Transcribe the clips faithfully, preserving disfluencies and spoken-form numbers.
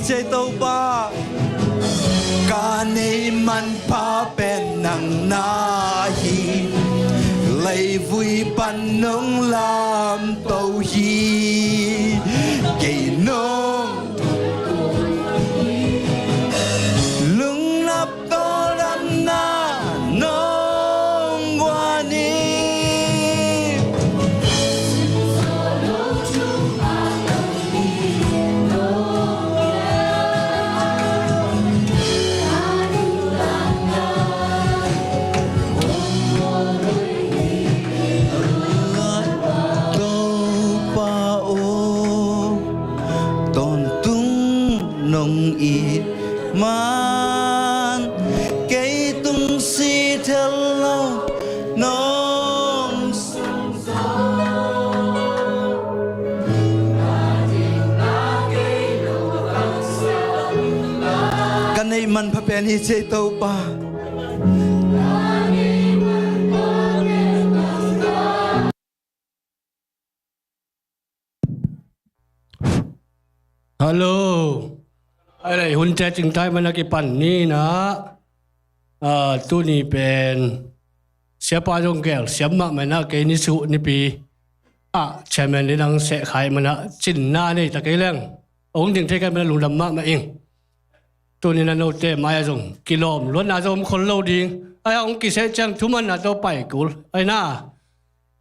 Cei Topa, ka neih manpha pen nang na hi. Leivui pan nong lamto hi. Kei nong lungnap tawldamna nong guan hi. Topa aw, tawntung nong it man, kei tung si thei lo nong sung zo. Ka neih manpha pen hi, Cei Topa. Hallo. Ai lei, hun cecing tai man a kipan ni na. Ah, tuni pen siapa zong gel siam mahmah na, kei ni suh nipi ah chairman li nang seh khai man a, cin na nei ta kei leng. Ong ding thei kei man a lungdam mahmah ing. Tuni na note mai a zong kilawm luatna zong om khol lo ding. Ai a ong kiseh ciang thuman na tawh pai kul ai na.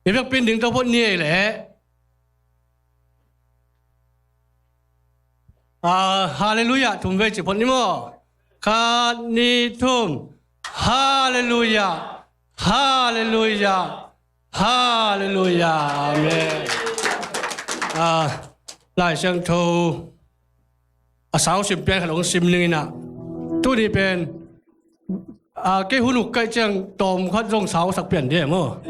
I vekpin ding tawh phot ni ei leh. Ah, halleluiah thum vei ci phot ni maw? Khat, ni, thum. Halleluiah. Halleluiah. Halleluiah. Amen. Ah, Lai Siangtho a sau sim pian khat hong sim ning in ah. Tuni pen, ah, kei hun uk kaih ciang tawm khat zong sau sak pian dih maw?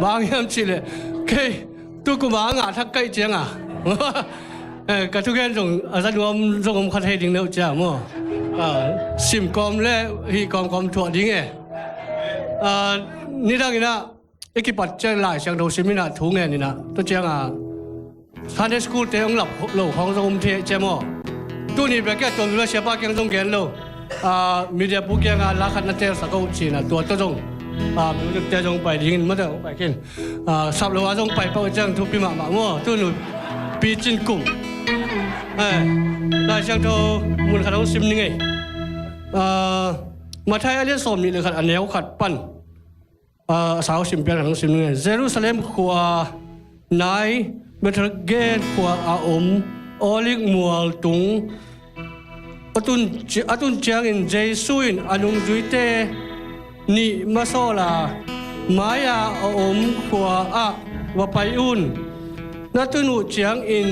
Bang hiam cih leh kei tu kum a ngah thak kaih ciang a, eh, ka thugen zong a za nuam zong om khat hei ding neuh ciang maw? Ah, sim kawm le hih kawmkawm thuah ding e. Ah, nidang in ah i kipat ciang Lai Siangtho sim in ah thu ngen in ah, tua ciang a Sunday school te hong lap lo khawng zong om thei cia maw? Tuni bek kia tuam lo siapa kiang zong gen lo. Ah, media pu kiang a la khat na telsak uh ci in ah, tua tawh zong, ah, music te zong pai ding in mate hong pai khin. Ah, sap lo a zong pai pah ciang thupi mahmah maw? Tunu Pi Cin Kum. Eh, Lai Siangtho mun khat hong sim ning ei. Ah, Matthai a lian sawm nih le khat a neu khat pan. Ah, a sau sim pian khat hong sim ning. Jerusalem khua nai Bethphage khua a om Olive mual tung a tun ci-, a tun ciangin Jesu in a nungzuite nih masawl a, mai-a a om khua ah va pai un. Na tun uh ciangin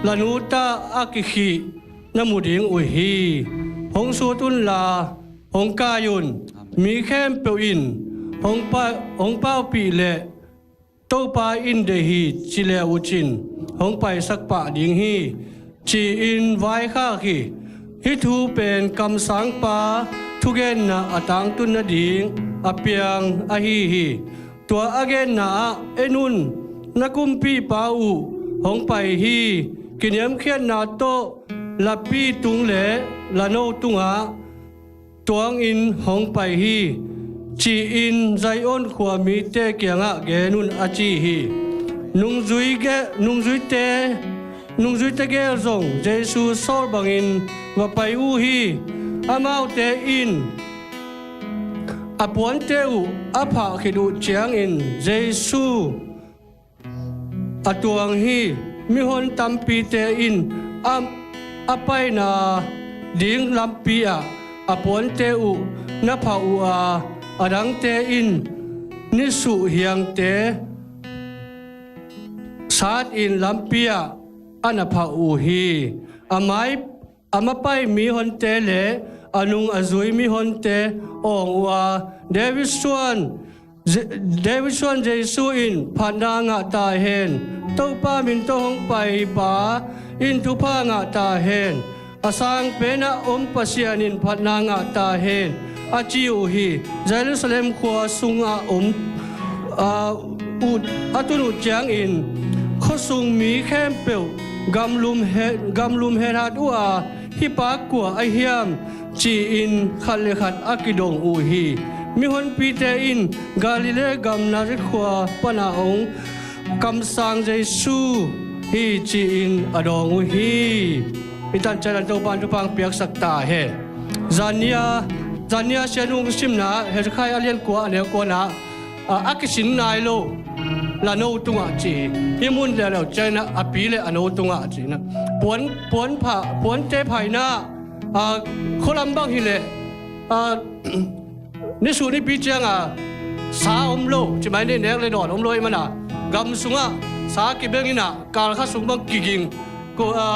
la nu ta a kikhih na mu ding uh hi. Hong sut unla hong kai un. Mi khempeuh in hong pa-, hong paupih leh Topa in deih hi ci le uh cin hong paisak pah ding hi, ci-in vaikhak hi. Hih thu pen kamsangpa thugenna a tangtun nading a piang ahi hi. Tua a genna ah, en un, na kumpipa uh hong pai hi. Kiniamkhiatna tawh lapi tung le lano tungah tuangin hong pai hi, ci-in Zion khua mite kiangah gen un a ci hi. Nungzui ge-, nungzuite, nungzuite gel zong Jesu sawl bangin va pai uh hi. Amaute in a puante uh a phah khit uh ciangin Jesu a tuang hi. Mihon tampite in a, a paina ding lampi ah a puante uh na phah uh a, a dangte in nisuh hiangte satin lampi ah a na phah uh hi. A mai A mapai mihonte le a nung a zui mihonte awng uh a, David suan, Je-, David suan Jesu in phatna ngah ta hen. Topa min tawh hong paipa in thupha ngah ta hen. A sang penah om Pasian in phatna ngah ta hen, a ci uh hi. Jerusalem khua sungah om, a, uh, a tun uh ciangin khuasung mi khempeuh gamlum he-, gamlum hethat uh a, "Hih pa kua ahi hiam?" ci-in khat le khat a kidong uh hi. Mihonpite in, "Galilee gam Nazareth khua pana hong kamsang Jesu hi," ci-in a dawng uh hi. Hih tan ciangin Topa'n thupha piaksak ta hen. Zania, Zania Sian Ung simna Hezekiah a lian kua a neu kuana, a, a kisin nai lo la no tungah ci hi. Hih mun leuleu ciangin a pi le a no tungah ci hi. Puan, puan pha, puante phaina, a, khualam bang hileh, a, nisuh nipi cianga sa om lo, ci mai ni, nek le dawn om lo ahih mana gam sungah sa kibeng inah, kal khat sung bang kiging, ko, a,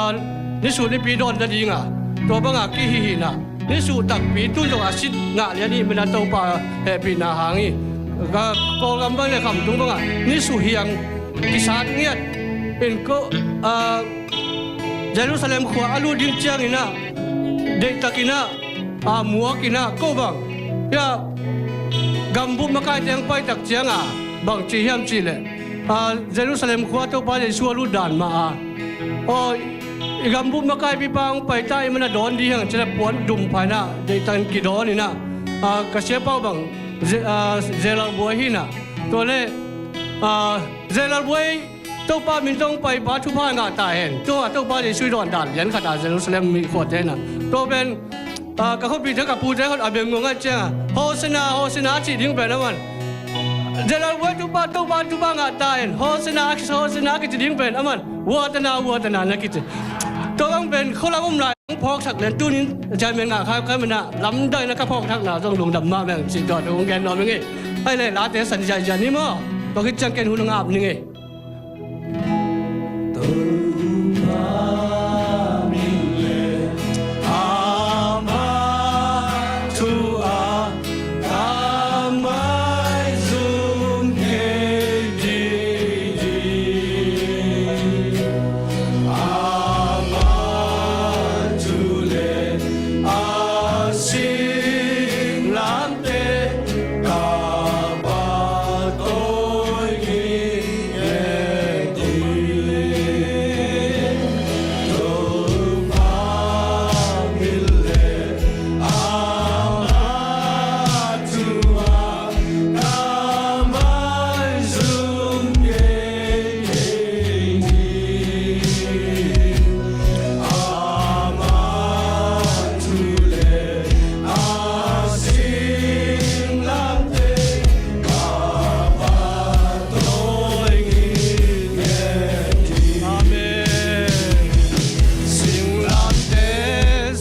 nisuh nipi dawn nadinga tua banga kihihina, nisuh takpi tun zong a sit ngah lian ahih mana Topa hehpihna hang hi. Ka Kawlgam bang le Khamtung banga nisuh hiang kisat ngiat in ko, a, Jerusalem khua a lut ding cianginah deihtakinah, a, muakinah ko bang, ya, gambup makaite hong paitak cianga bang ci hiam cihleh, a, Jerusalem khua Topa Jesu a lut dan mah a, aw, i gambup makaipipa hong paita ahih mana dawn ding hiang cileh puan dum phaina deihtakin kidawninah, a, ka siapa uh bang Ze-, a, Zelalbuai hinah. Tua le, a, Zelalbuai Topa min tawh paipa thupha ngah ta hen. Tua Topa Jesu i dawn dan lian khat a Jerusalem mi khuate na. Tua pen, a, ka khuapite ka pute khut a beng ngong a cianga, "Hosanna, Hosanna," a ci ding pen aman. Zelalbuai Topa, Topa, Topa ngah ta hen. "Hosanna, Hosanna," a kici ding pen aman, "Watana, Watana," na kici. Tua bang pen khualam om lai hong phawksak len tunin judgment ngah kha, kha mana lamdang na ka phawkthakna zong lungdam mah meng ci tua thu hong gen nuam ing ei. Ai le late san ziahziah ni maw. Tua khit ciang ken hun hong ap ning ei. Amen. Singlamte,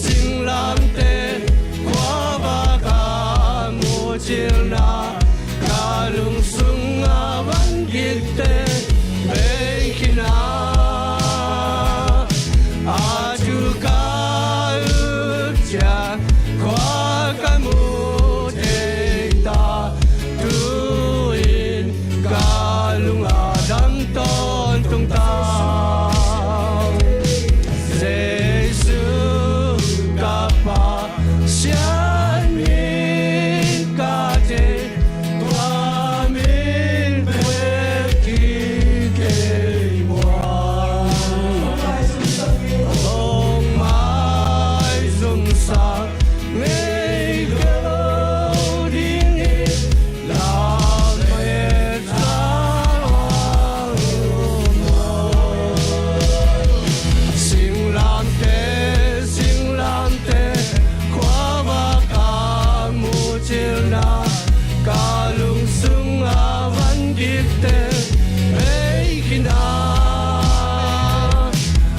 singlamte, khuavak a mucilna, ka lungsung a van gitte bei khin a, a thu ka up ciang khua ka mu thei ta, tu-in ka lung a dam tawntung ta. Jesu ka Pasian min ka thei, tua min pek hi kei muang. Hong maizumsak ngei ko ding hi. Singlamte, singlamte, khuavak a mucilna, ka lungsung a van gitte bei khin a,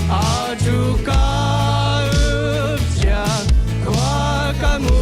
a thu ka up ciang khua ka mu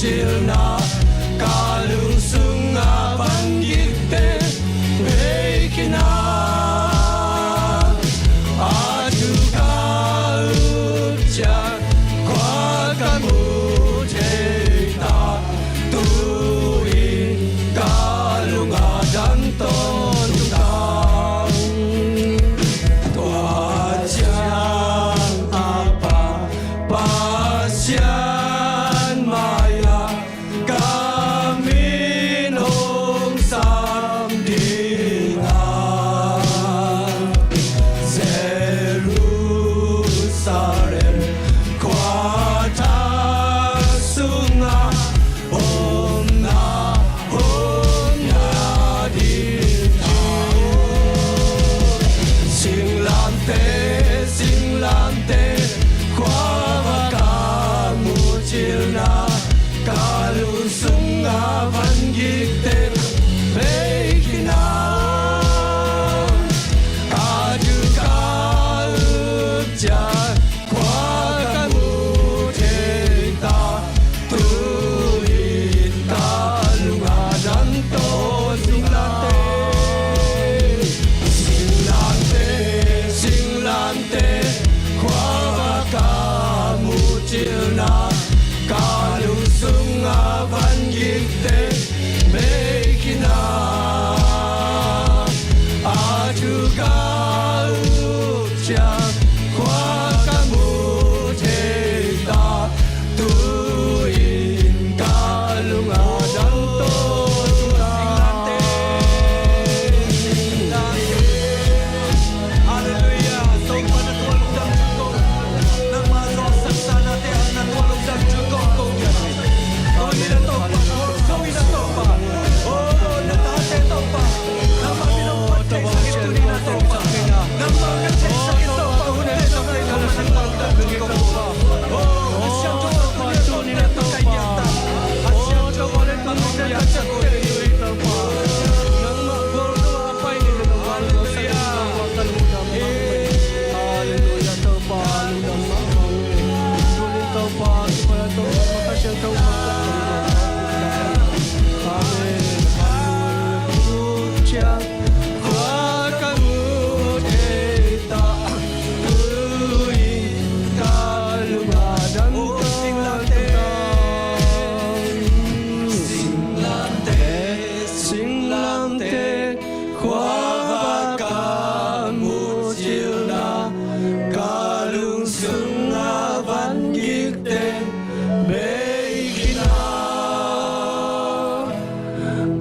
Cilna ka lungsung a van gik teh bei khin a, a thu ka up ciang khua ka mu thei ta, tu-in ka lung a dang tawntung ta. Tua ciang a Pa Pasian mai-ah ka min hong sam ding a, Jerusalem khua thak sungah omna, omna ding. Singlamteh, singlamteh, khua va ka mu cilna, ka lungsung a van gik teh bei khin a, a thu ka up ciang khua ka mu thei ta, tu-in ka lung a dang tawntung ta. Singlamteh, singlamteh, khua va ka mu cilna, ka lungsung a van gik teh bei khin a, a thu ka up ciang khua ka mu thei ta, tu-in ka lung a dang tawntung ta. Halleluiah. Topa na tua lungdam thu ko, nangmah zawhsaksa nate ah na tua lungdam thu ko, ko ngiat hi. Ko ni na Topa, ko ni na Topa. Oh, na tate Topa, nangmah min hong phat theisak in, tuni na Topa, nangmah min hong phat theisak in Topa, hun te Topa, nangmah lungdam thu ko, Topa. Oh, a siangtho a, tuni na Topa, a siangtho a, nangmah lungdam thu ko, Topa. Nangmah gual tua a pai ni, nangmah lungdam. Halleluiah. Topa, lungdam mahmah ung e. Tuni Topa, Topa, Topa, Pasian Topa, Topa, Topa. Amen. Halleluiah. Khua ka mu thei ta, tu-in ka lung a dang tawntung ta. Singlamteh, singlamteh, khua va ka mu cilna, ka lungsung a van gik teh bei khin a,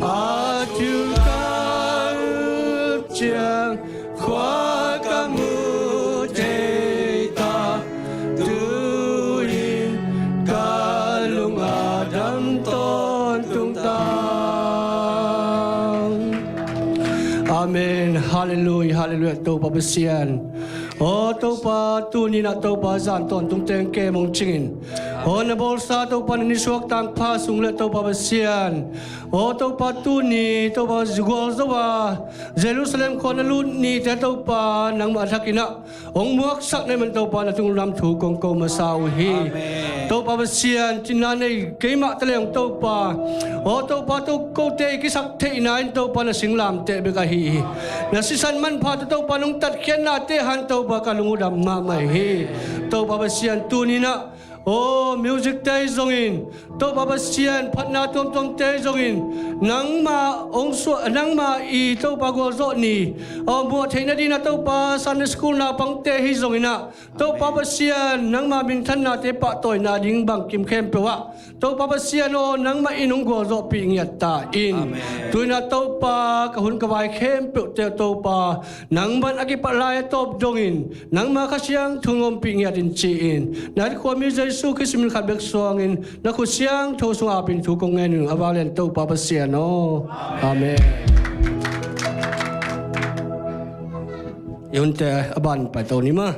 a thu ka up ciang khua ka mu thei ta, tu-in ka lung a dang tawntung ta. Amen. Halleluiah, halleluiah. Topa Pasian, aw Topa, tuni-in ah Topa, zan tawntung teng kem hong cingin, aw na bawlsa Topa, na nisuak tangpha sung le Topa Pasian, aw Topa, tuni Topa, gualzo a Jerusalem khua na lut nite Topa, nangmah thakin ah hong muaksak na hih man Topa, na thu lungdam thu kong ko masa uh hi. Amen. Topa Pasian, cina nei keimah ta leng Topa, aw Topa, to kote i kisak theihna in Topa na singlamteh bek ahi hi. Na sisan manpha tawh Topa nong tatkhiatnate hang Topa ka lung uh dam mahmah hi. Topa Pasian, tuni-in ah aw music te hi zongin, Topa Pasian, phatna tuamtuamte hi zongin, nangmah hong suah, nangmah i Topa gualzawh ni, aw muah theih nadingin ah Topa Sunday school naupangte hi zongin ah, Topa Pasian, nangmah minthannate pahtawina ding bangkim khempeuh ah Topa Pasian aw, nangmah in hong gualzawhpih ngiat ta in. Amen. Tu-in ah Topa, ka hun ka vai khempeuhte Topa, nangman a kipat lai a tawp dongin nangma Kha Siangtho hong ompih ngiat in ci-in, na khuami Jesu Khrist min khat bek suangin na khut siangtho sungah apin thu kong ngen uh a, vanglian Topa Pasian aw. Amen. I hunte a ban paito ni maw.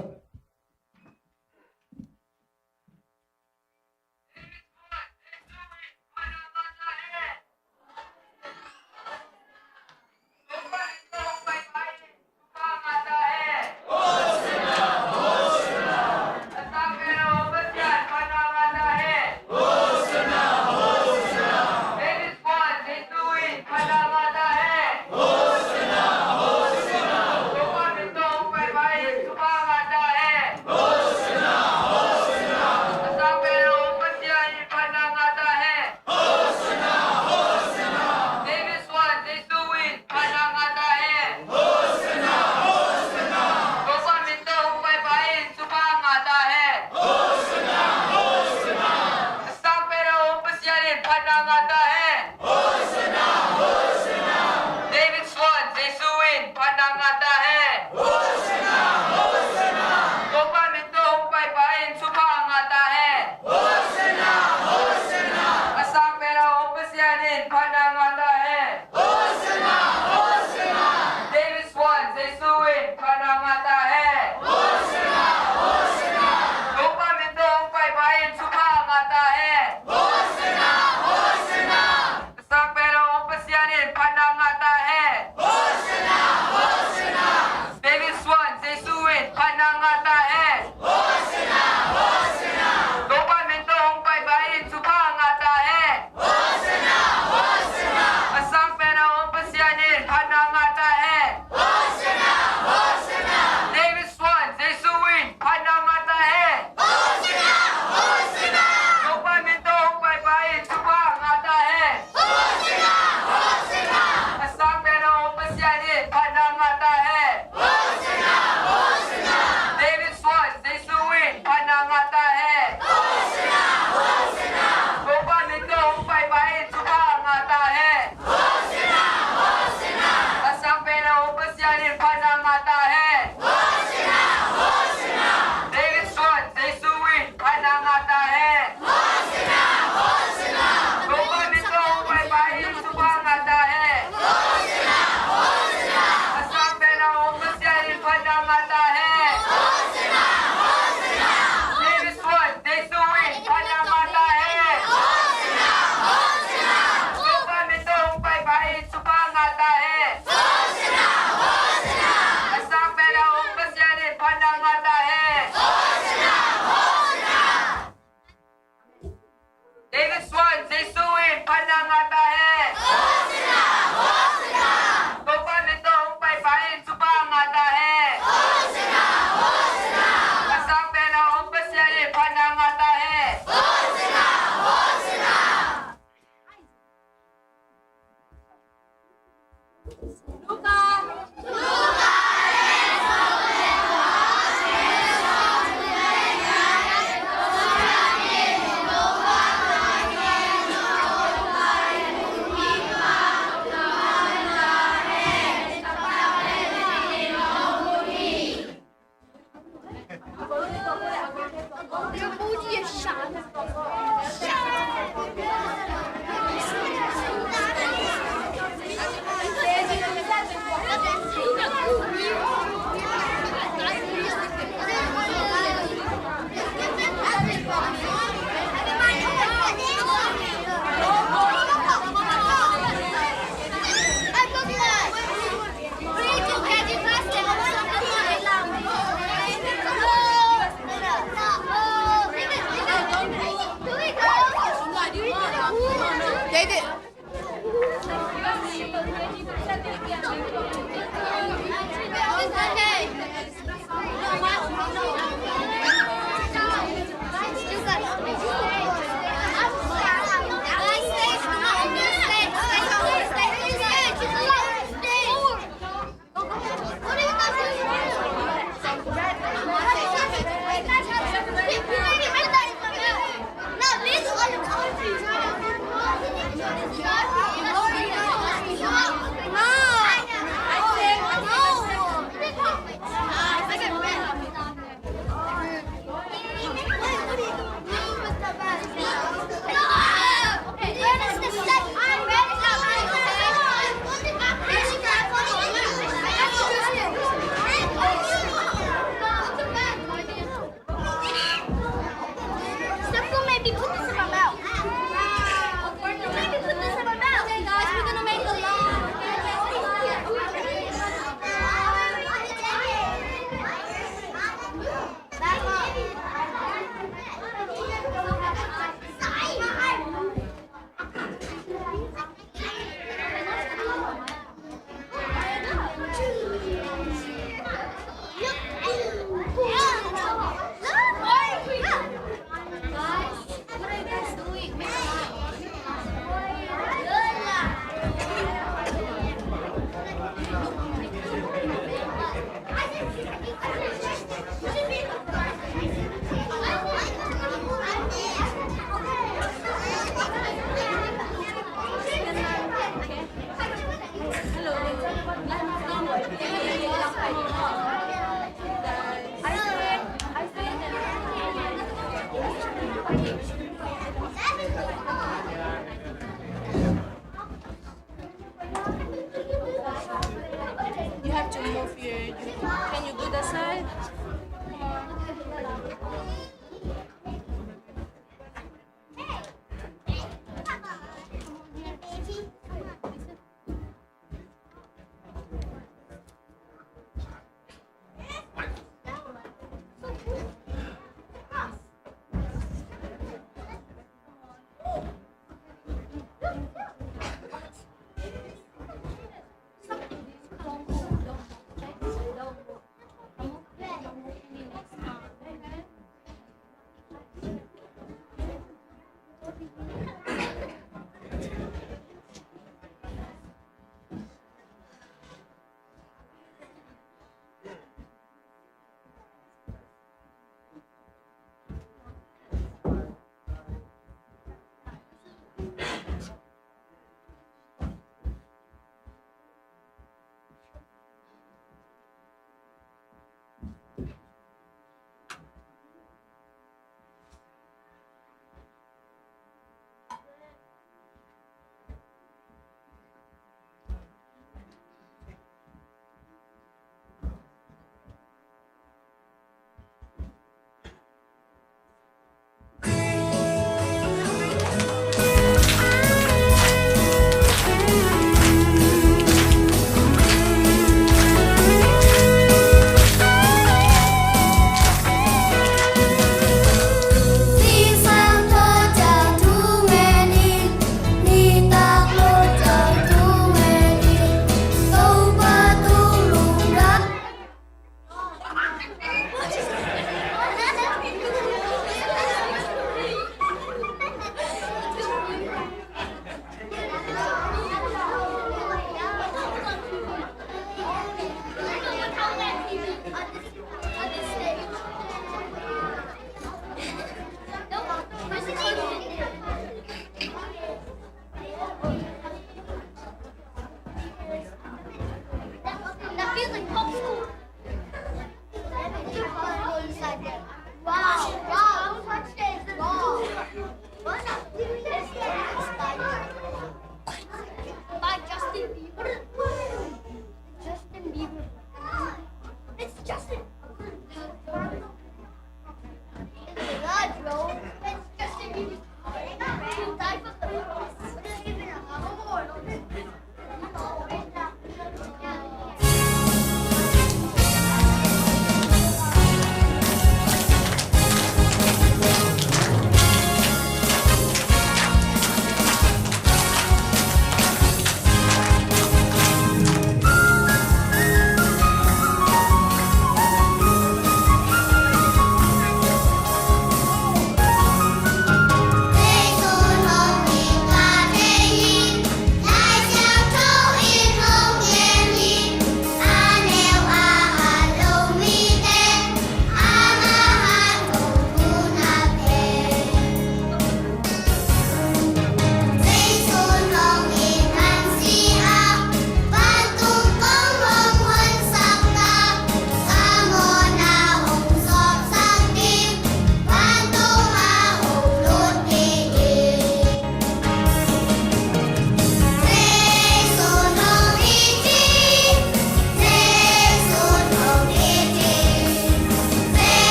phatna ngah ta hen. David Swan, Jesu in phatna ngah ta hen. Topa min tawh hong paipai in thupha ngah ta hen. A sang pen a om Pasian in phatna ngah ta hen. David Swan, Jesu in phatna ngah ta hen. Topa min tawh hong paipai in thupha ngah ta hen. A sang pen a om Pasian in phatna ngah ta hen. David Swan, Jesu in phatna ngah ta hen. Topa min tawh hong paipai in thupha ngah ta hen. A sang pen a om Pasian in phatna ngah ta hen. David Swan, Jesu in phatna ngah ta hen. Topa min tawh hong paipai in thupha ngah ta hen. A sang pen a om Pasian in phatna ngah ta hen. David Swan, Jesu in phatna ngah ta hen. Topa min tawh hong paipai in thupha ngah ta hen. A sang pen a om Pasian in phatna ngah ta hen. David Swan, Jesu in phatna ngah ta hen. Topa min tawh hong paipai in thupha ngah ta hen. A sang pen a om Pasian in phatna ngah ta hen. David Swan, Jesu in phatna ngah ta hen. Topa min tawh hong paipai in thupha ngah ta hen. A sang pen a om Pasian in phatna ngah ta hen. David Swan, Jesu in phatna ngah ta hen. Topa min tawh hong paipai in thupha ngah ta hen. A sang pen a om Pasian in phatna ngah ta hen.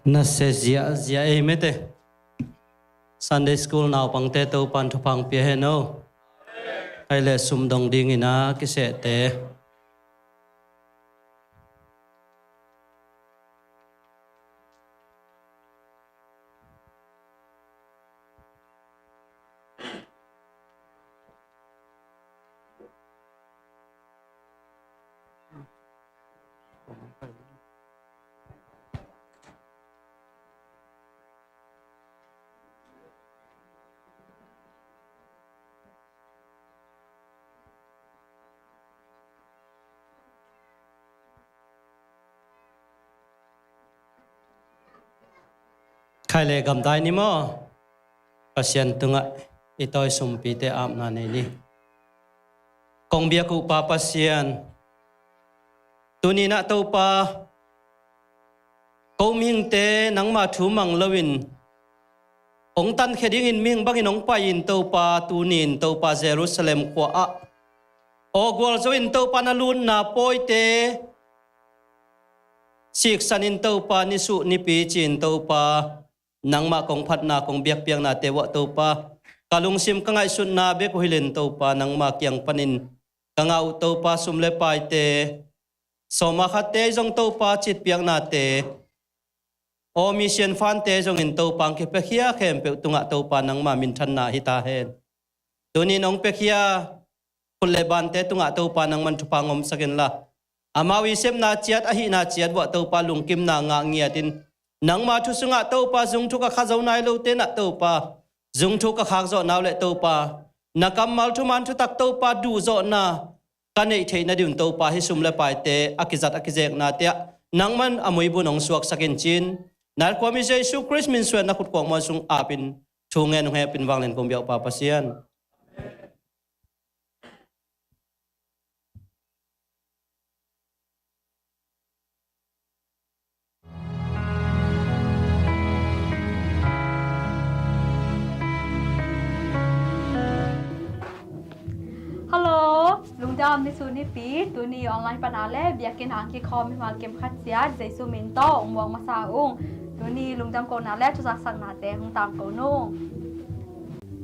Na se ziahziah ei mete. Sunday School naupangte Topan thupha hong pia hen o. Hai le sum dong dingin a kisehte. Khai le gamdai ni maw? Pasian tungah i tawi sumpite apna nei ni. Kong biak uh Pa Pasian, tuni-in ah Topa, ko mihingte nangma thu mang loin hong tankhia dingin mihing bangin hong pai-in Topa, tuni-in Topa Jerusalem khua-ah aw gualzo-in Topa na lutna pawite siksanin Topa, nisuh nipi ci-in Topa, nangmah kong phatna kong biakpiaknate uah Topa, ka lungsim ka ngaihsutna bek uh hilhin Topa, nangma kiang panin ka ngah uh Topa, sum le paite, sawma khatte zong Topa, citpiaknate, aw mission fundte zongin Topa hong kipiakhia khempeuh tungah Topa, nangma minthanna hi ta hen. Tuni-in hong piakhia khut le bante tungah Topa, nangman thupha hong omsak inla, amau i sepna ciat, a hihna ciat uah Topa, lungkimna ngah ngiatin, nangma thu sungah Topa, zungthuk a kha zo nai lote nah Topa, zungthuk ka khak zawh nau le Topa, na kammal thuman thutak Topa, duhzawhna ka neih theihna dingin Topa, hih sum le paite a kizat a kizeknate ah nangman a muibun hong suaksak in ci-in, na it khuami Jesu Khrist min suang na khut khuak mual sung apin thu ngen hong hehpih in vanglian kong biak uh Pa Pasian. Hello, lungdam nisuh nipi, tuni online pana le biakinn hang kikhawm mimal kim khat ciat Jesu min tawh hong muak masa ung. Tuni lungdam kohna le thuzaksaknate hong tangko nung.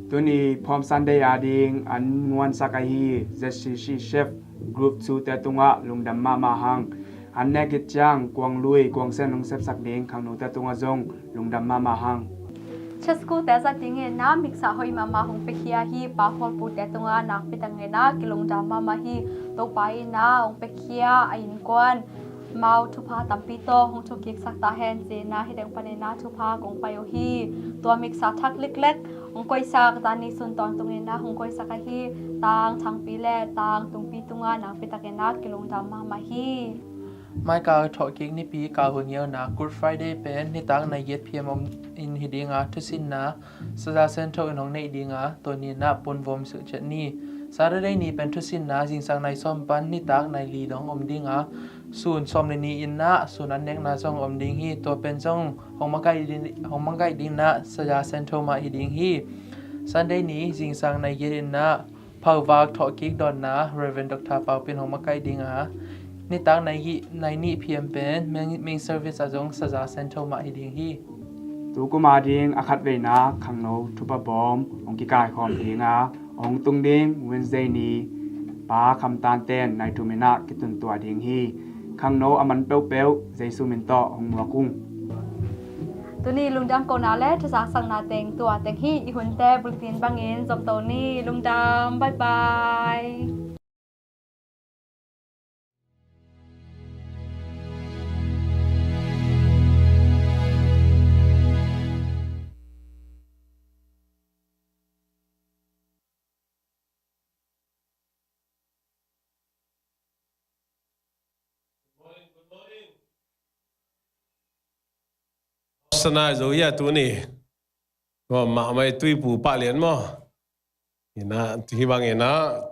Tuni Palm Sunday ading an nguansak ahi Z C C Chef Group two te tungah lungdam mahmah hang. An nek it ciang kuang lui kuang sen hong sepsak ding khangnote tungah zong lungdam mahmah hang. Chef school te zat dingin na miksa hoih mahmah hong piakhia hi Pa Khualpu te tungah nakpi takin na kilungdam mahmah hi. Topa in na hong piakhia a innkuan mau thupha tampi tawh hong thukiksak ta hen ci-in na hih teng panin na thupha kong pai uh hi. Tua miksa thak leklek hong koihsak zani sun tawntungin na hong koihsak ahi Tang Thangpi le Tang Tungpi tungah nakpi takin na kilungdam mahmah hi. Mai kal thawhkik nipi kal hun ngeuna Good Friday pen nitak nai giat pm om in hi dinga thusinna Saza Sentho in hong neih dinga, tua ni-in ah pun vom suh ciat ni. Saturday ni pen thusinna zingsang nai sawm pan nitak nai li dong om dinga, sun sawm le ni in ah sun an nekna zong om ding hi. Tua pen zong hong makaih ding, hong makaih ding na Saza Sentho mah hi ding hi. Sunday ni zingsang nai giat in ah phauvak thawhkik dawnna Reverend Doctor Pau Pin hong makaih dinga, nitak nai gi-, nai nih pm pen main, main service ah zong Saza Sentho mah hi ding hi. Tukum ading a khatveina khangno thupha bawm hong kikaikhawm dinga, hong tung ding Wednesday ni Pa Kham Tan ten nai thum in ah kituntuah ding hi. Khangno a man peuhpeuh Jesu min tawh hong muak ung. Tuni lungdam kohna le thuzaksakna teng tua teng hi. I hunte bulletin bangin zom to ni. Lungdam, bye bye. Hosanna zo hi a tuni. Nuam mahmah ei, tuipu pah lian maw. Ina, hih bang ina,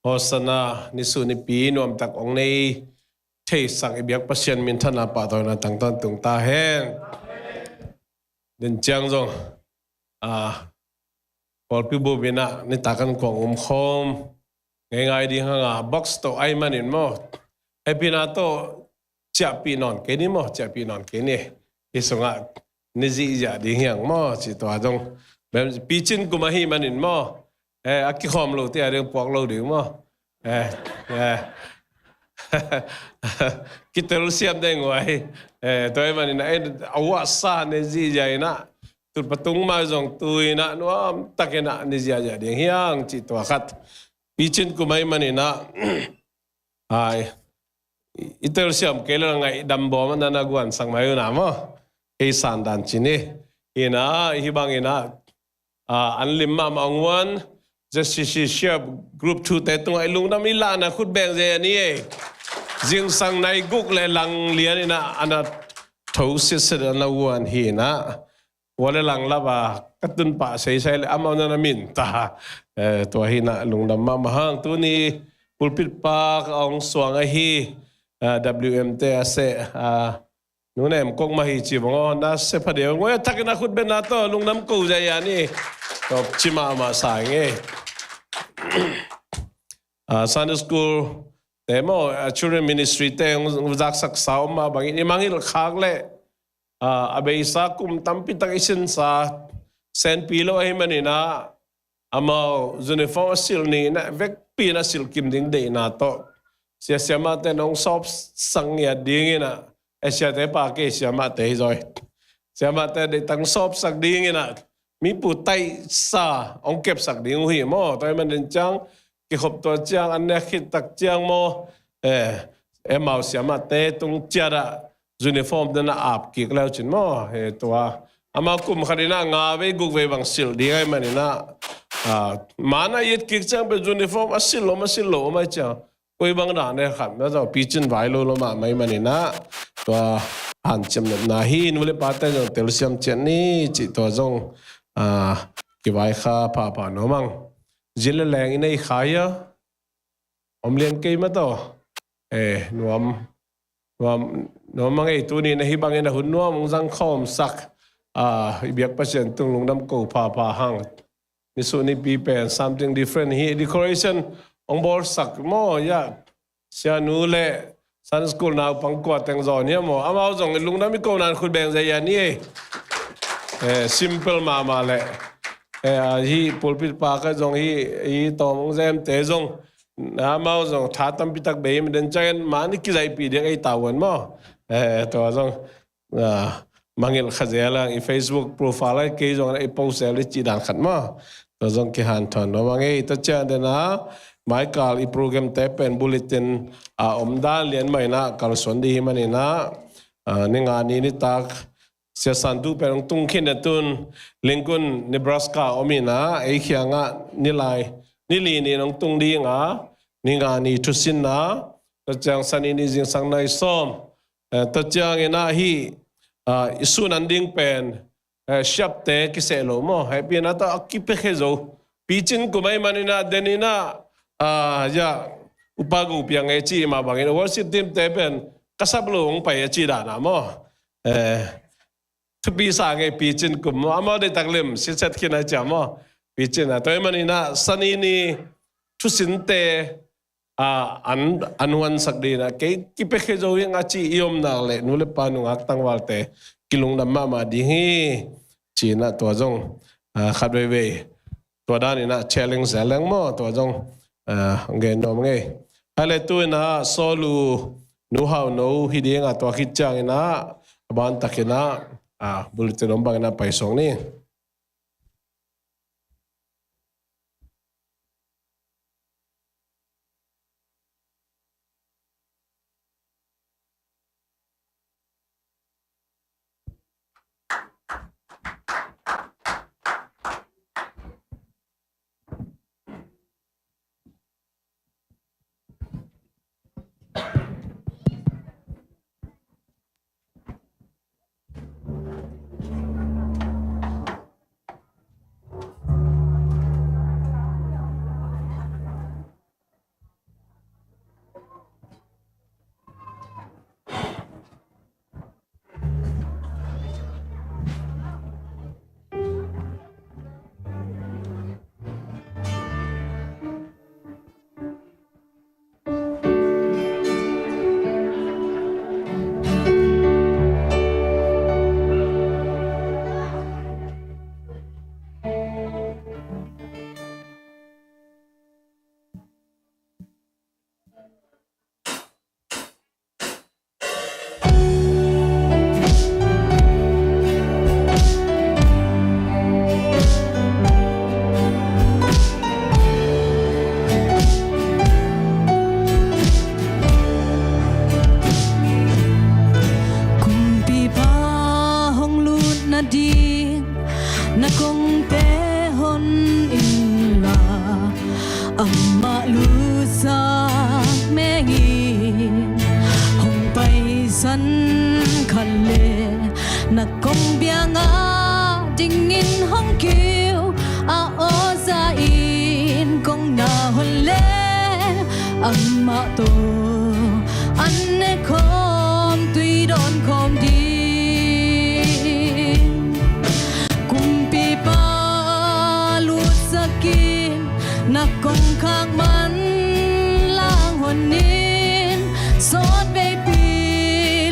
Hosanna, nisu nipi nuamtak ong nei theisak i biak Pasian minthanna pahtawina tangtan tung ta hen. Den ciang zong, ah, pawlpi bup ina nitak an kuang um khawm ngeingai ding hanga box tawh ai manin maw. Hepina tawh ciahpih nawn kei ni maw, ciahpih nawn kei ni. Hih sungah ni zihziah ding hiang maw, ci tua zong. Picin kum ahi manin maw. Eh, a kikhawm lo tia ding puak lo ding maw. Eh, eh. Kitel siam ding uai. Eh, tua hi manin a en a uah sa ni zihziah ina. Tut patung mai zong tu ina nuam tak ina ni zihziah ding hiang ci tua khat. Picin kum ahi manin a. Ai, i telsiam kei le ngaih dambawm a nana guansak mai uh na maw. Kei sandan ci ni. Ina, hih bang ina, ah, an lim mahmah ong uan, Z C C Share Group two te tungah i lungdam i lahna khut beng zei a ni ei. Zingsang nai guk le lang lian ina ana tho sitset ana uan hi ina. Ua le lang lava ka tun pah seisai le amau nana min ta. Eh, tua hi ina lungdam mahmah hang. Tuni pulpit pa ka ong suang ahi, eh, W M te a seh, ah, nu nem kok mah hi ci bang aw, na se pha deu. Ngoi a thakin a khut benna tawh lungdam ko zai a ni. Tawh ci mahmah sa ing ei. Ah, Sunday school te maw, ah, children ministry te ong, ong zaksak sa om mah bangin i mangngilh khak leh, ah, a beisa kum tampi tak i sinsa senpi lo ahi manin a, amau uniform a silh ni ina vekpi ina silh kim ding deihna tawh. Sia siamahte nong sawpsak ngiat ding ina, eh, siate pa kei siamahte hi zaw. Siamahte deihtak sawpsak ding ina, mipu taihsa ong kepsak ding uh hi maw. Tua hi manin ciang, kikhop tua ciang, an nek khit tak ciang maw, eh, amau siamahte tung ciat ah uniform te na ap kik leu cin maw. Eh, tua amau kum khat ina nga vei guk vei bang silh ding ahi manin a, ah, man a it kik ciang pen uniform a silh lo, a silh lo, a mai ciang. Koi bang dan e khat na zau picin vai lo lo mahmah i manin a, tua hanciam nopna hi. Nu le pate zong telsiam ciat ni cih tua zong, ah, kivai kha phapha nuam ing. Zin le leng i nei kha hia? Om lian kei mah tawh. Eh, nuam, nuam, nuam ing ei. Tuni na hih bangin a hun nuam ong zang khawmsak, ah, i biak Pasian tung lungdam ko phapha hang. Nisu nipi pen something different hi. Decoration ong bawlsak maw, ya. Sianu le Sunday school naupang kua teng zaw ni maw. Amau zong lungdam i ko nan khut beng zai a ni ei. Eh, simple mahmah le. Eh, ah, hih pulpit pa ka zong hih, hih tawm ong zemte zong. Amau zong tha tampi tak bei, den ciangin mah ni kizaihpih ding ei tavuan maw. Eh, tua zong. Ah, mangngilh kha zel ang i Facebook profile ah kei zong i post zel i cih dan khat maw. Tua zong kihanthawn nuam ing ei. Tua ciang den a, maikal i program te pen bulletin a om dan lian mah ina kalsuan ding hi manin a, ah, ni nga ni nitak Sia Santu pen ong tung khin a tun Lincoln, Nebraska om ina, ei khiang ah ni lai, ni li ni ong tung ding a, ni nga ni thusinna, tua ciang Sani ni zingsang nai sawm, eh, tua ciangin a hih, ah, i sun an ding pen, eh, siapte kiseh lo maw. Hehpihna tawh a kipiakhia zo. Picin kum ahi manin a den ina, ah, ya, upa go piang e ci mah bangin worship team te pen ka sap lo ong pai a ci dan a maw. Eh, thupi sa ing ei picin kum maw. Amau deihtak lim sitset khin a cia maw. Picin a tua ahi manin a Sani ni thusinte, ah, an, an huansak ding a, kei kipiakhia zo ing a ci i om nak le nu le pa nungak tangvalte kilungdam mahmah ding hi. Ci ina tua zong, ah, khat veivei tua dan ina challenge zel leng maw, tua zong, ah, gen nuam ing ei. Hai le tu ina Sawlu nu Hau No hi ding a, tua khit ciang ina a ban tak ina, ah, bulletin om bang ina pai sawng ni. amah tawh an ne khawm, tui dawn khawm ding. Kumpipa lutsak in, na kongkhak man lang hon in, sawtveipi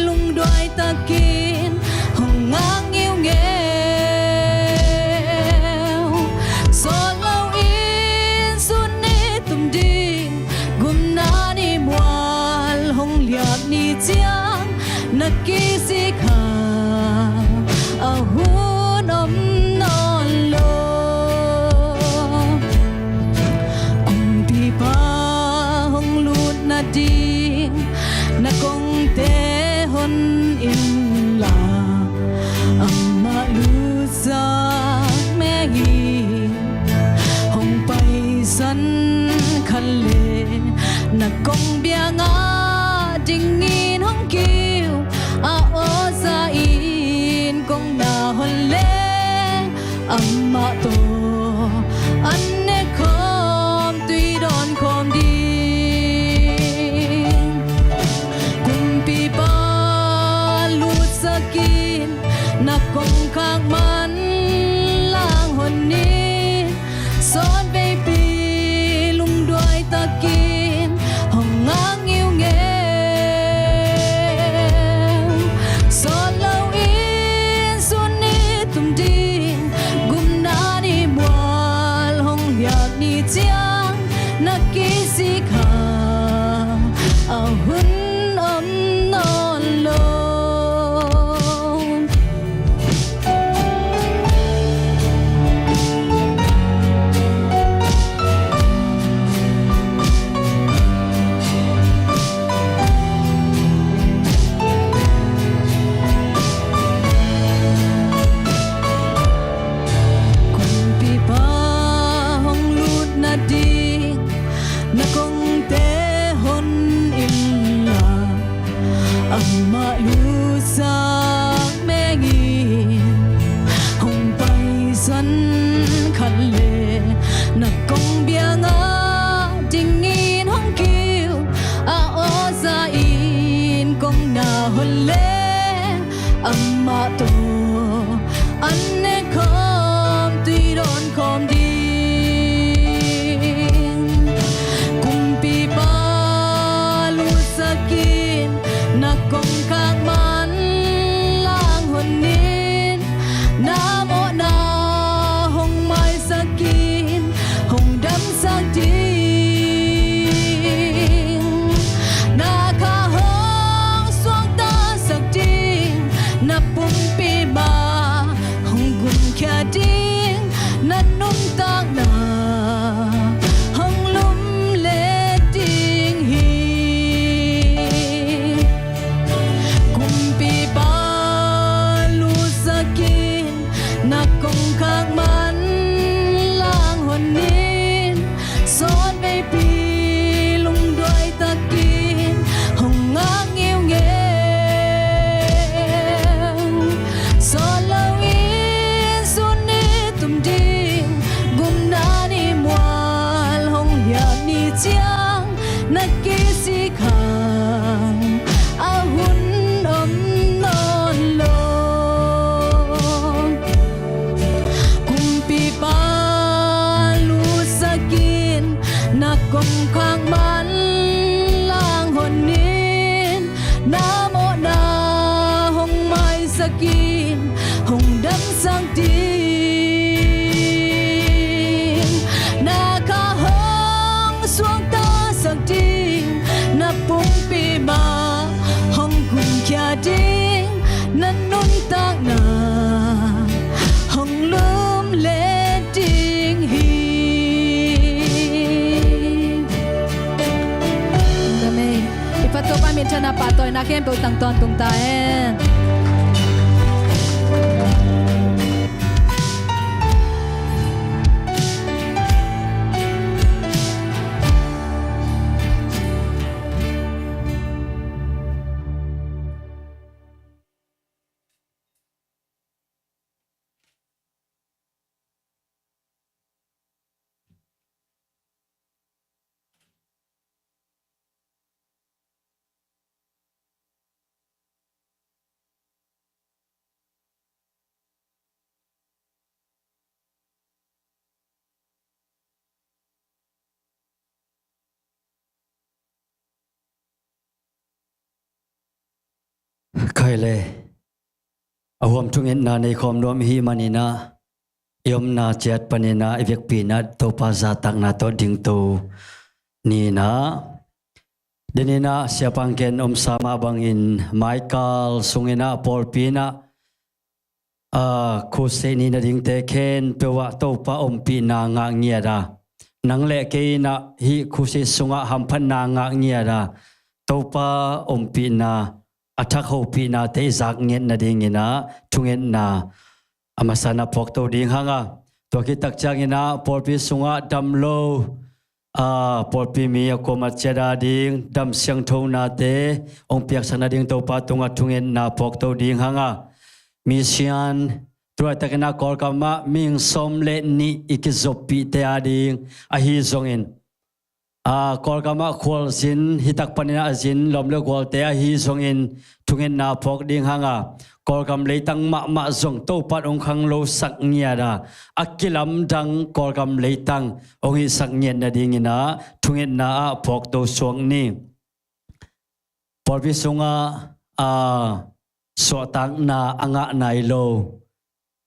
lungduai takin hong ngak ngiungeu. Sawt lo in sun ni tum ding, gumna ni mual hong liap ni ciang, na kisik hang a hun om nawn lo. Kumpipa hong lut nading na kongte hon inla, amah lutsak mengin hong paisan khat le, na kong biang ah dingin hong kiu a, awza in kong na hon le, amah tawh an ne khawm, tui dawn khawm ding. Kumpipa lutsak in, na kongkhak man lang hon in, sawtveipi lungduai takin hong ngak ngiungeu. Sawt lo in sun ni tum ding, gumna ni mual hong liap ni ciang, na kisik hang a hun om nawn lo. Kumpipa hong lut nading na kongte hon inla, amah lutsak mengin hong paisan khat le, na kong biang ah dingin hong kiu a, awza in kong na hon le, amah tawh an ne khawm, tui dawn khawm ding. Kumpipa lutsak in, na kongkhak man lang hon in, na mawhna hong maisak in, hong damsak ding. Na kha hong suaktasak ding, na pumpi mah hong gumkhia ding, na nuntakna hong lumlet ding hi. Kumpipa lutsak in, na kongkhak man lang hon in, sawtveipi lungduai takin hong ngak ngiungeu. Sawt lo in sun ni tum ding, gumna ni mual hong liap ni ciang, na kisik hang a hun om nawn lo. Kumpipa lutsak in, na kongkhak man lang hon in, na mawhna hong maisak in, hong damsak ding. Na kha hong suaktasak ding, na pumpi mah hong gumkhia ding, na nuntakna hong lumlet ding hi. Amen. I Pha Topa minthanna pahtawina khempeuh tang tawntung ta hen. Khaile, a huam thungetna nei khawm nuam i hih maninah i omna ciat paninah i vekpi inah Topa zahtakna tawh dingto ninah. Deninah siapang ken omsa mah bangin Michael sunginah pawlpi inah a, khuseih nih nadingte khempeuh ah Topa ompihna ngah ngiat a, nang le kei inah hih khuseih sungah hamphatna ngah ngiat a, Topa ompihna, a thak hopihnate i zak ngiat nadinginah thungetna a masa inah phawkto ding hang a, tua khit tak cianginah pawlpi sungah dam lo, a, pawlpi mi a kuamah ciat ading dam siangthonate hong piaksak nading Topa tungah thungetna phawkto ding hang a, mission, tu laitakinah Kawlgamah mihing sawm le nih i kizoppihte ading ahi zongin, a, Kawlgamah khualzin, hih tak paninah a zin lawm le gualte ahi zongin thungetna phawk ding hang a, Kawlgam leitang mahmah zong Topa in hong khanglosak ngiat a, a kilamdang Kawlgam leitang hong hihsak ngiat nadinginah thungetna ah phawkto suak ni. Pawlpi sungah, a, suahtakna a ngah nai lo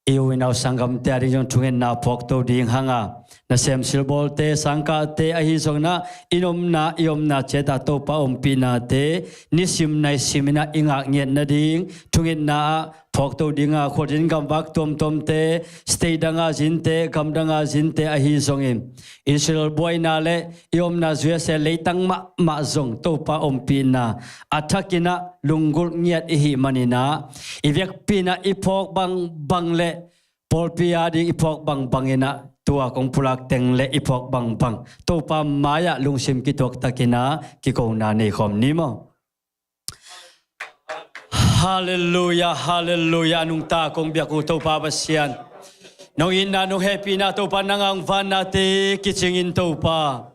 i u i nau sanggamte ading zong thungetna phawkto ding hang a, nasem silbawlte, sangkahte ahi zonginah i omna, i omna ciatah Topa ompihnate nisim naisim inah i ngah ngiat nading thungetna ah phawkto ding a, khualzin gamvak tuamtuamte, state danga zinte, gamdanga zinte ahi zongin Israel buaina le i omna U S A leitang mahmah zong Topa ompihna a thakinah lunggulh ngiat i hih maninah i vekpi inah i phawk bangbang le pawlpi ading i phawk bangbanginah tua kong pulak teng le i phawk bangbang Topa mai-ah lungsim kituaktakinah kikona nei khawm ni maw? Halleluiah, halleluiah. A nungta kong biak uh Topa Pasian, nong itna, nong hehpihna Topa, nang ang vannate kicingin Topa,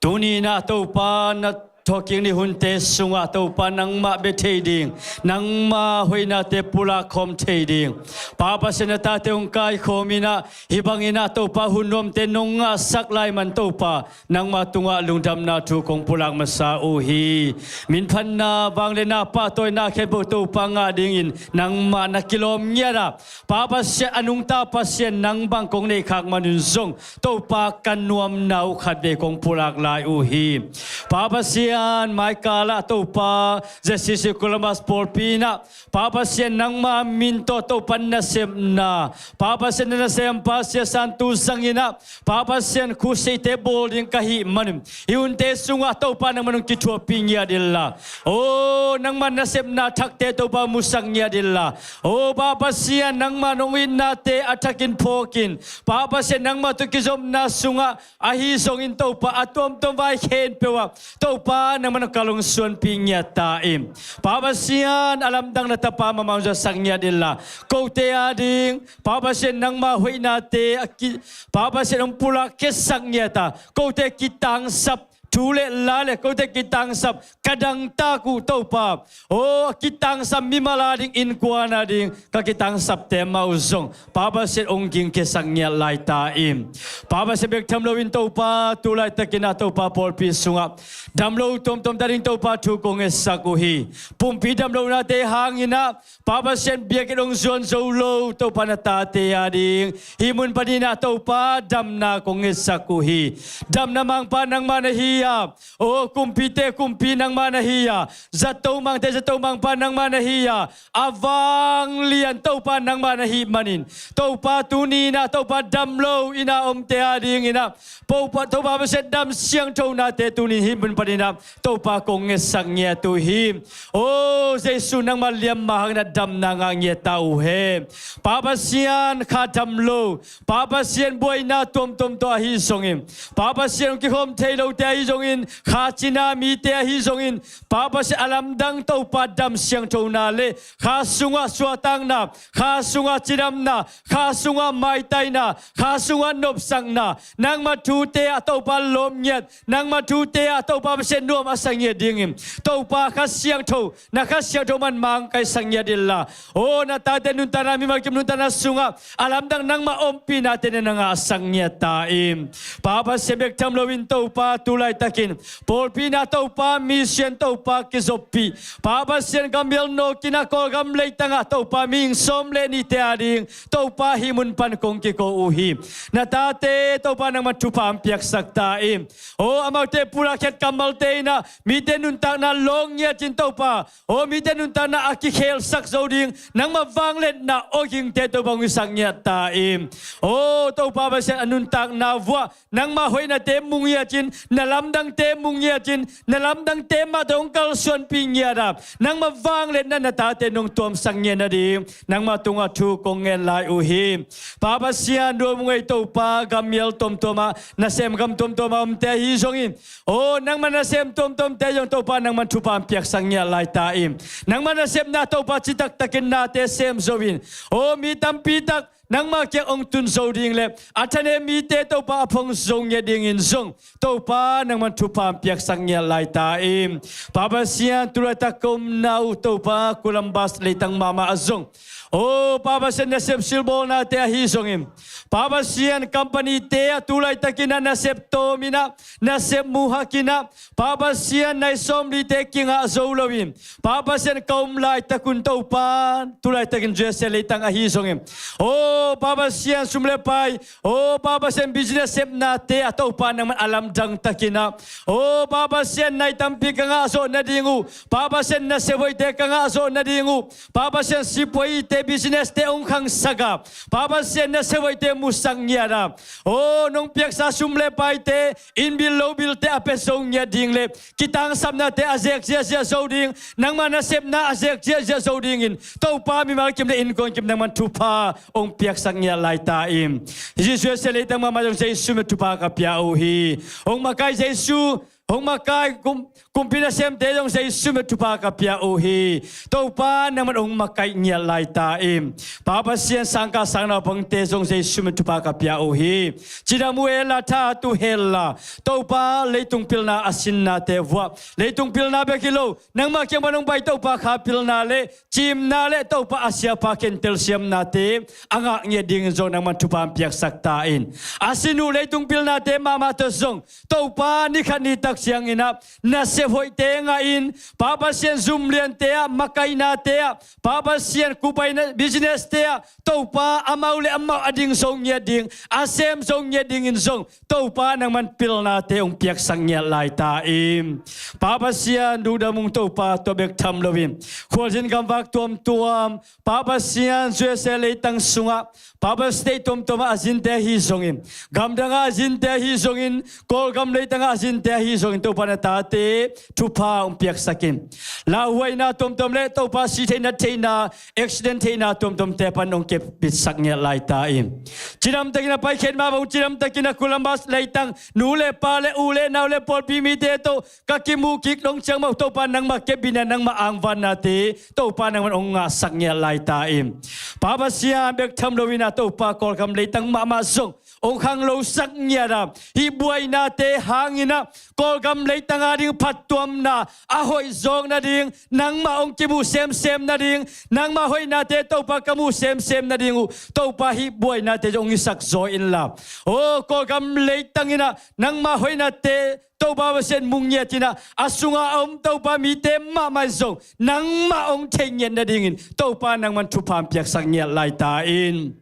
tuninah Topa na thawhkik ni hunte sungah Topa nangmah bia thei ding, nangmah hoihnate pulak khawm thei ding, Pa Pasian na tate hong kaikhawm inah hih banginah Topa hun nuamte nong ngahsak lai man Topa nangmah tungah lungdamna thu kong pulak masa uh hi. Minphatna, vangliatna, pahtawina khempeuh Topa ngah dingin nangmah na kilawm ngiat a, Pa Pasian, a nungta Pasian nang bang kong neihkhak manun zong Topa ka nuamna uh khatvei kong pulak lai uh hi. Pa Pasian, Michael ah Topa, Z C C Columbus pawlpi inah Pa Pasian nangmah min tawh Topa nasepna, Pa Pasian na nasempa Sia San Tu zanginah Pa Pasian khuseihte bawl ding ka hih manin hih hunte sungah Topa nangmah nong kithuahpih ngiat inla, o, nangmah nasepna thakte Topa musak ngiat inla, o, Pa Pasian nangmah nong itnate a thakin phawkin, Pa Pasian nangmah tawh kizopna sungah ahi zongin Topa a tuamtuam vai khempeuh ah Topa nangmah nong kalsuanpih ngiat ta in, Pa Pasian a lamdang na tapa mahmah hong zasak ngiat inla, kote ading Pa Pasian nangmah hoihnate a ki, Pa Pasian hong pulak khiasak ngiat a, kote kitangsap thu le la le kote kitangsap ka dangtak uh Topa, o, kitangsap mimal ading, innkuan ading ka kitangsapte amau zong Pa Pasian hong gingkhiasak ngiat lai ta in, Pa Pasian bek tham loin Topa tu laitakinah Topa pawlpi sungah dam lo tuamtuamte ading Topa thu kong ngetsak uh hi. Pumpi dam lohnate hanginah Pa Pasian biakinn hong zuan zo lo Topa na tate ading hih mun paninah Topa damna kong ngetsak uh hi. Damna mangpa nangmah na hi a, o, kumpite kumpi nangmah na hi a, zato mangte zato mangpa nangmah na hi a, a vanglian Topa nangmah na hih manin Topa tuninah Topa dam lo inah omte adinginah Topa, Topa Pasian dam siangthonate tunin hih mun paninah Topa kong ngetsak ngiat uh hi. O, Jesu nangmah liamma hanginah damna ngah ngiat ta uh hen. Pa Pasian kha dam lo, Pa Pasian buaina tuamtuam tawh ahi zongin, Pa Pasian hong kikhawm thei lote ahi zongin, kha cina mite ahi zongin, Pa Pasian a lamdang Topa dam siangthona le kha sungah suahtakna, kha sungah cidamna, kha sungah maitaina, kha sungah nopsakna, nangmah thute ah Topa lawm ngiat, nangmah thute ah Topa Pasian nuam a sa ngiat dingin Topa Kha Siangtho, na Kha Siangtho man mangkaisak ngiat inla, o, na tate nuntakna, mimal kim nuntakna sungah a lamdang nangmah ompihnate na ngahsak ngiat ta in, Pa Pasian bek tham loin Topa tu lai taktakin pawlpi in ah Topa, mission Topa kizoppih, Pa Pasian, gam mial nawk in ah Kawlgam leitang ah Topa, mihing sawm le nihte ading Topa hih mun pan kong kiko uh hi. Na tate Topa nangman thupha hong piaksak ta in. Aw, amaute pulak khiat kammalte in ah mite nuntakna lawng ngiat in Topa, aw, mite nuntakna a kikhelsak zo ding nangma vangliatna awgingte Topa hong hisak ngiat ta in. Aw Topa Pasian, a nuntakna vuah nangma hoihnate mu ngiat in, na lamdangte mu ngiat in, na lamdangte mah tawh hong kalsuanpih ngiat a, nangma vangliatna na tate nong tuamsak ngiat nading nangma tungah thu kong ngen lai uh hi. Pa Pasian, nuam uh ngei Topa, gam mial tuamtuam ah, nasem gam tuamtuam ah omte ahi zongin, aw, nangma nasem tuamtuamte zong Topa nangman thupha hong piaksak ngiat lai ta in. Nangma nasepna Topa citak takin nate sem zo in, aw, mi tampi tak nangma kiang hong tun zo ding le a thanem mite Topa a phong zo ngiat dingin zong Topa nangman thupha hong piaksak ngiat lai ta in. Pa Pasian, tu laitak ka omna uh Topa Columbus leitang mahmah ah zong, aw Pa Pasian, nasep silbawlnate ahi zongin, Pa Pasian, company-te ah tu laitakin ah nasep tawm in ah, nasep muhak in ah, Pa Pasian, nai sawmlite kingah zo loin, Pa Pasian, ka om laitak un Topa, tu laitakin U S A leitang ahi zongin, aw Pa Pasian, sum le pai, aw Pa Pasian, business sepnate ah Topa nangman a lamdang takin ah, aw Pa Pasian, nai tampi ka ngahzawh nading uh, Pa Pasian, nasep hoihte ka ngahzawh nading uh, Pa Pasian, sipuaite, business-te hong khangsak a, Pa Pasian, nasep hoihte musak ngiat a, aw, nong piaksa sum le paite, inn bil lo bilte a pia zo ngiat ding le kitangsapnate a zek ziahziah zo ding, nangma nasepna a zek ziahziah zo dingin Topa, mimal kim le innkuan kim nangman thupha hong piaksak ngiat lai ta in. Jesu, U S A leitang mahmah zong Jesu min thupha ka pia uh hi. Hong makaih Jesu, hong makaih kum, kumpi nasemte zong Jesu min thupha ka pia uh hi. Topa nangman hong makaih ngiat lai ta in. Pa Pasian, sangkah sangnaupangte zong Jesu min thupha ka pia uh hi. Cidam uh hen la, thahat uh hen la, Topa, leitung pilna a sinnate vuah, leitung pilna bek hi lo, nangma kiang pan hong pai Topa kha pilna le cimna le Topa a siapa khentel siamnate a ngah ngiat dingin zong nangman thupha hong piaksak ta in. A sin uh leitung pilnate mahmah tawh zong Topa, ni khat ni tak ciangin ah nasep hoihte ngah in, Pa Pasian, zum liante ah, makaihnate ah, Pa Pasian, kupaina business-te ah Topa, amau le amau a ding zo ngiat ding, a sem zo ngiat dingin zong Topa nangman pilnate hong piaksak ngiat lai ta in. Pa Pasian, lungdam ung Topa, tua bek tham loin khualzin gamvak tuamtuam, Pa Pasian, U S A leitang sungah, Pa Pasian, state tuamtuam ah a zinte ahi zongin, gamdang ah a zinte ahi zongin, Kawlgam leitang ah a zinte ahi zongin, Topa, na tate thupha hong piaksak in. Lauhuaina tuamtuam le Topa, si theihna theihna, accident theihna tuamtuamte pan hong kepbitsak ngiat lai ta in. Cidamtakin a paikhiat mah bang, cidamtakin a Columbus leitang nu le pa le u le nau le pawlpi mite tawh ka kimuh kik dong ciang mah uh, Topa, nangmah kepbitna, nangmah angvannate Topa nangman hong ngahsak ngiat lai ta in. Pa Pasian, bek tham loin ah Topa, Kawlgam leitang mahmah zong hong khanglosak ngiat a, hih buainate hangin ah Kawlgam leitang ading phattuamna a hoih zawk nading, nangmah hong kimuh semsem nading, nangmah hoihnate Topa ka muh semsem nading uh, Topa, hih buainate zong hong hisak zaw inla, aw, Kawlgam leitang in ah nangmah hoihnate Topa Pasian, mu ngiat in ah, a sungah a om Topa mite mahmah in zong nangmah hong theih ngiat nadingin Topa nangman thupha hong piaksak ngiat lai ta in.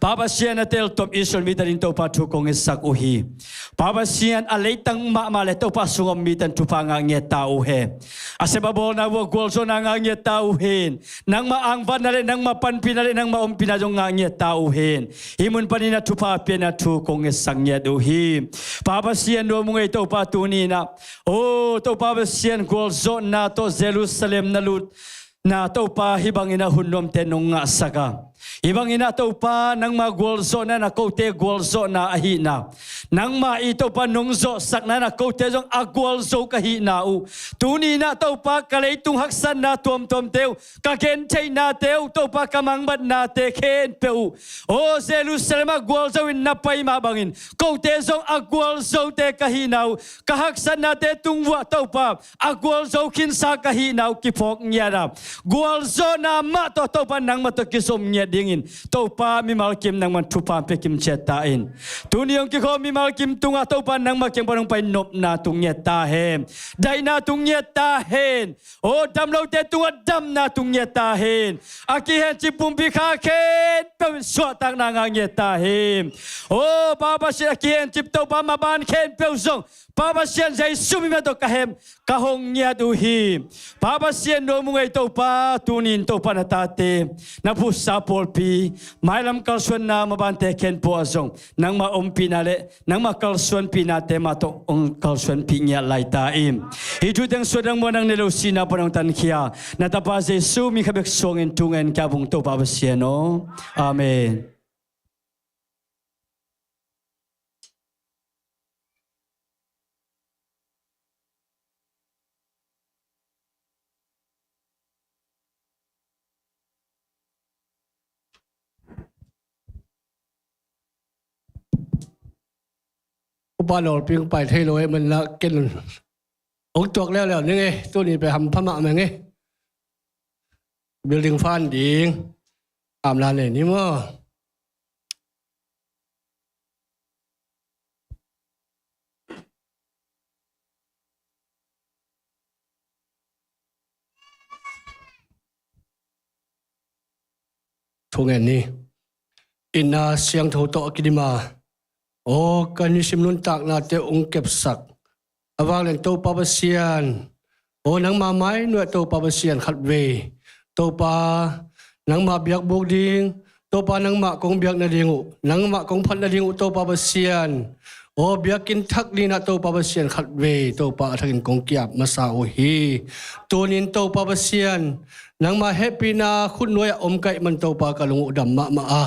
Pa Pasian, a teltuam Israel mite ading Topa thu kong ngetsak uh hi. Pa Pasian, a leitang mahmah le Topa sungah om mite in thupha ngah ngiat ta uh hen. A sep a bawlna uh a gualzawhna ngah ngiat ta uh hen. Nangmah angvanna le nangmah panpihna le nangmah ompihna zong ngah ngiat ta uh hen. Hih mun panin a thupha piakna thu kong ngetsak ngiat uh hi. Pa Pasian, nuam uh ngei Topa, tuni in ah, aw Topa Pasian, gualzawhna tawh Jerusalem na lut na Topa, hih bangin ah hun nuamte nong ngahsak a, hih bangin ah Topa, nangma gualzawhna in ah kote gualzawhna ahihna, nangmah i Topa nong zawhsakna in ah kote zong a gualzo ka hihna uh, tuni in ah Topa, ka leitung haksatna tuamtuamte uh, ka gentheihnate uh, Topa, ka mangbatnate khempeuh uh, aw Jerusalem ah gualzo in na pai mah bangin kote zong a gualzote ka hihna uh, ka haksatnate tung uah Topa, a gualzo khinsa ka hihna uh kiphawk ngiat a, gualzawhna mah tawh Topa nangmah tawh kizom ngiat ding dingin Topa mimal kim nangman thupha pia kim ciat ta in. Tuni hong kikhawm mimal kim tungah Topa nangmah kiang pan hong pai nopna tung ngiat ta hen. Daihna tung ngiat ta hen. Aw damlote tungah damna tung ngiat ta hen. A kihencip pumpi kha khempeuh in suahtakna ngah ngiat ta hen. Aw Pa Pasian a kihencip Topa maban khempeuh zong Pa Pasian Jesu min tawh ka hem ka hong ngiat uh hi. Pa Pasian nuam uh ngei Topa tunin Topa na tate na phusa pawlpi mailam kalsuanna mabante khenpawh ah zong nangmah ompihna le nangmah kalsuanpihnate mah tawh hong kalsuanpih ngiat lai ta in. Hih thu teng suah dang muan nang ne lo sihna pan hong tankhia na tapa Jesu min kha bek suangin thu ngen kia bung Topa Pasian aw. Amen. Upa Lawlping pai thei lo eh, man la ken hong tuak leuleu ning eh, tuni pe hampha mahmah ing eh. Building fund ding amla nei ni maw? Thu ngen ni. Itna siangtho tawh a kidim a, aw ka nisim nuntaknate hong kepsak a vanglian Topa Pasian, aw nangmah mai nuai Topa Pasian khatvei Topa nangmah biakbuk ding, Topa nangmah kong biak nading uh, nangmah kong phat nading uh Topa Pasian, aw biakinn thak dingin ah Topa Pasian khatvei Topa a thakin kong ki-ap masa uh hi. Tunin Topa Pasian nangmah hehpihna khutnuai ah om ka hih man Topa ka lung uh dam mahmah a,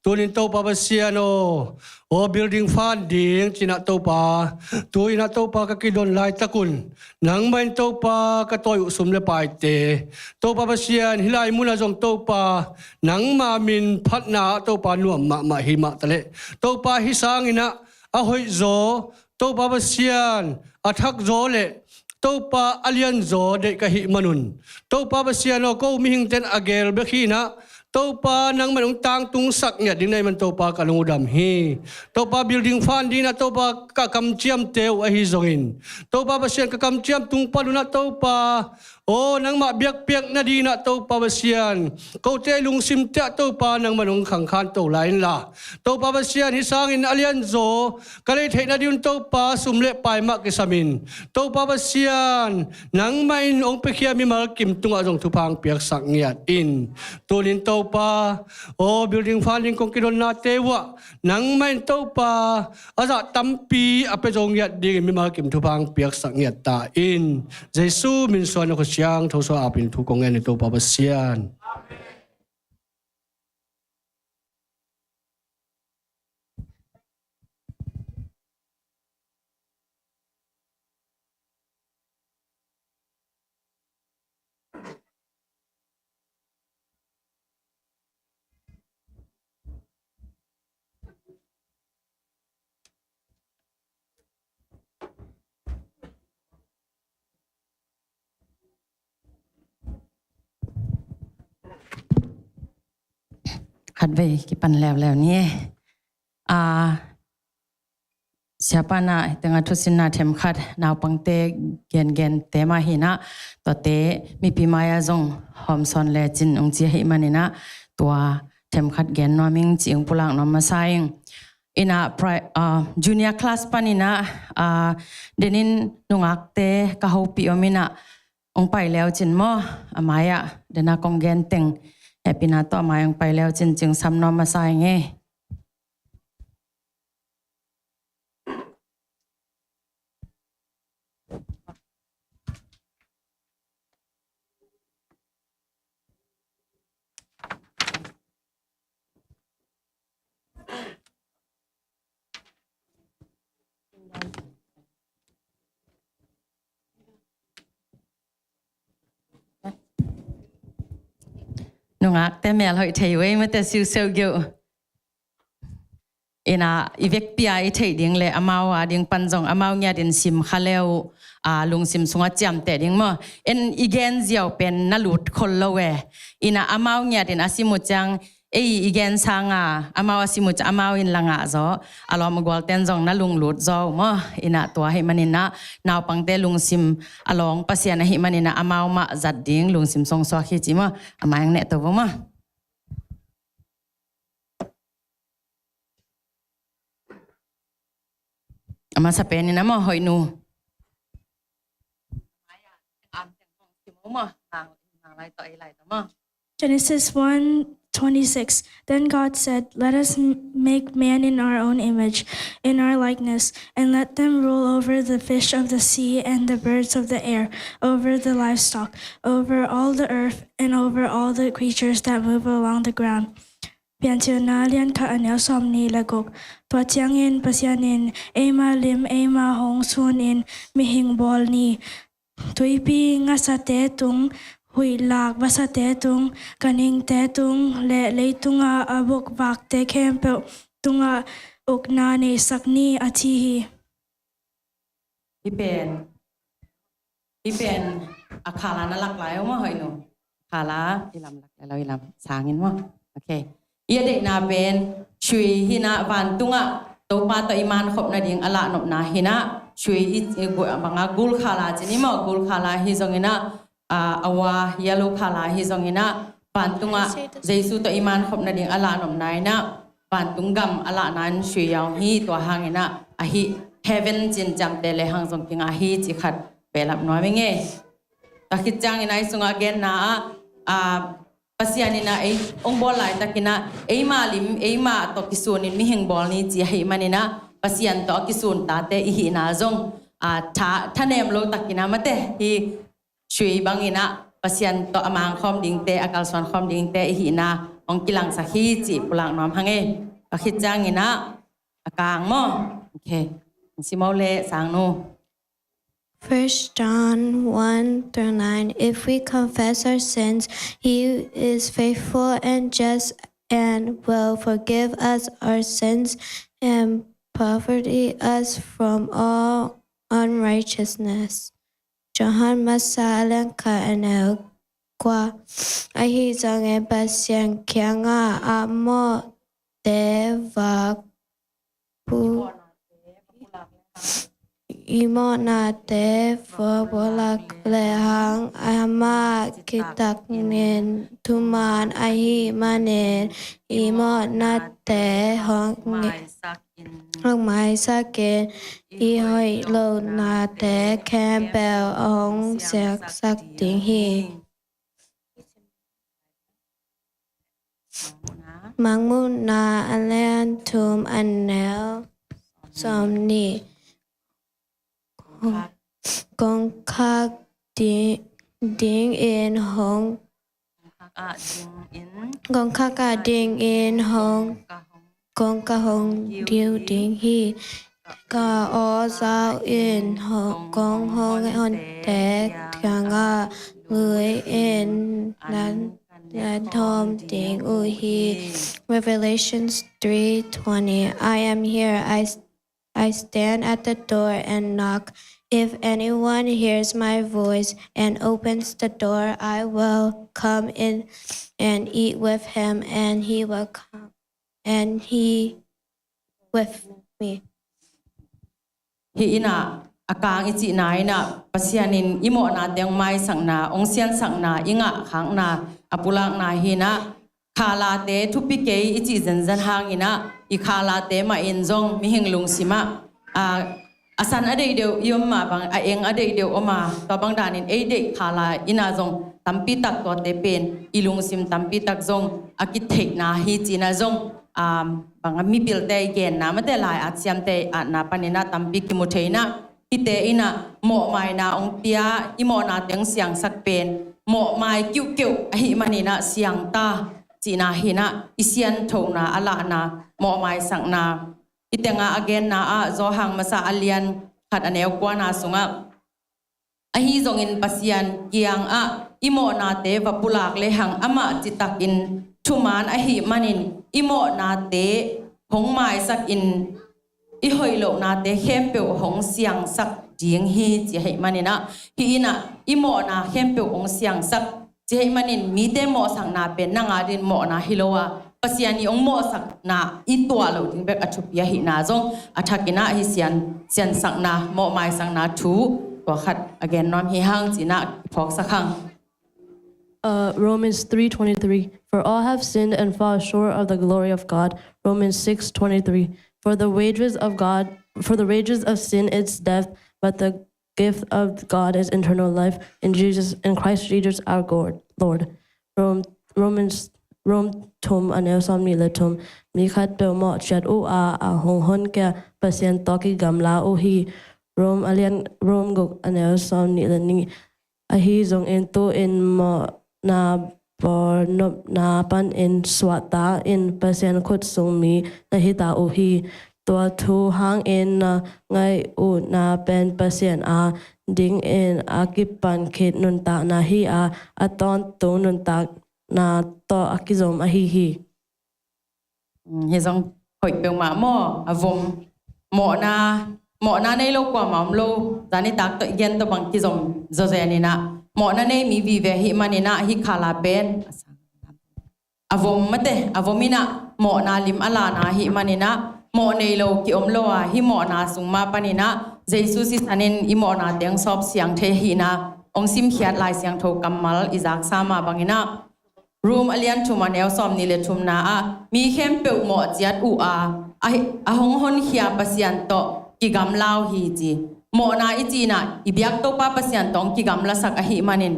tunin Topa Pasian aw, aw building fund ding ci-in ah Topa, tu-in ah Topa ka kidon laitak un nangmah in Topa ka tawi uh sum le paite Topa Pasian hih lai munah zong Topa nangmah min phatna ah Topa nuam mahmah hi mah taleh Topa hih sangin ah a hoihzaw Topa Pasian a thakzaw le Topa a lianzaw deih ka hih manun Topa Pasian aw ko mihingte'n a geel bek hi-in ah Topa nangmah in hong tangtungsak ngiat ding na hih man Topa ka lung uh dam hi. Topa building fund dingin ah Topa ka kamciamte uh ahi zongin Topa Pasian ka kamciam tung panun ah Topa aw nangmah biakpiak nadingin ah Topa Pasian kote lungsimte ah Topa nangmah in hong khangkhan to lai inla Topa Pasian hih sangin a lianzaw ka lei theih nading un Topa sum le pai mah kisamin Topa Pasian nangmah in hong piakhia mimal kim tungah zong thupha hong piaksak ngiat in. Tunin Topa aw building fund ding kong kidonnate uh ah nangmah in Topa a zah tampi a pia zo ngiat dingin mimal kim thupha hong piaksak ngiat ta in. Jesu min suang na khut siangtho suang apin thu kong ngen hi Topa Pasian. Khatvei kipan leuleu ni. A, siapa na tengah thusinna themkhat naupangte gengen tema hi-in ah tuate mipi mai-ah zong hawmsawn lecin ung ci ahih manin ah tua themkhat gen nuam ing ci ung pulak nuam masa ing. Inah pri-, ah, junior class panin ah, ah, denin nungakte ka hopih om inah ung pai leucin maw, a mai-ah dena kong gen teng hehpihna tawh a mai ung pai leucin ci ung sam nuam masa ing e. Nungakte mel hoih thei uh ei mate siuseu geuh. Inah i vekpi-a i theih ding le amau a ding pan zong amau ngiatin sim kha le uh, a, lungsim sungah ciamteh ding maw. En i gen ziau pen na lut khol lo e. Inah amau ngiatin a sim uh ciang ei i gen sanga amau a sim uh ciang amau in la ngah zaw, a lawm a gualten zong na lunglut zaw uh maw. Inah tua ahih maninah naupangte lungsim a lawng Pasian ahih maninah amau mah zat ding lungsim songsuak hi ci maw. A mai ang neh to vo maw. A masa penin a maw, hoih nu. Genesis one twenty-six. Then God said, "Let us m- make man in our own image, in our likeness, and let them rule over the fish of the sea and the birds of the air, over the livestock, over all the earth, and over all the creatures that move along the ground." Piancilna lian khat a neu sawm nih le guk. Tua ciangin Pasian in, "Eima lim, eima hong sunin mihing bawl ni. Tuipi ngasate tung, huihlak vasate tung, ganhingte tung, le leitunga a bukvakte khempeuh tungah ukna neisak ni," a ci hi. Hi pen, hi pen a khala na lak lai uh maw, hoih nu? Khala i lam lak lai lo, i lam sangin maw? Okay. I a deihna pen sui hinah vantungah Topa tawh i mankhopna ding a lahnopna hinah sui i, i gu- banga gul khala cin i maw, gul khala hi zonginah, a, awa yellow khala hi zonginah vantungah Jesu tawh i mankhopna ding a lahnopna inah vantung gam a lahna in sui a om hi. Tua hanginah ahi heaven cin ciamteh le hang zong kingah hi ci khat behlap nuam i ngei. Tua khit ciangin ai sungah genna ah, a, Pasian inah ei ong bawl laitakinah eima lim eima tawh kisunin mihing bawl ni ci ahih maninah Pasian tawh a kisun tate i hihna zong, a, tha, thanem lo takinah mate hi sui banginah Pasian tawh a mangkhawm dingte, a kalsuan khawm dingte i hihna hong kilangsak hi cih pulak nuam hang ei. A khit cianginah a kang maw? Okay. Simau le sangnu. First John one through nine. If we confess our sins, he is faithful and just and will forgive us our sins and purify us from all unrighteousness. Johan masa a lian khat a neu kua. Ahi zongin Pasian kiangah a mawhte va pu- i mawhnate va pulak lehang amah kitaknin thuman ahih manin i mawhnate hong nge- hong maisakin i hoih lohnate khempeuh hong siangsak ding hi. Mangmuhna a lian thum a neu sawm nih. Kongkhak ding, ding in hong, kongkhak ah ding in hong, kong ka hong diu ding hi. Ka aw zau in hong, kong hong honte kiangah lui in nan, nan thawm ding uh hi. Revelations three twenty. I am here. I I stand at the door and knock. If anyone hears my voice and opens the door, I will come in and eat with him, and he will come, and he with me. Hih inah a kang i cihna inah Pasian in i mawhnate hong maisakna, hong siansakna, i ngahkhakna a pulakna hi inah khalate thupi kei i cih zenzen hangin ah, i khalate mah in zong mihing lungsim ah, a, a san a deih deuh i om mah bang, a eng a deih deuh om a, tua bang danin ei deih khala in ah zong tampi tak tuate pen i lungsim tampi tak zong a kitheihna hi ci-in ah zong, um, bang a mipilte i genna mate lai-at siamte i atna panin ah tampi kimu thei in ah, hihte in ah mawhmaina hong pia, i mawhnate hong siangsak pen mawhmai kiuhkeuh ahih manin ah siangta cihna hi in ah, i sianthona a lahna, mawhmaisakna. I tengah a genna ah Johan masa a lian khat a neu kuana sungah, ahi zongin Pasian kiangah i mawhnate va pulak lehang amah citakin thuman ahih manin i mawhnate hong maisakin i hoih lohnate khempeuh hong siangsak ding hi ci ahih manin ah, hih in ah i mawhna khempeuh hong siangsak ci ahih manin mite mawhsakna pen nang adingin mawhna hi lo a, Pasian i hong mawhsakna i tuah loh ding bek a thupi ahihna zong a thakin ah hih sian, siansakna, mawhmaisakna thu tua khat a gen nuam hi hang ci-in ah kiphawksak hang. Uh, Romans three twenty-three, "For all have sinned and fall short of the glory of God." Romans six twenty-three, "For the wages of God, for the wages of sin is death, but the gift of God is eternal life in Jesus, in Christ Jesus our God, Lord." Rome, Romans, Rome thum a neu sawm nih le thum, "Mi khat peuh mawh ciat uh a, a hong honkhia Pasian tawh kigamla uh hi." Rome a lian, Rome guk a neu sawm nih le nih, "Ahi zongin tu-in mawhna bawl nopna panin suahtak in Pasian khut sung mi na hita uh hi. Tua thu hangin na ngaih uhna pen Pasian a dingin a kipan khit nuntakna hi a, a tawntung nuntakna tawh a kizom ahi hi." Hi zong hoih peuhmah maw, a vom. Mawhna, mawhna nei lo kuamah om lo. Zanitak tawh i gen tawh bang kizom zawzen in ah, mawhna nei mi vive ahih manin ah hih khala pen a vom mate, a vom in ah mawhna lim a lana ahih manin ah, mawh nei lo kiom lo a, hih mawhna sung mah panin ah Jesu sisan in i mawhnate hong sawp siang thei ahihna hong simkhiat Lai Siangtho kammal i zaksa mah bangin ah, Rom a lian thum a neu sawm nih le thumna ah, "Mi khempeuh mawh ciat uh a, a, a hong honkhia Pasian tawh kigamla uh hi," ci. Mawhna i cih in ah i biak Topa Pasian tawh hong kigamlasak ahih manin,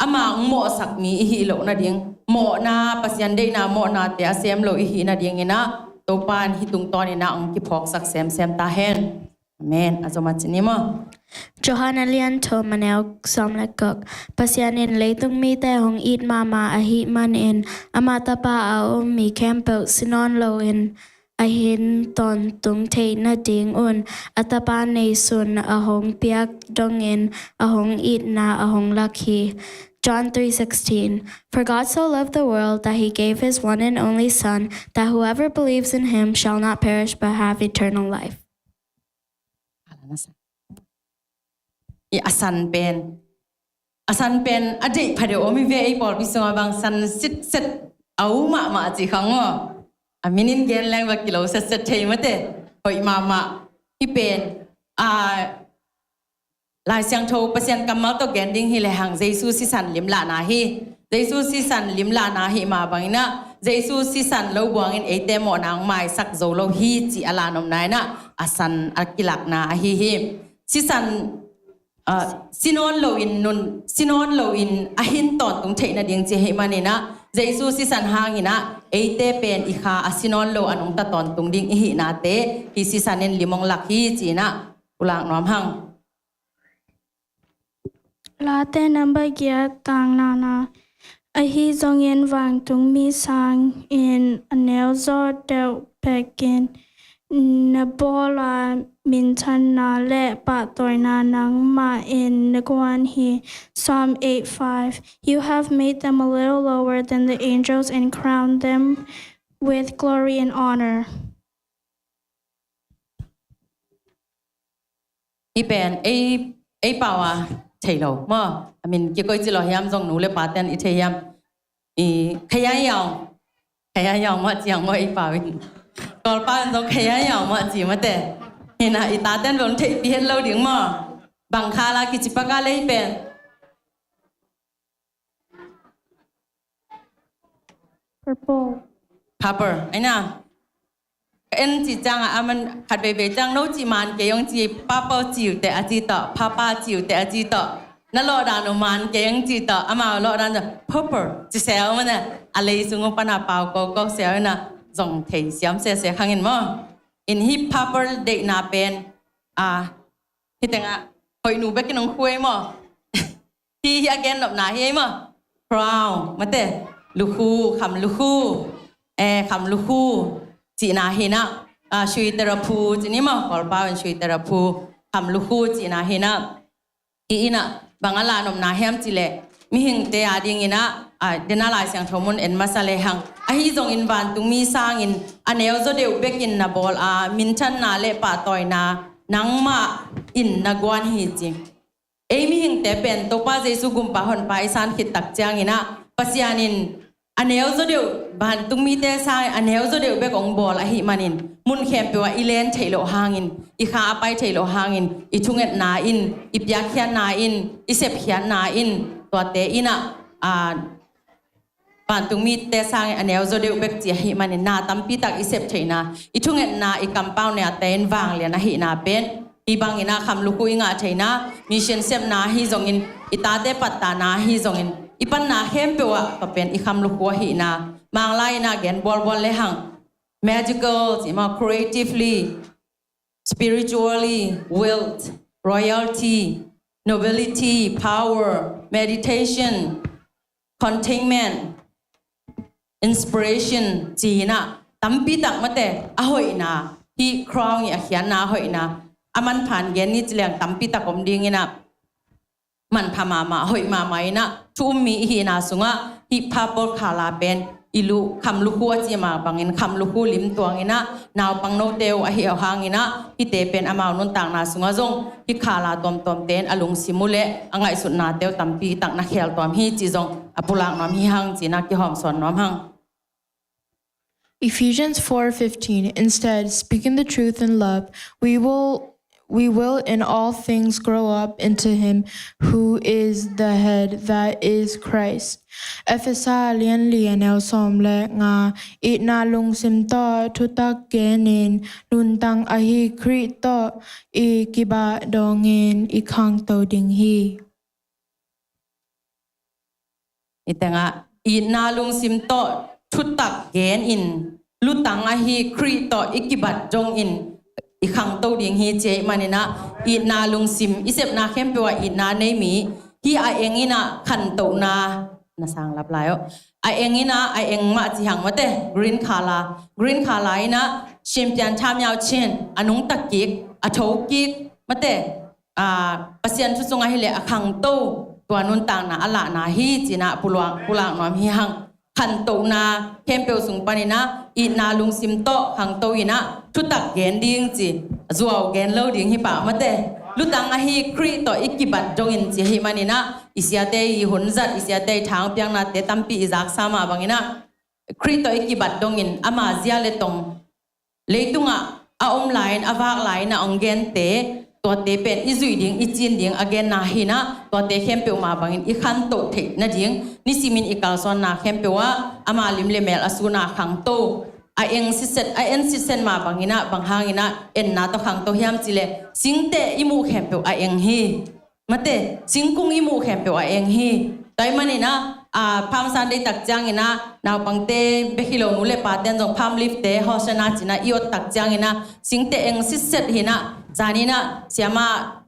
ama hong mawhsak mi i hih loh nading, mawhna, Pasian deihna mawhnate a sem lo i hih nadingin ah Topa in hih tungtawn in ah hong kiphawksak semsem ta hen. Amen. A zom a ci ni maw? Johan a lian thum a neu sawm le guk. Pasian in leitung mite hong it mahmah ahih manin, ama Tapa a um mi khempeuh si nawn loin a hin tawntung theih nadingun, a Tapa neisun a hong piak dongin a hong itna a hong lak hi. John three sixteen, "For God so loved the world that he gave his one and only Son, that whoever believes in him shall not perish but have eternal life." I a san pen, a san pen a deih phadeuh om hi ve, ei pawlpi sungah bang san sitset a um mahmah cih khang maw? A min in gen leng va kilo setset thei mate. Hoih mahmah. Hih pen a, Lai Siangtho Pasian kammal tawh gen ding hi lehang Jesu sisan limlahna hi. Jesu sisan limlahna hi mah bangin ah, Jesu sisan lo buangin eite mawhna hong maisak zo lo hi cih a lanopna in ah, a san a kilakna ahi hi. Sisan, ah, si nawn loin nun, si nawn loin a hin tawntung theih nading ci ahih manin ah, Jesu sisan hangin ah eite pen i kha a si nawn lo a nungta tawntung ding i hihnate hih sisan in lim hong lak hi ci-in ah pulak nuam hang. Late number giat tang nana. Ahi zongin vantungmi sangin a neu zaw deuh bekin na bawl a, minthanna le pahtawina nangmah in na guan hi. Psalm eight five. You have made them a little lower than the angels and crowned them with glory and honor. Hih pen ei, ei pau a thei lo maw? A min kikoih ci lo hiam, zong nu le pa ten i thei hiam? I, Khayai Yaung. Khayai Yaung mah ci ang maw ei pau in. Kawlpau in zong Khayai Yaung mah ci mate. Hi in ah i ta ten bel theihpih het lo ding maw? Bang kha la kici pak a lei pen? Purple. Purple, ai na. Ka en ci ciang a, a man khat veivei ciang no ci man kei ong ci, purple ci uh teh a ci tawh, purple ci uh teh a ci tawh. Na lawh dan uh man kei ong ci tawh, amau lawh dan uh purple ci sel mah na. A lei sung uh pan a pau kawkawk sel in ah zong thei siam sese khang in maw? In hih purple deihna pen, a, hih tengah hoih nu bekin ong khuai maw? Hih, hih a gen nopna hi ei maw? Crown, mate, lukhu, kham lukhu, eh, kham lukhu cihna hi in ah, ah, sui teraphu ci ni maw? Kawlpau in sui teraphu, kham lukhu cihna hi in ah. Hih in ah bang a la nopna hiam cih leh, mihingte a dingin ah, ah, den a Lai Siangtho mun en masa lehang, ahi zongin vantungmi sangin a neu zaw deuh bekin na bawl a, minthanna le pahtawina nangmah in na guan hi ci. Ei mihingte pen Topa Jesu gumpa honpa i san khit tak ciangin ah, Pasian in a neu zaw deuh, vantung mite sangin a neu zaw deuh bek hong bawl ahih manin, mun khempeuh ah i len theih loh hangin, i kha a pai theih loh hangin, i thungetna in, i piakkhiatna in, i sepkhiatna in, tuate in ah, aa, vantung mite sangin a neu zaw deuh bek ci ahih manin, na tampi tak i sep theihna, i thungetna, i kampaunate in vanglian ahihna pen, hih bangin ah kham lukhu i ngah theihna, mission sepna ahi zongin, i tate pattahna ahi zongin, i panna khempeuh ah tua pen i kham lukhu ahihna, Manglai in ah gen bualbual le hang, magical, ci maw, creatively, spiritually, wealth, royalty, nobility, power, meditation, contentment, inspiration, ci-in ah tampi tak mate, a hoihna, hih crown i a khiatna a hoihna, a manpha in gen ni ci leng tampi tak om dingin ah, manpha mahmah, hoih mahmah in ah, thu um mi i hihna sungah hih purple color pen i lu, kham lukhu a ci mah bangin, kham lukhu lim tuangin ah, naupang note uh ahih hangin ah, hihte pen amau nuntakna sungah zong hih color tuamtuamte in a lungsim uh le a ngaihsutnate uh tampi tak na khel tuam hi cih zong a pulak nuam hi hang, ci-in ah kihawmsawn nuam hang. Ephesians four fifteen, instead, speaking the truth in love, we will, we will in all things grow up into him who is the head, that is Christ. Efesa lianli a neu sawm le nga, itna lungsim tawh thutak genin, nuntak ahi Khrih tawh i kibah dongin i khangto ding hi. I tengah, itna lungsim tawh thutak genin, lutang ahi Khrih tawh i kibat dongin i khangto ding hi, ci ahih manin ah, itna lungsim, i sepna khempeuh ah itna nei mi, hih a eng in ah khantohna, na sang lap lai aw, a eng in ah, a eng mah ci hang mate, green color, green color in ah, ရှင်ပြန်ထမြောက်ခြင်း, a nungta kik, a tho kik mate, aa, Pasian thu sungah hileh a khangto, tua nuntakna a lahna hi, ci-in ah pulak, pulak nuam hi hang. Khantohna khempeuh sung panin ah, itna lungsim tawh khangto in ah, thutak gen ding ci, zuau gen lo ding hi pah mate. Lutang ahi Khrih tawh i kibat dongin ci ahih manin ah, i siate i hunzat, i siate i thangpiaknate tampi i zaksa mah bangin ah, Khrih tawh i kibat dongin ama zia le tong, leitungah a om lai-in, a vak lai-in a hong gente, tuate pen i zuih ding, i cin ding a genna hi-in ah, tuate khempeuh mah bangin i khantoh theih nading, nisimin i kalsuanna khempeuh ah ama lim le mel a sun a khangto, a eng sitset, a en sitset mah bangin ah, bang hangin ah enna tawh khangto hiam cih leh, singteh i muh khempeuh a eng hi. Mate, singkung i muh khempeuh a eng hi. Tua ahih manin ah, aa, Palm Sunday tak ciangin ah, naupangte bek hi lo, nu le pate'n zong palm leaf-te, hosanna ci-in ah i ot tak ciangin ah, singteh eng sitset hi-in ah, zanin ah, siamah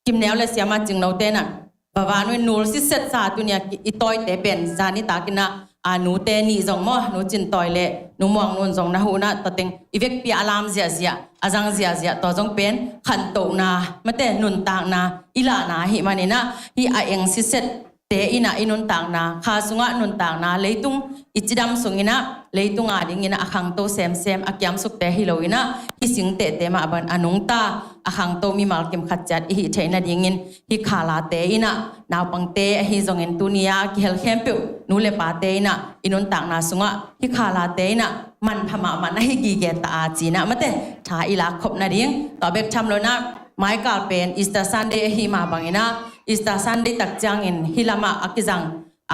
Kim Neu le siamah Cing No-te'n ah, vava nu in nul sitset sa, tuni-a i tawite pen, zani takin ah, aa, nute nih zong maw, Nu Cin Tawi le Nu Muang Nun zong na huh-in ah, tua teng i vekpi-a a lam ziahziah, a zang ziahziah, tua zong pen khantohna, mate, nuntakna i lahna ahih manin ah, hih a eng sitsette in ah i nuntakna, kha sungah nuntakna, leitung i cidam sungin ah, leitung adingin ah a khangto semsem, a kiamsukte hi lo-in ah, hih singtehte mah bangin a nungta, a khangto mimal kim khat ciat i hih theih nadingin, hih khalate in ah, naupangte ahi zongin, tuni-a kihel khempeuh nu le pate in ah, i nuntakna sungah hih khalate in ah manpha mahmah na hi gige ta a, ci-in ah, mate, tha i lak khop nading. Tua bek tham lo-in ah, maikal pen Easter Sunday ahih mah bangin ah, Easter Sunday tak ciangin hih lamah a kizang,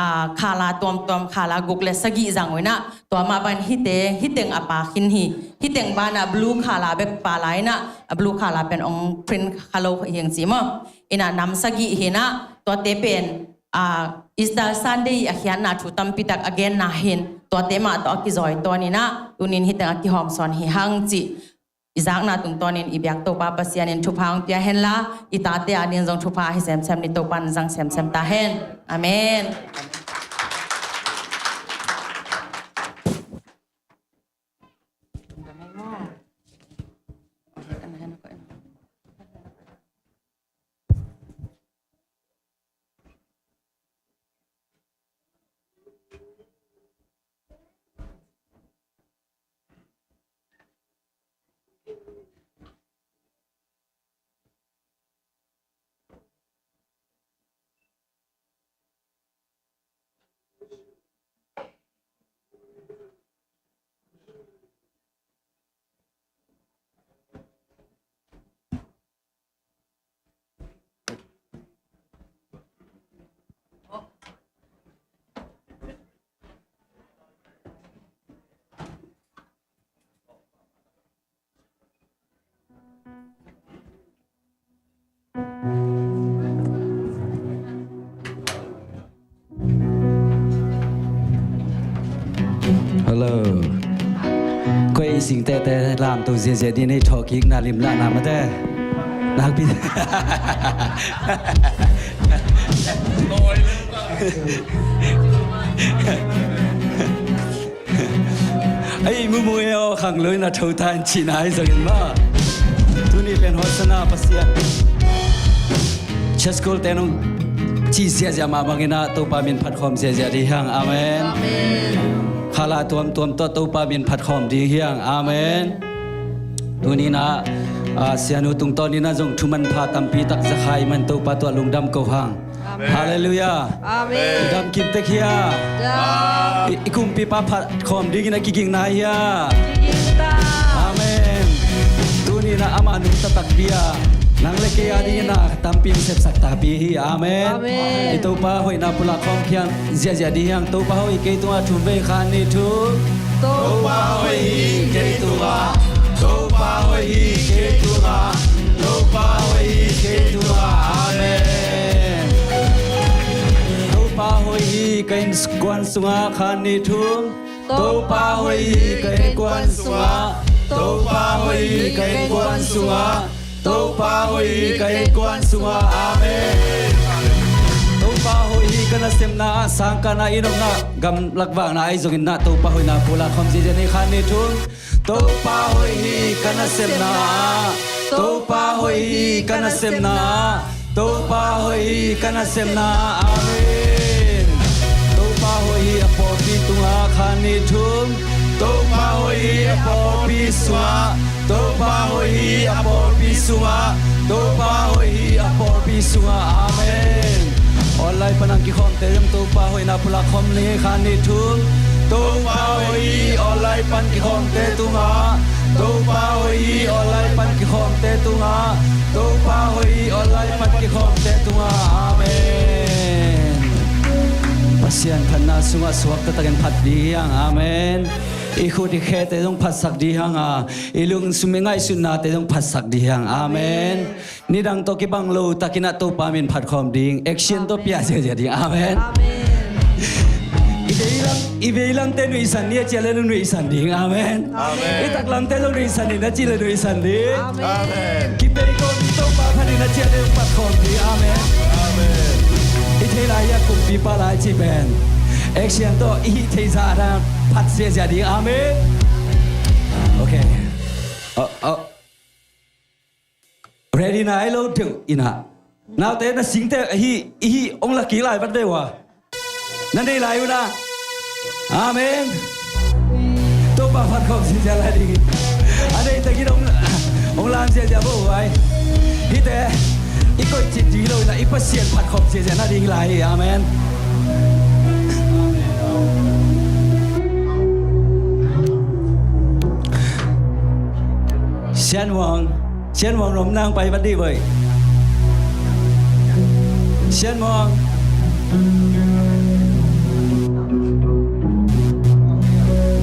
aa, khala tuamtuam, khala guk le sagih zang uh in ah, tua mah bangin hihte, hih teng a pha khin hi. Hih teng banah blue khala bek pha lai-in ah, a blue khala pen hong print kha lo hi hang, ci maw. In ah nam sagih hi-in ah, tuate pen, aa, Easter Sunday a khiatna thu tampi tak a genna hi-in, tuate mah tawh a kizawi tuan in ah, tuni-in hih teng a kihawmsawn hi hang, ci. I zakna tungtawnin i biak Topa Pasian in thupha hong pia hen la, i tate adingin zong thupha hi semsem ni, Topa in zang semsem ta hen. Amen. Singtehte lamto ziahziah ding nei thawhkikna limlahna mate. Nakpi. Ei, mumu e aw, khanglo in a tho ta in cihna ahi zongin mah. Tuni pen Hosanna Pasian. Church goal te nong cih ziahziah mah bangin ah Topa min phatkhawm ziahziah ding hi hang. Amen. Amen. Khala tuamtuam tawh Topa min phatkhawm ding hi hang. Amen. Tuni in ah, ah, sianu tungtawn in ah zong thu manpha tampi tak za kha ahih man Topa tungah lungdam ko hang. Amen. Halleluiah. Amen. Dam kim tek hia? Dam. I, i kumpipa phatkhawm dingin a kiging nai hia? Kiging ta. Amen. Tuni in ah amah nungta takpi a, nang le kei a dingin ah tampi hong sepsak takpi hi. Amen. Amen. I Topa hoihna pulak khawm khian ziahziah ding hi hang. Topa hoih hi kei tungah, thum vei, khat, nih, thum. Topa hoih hi kei tungah. Topa hoih hi kei tungah. Topa hoih hi kei tungah. Amen. Topa hoih hi ka innkuan sungah, khat, nih, thum. Topa hoih hi ka innkuan sungah. Topa hoih hi ka innkuan sungah. Topa hoih hi ka innkuan sungah. Amen. Topa hoih hi ka nasepna ah, sangkahna, inn omna, gamlak vakna ahi zongin ah Topa hoihna pulak khawm ziahziah ni, khat, nih, thum. Topa hoih hi ka nasepna ah. Topa hoih hi ka nasepna ah. Topa hoih hi ka nasepna ah. Amen. Topa hoih hi a pawlpi tungah, khat, nih, thum. Topa hoih hi a pawlpi sungah. Topa hoih hi a pawlpi sungah. Topa hoih hi a pawlpi sungah. Amen. Online pan a kikhawmte zong Topa hoihna pulak khawm ni, khat, nih, thum. Topa hoih hi online pan kikhawmte tungah. Topa hoih hi online pan kikhawmte tungah. Topa hoih hi online pan kikhawmte tungah. Amen. Pasian phatna sungah suak taktakin phat ding hi hang. Amen. I khut i khete zong phatsak ding hi hang a, i lungsim i ngaihsutnate zong phatsak ding hi hang. Amen. Nidang tawh kibang lo takin ah Topa min phatkhawm ding, action tawh pia ziahziah ding. Amen. Amen. I veilam, i veilamte nuihsan ni a cih leh nuihsan ding. Amen. Amen. I taklamte zong nuihsan ni a cih leh nuihsan ding. Amen. Amen. Kipei kawm Topa phat ni a cih leh phatkhawm ding. Amen. Amen. I thei lai a kumpipa lai cih pen action tawh i hih theih zah a phat ziahziah ding. Amen. Okay. Oh, oh. Ready na hi lo deuh in ah, naute na singte ahi, i hih hong la kik lai vat ve ua. Na nei lai un ah. Amen. Topa phatkhawm ziahziah lai ding. A nei takin hong, hong lam ziahziah vo vai. Hihte i koih cih ding lo in ah, i Pasian phatkhawm ziahziah na ding lai hi. Amen. Sian Wang, Sian Wang rom nang pai vat dih voi. Sian Wang.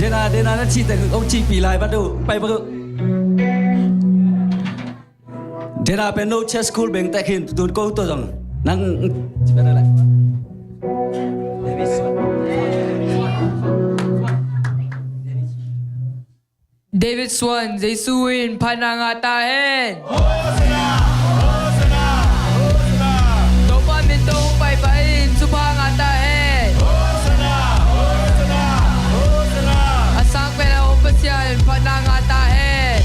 Dena, dena na cihte kong cihpih lai vat uh, pai vat uh. Dena pen no church school beng tek hin, tun ko to zong nang. David Swan, Jesu in phatna ngah ta hen. Topa min tawh hong paipai in thupha ngah ta hen. A sang pen a om Pasian phatna ngah ta hen.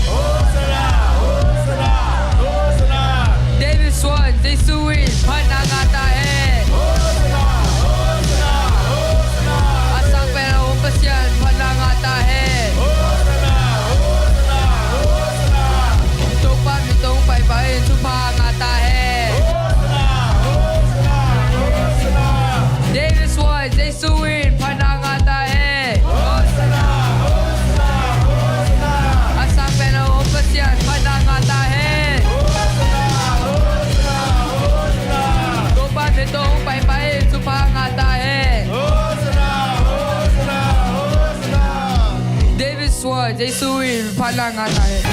David Swan, Jesu in phatna ngah ta hen. A sang pen a om Pasian phatna ngah ta hen. Topa min tawh hong paipai in thupha ngah ta hen. David Swan, Jesu in phatna ngah ta hen. A sang pen a om Pasian phatna ngah ta hen. Topa min tawh hong paipai in thupha ngah ta hen. David Swan, Jesu in phatna ngah ta hen.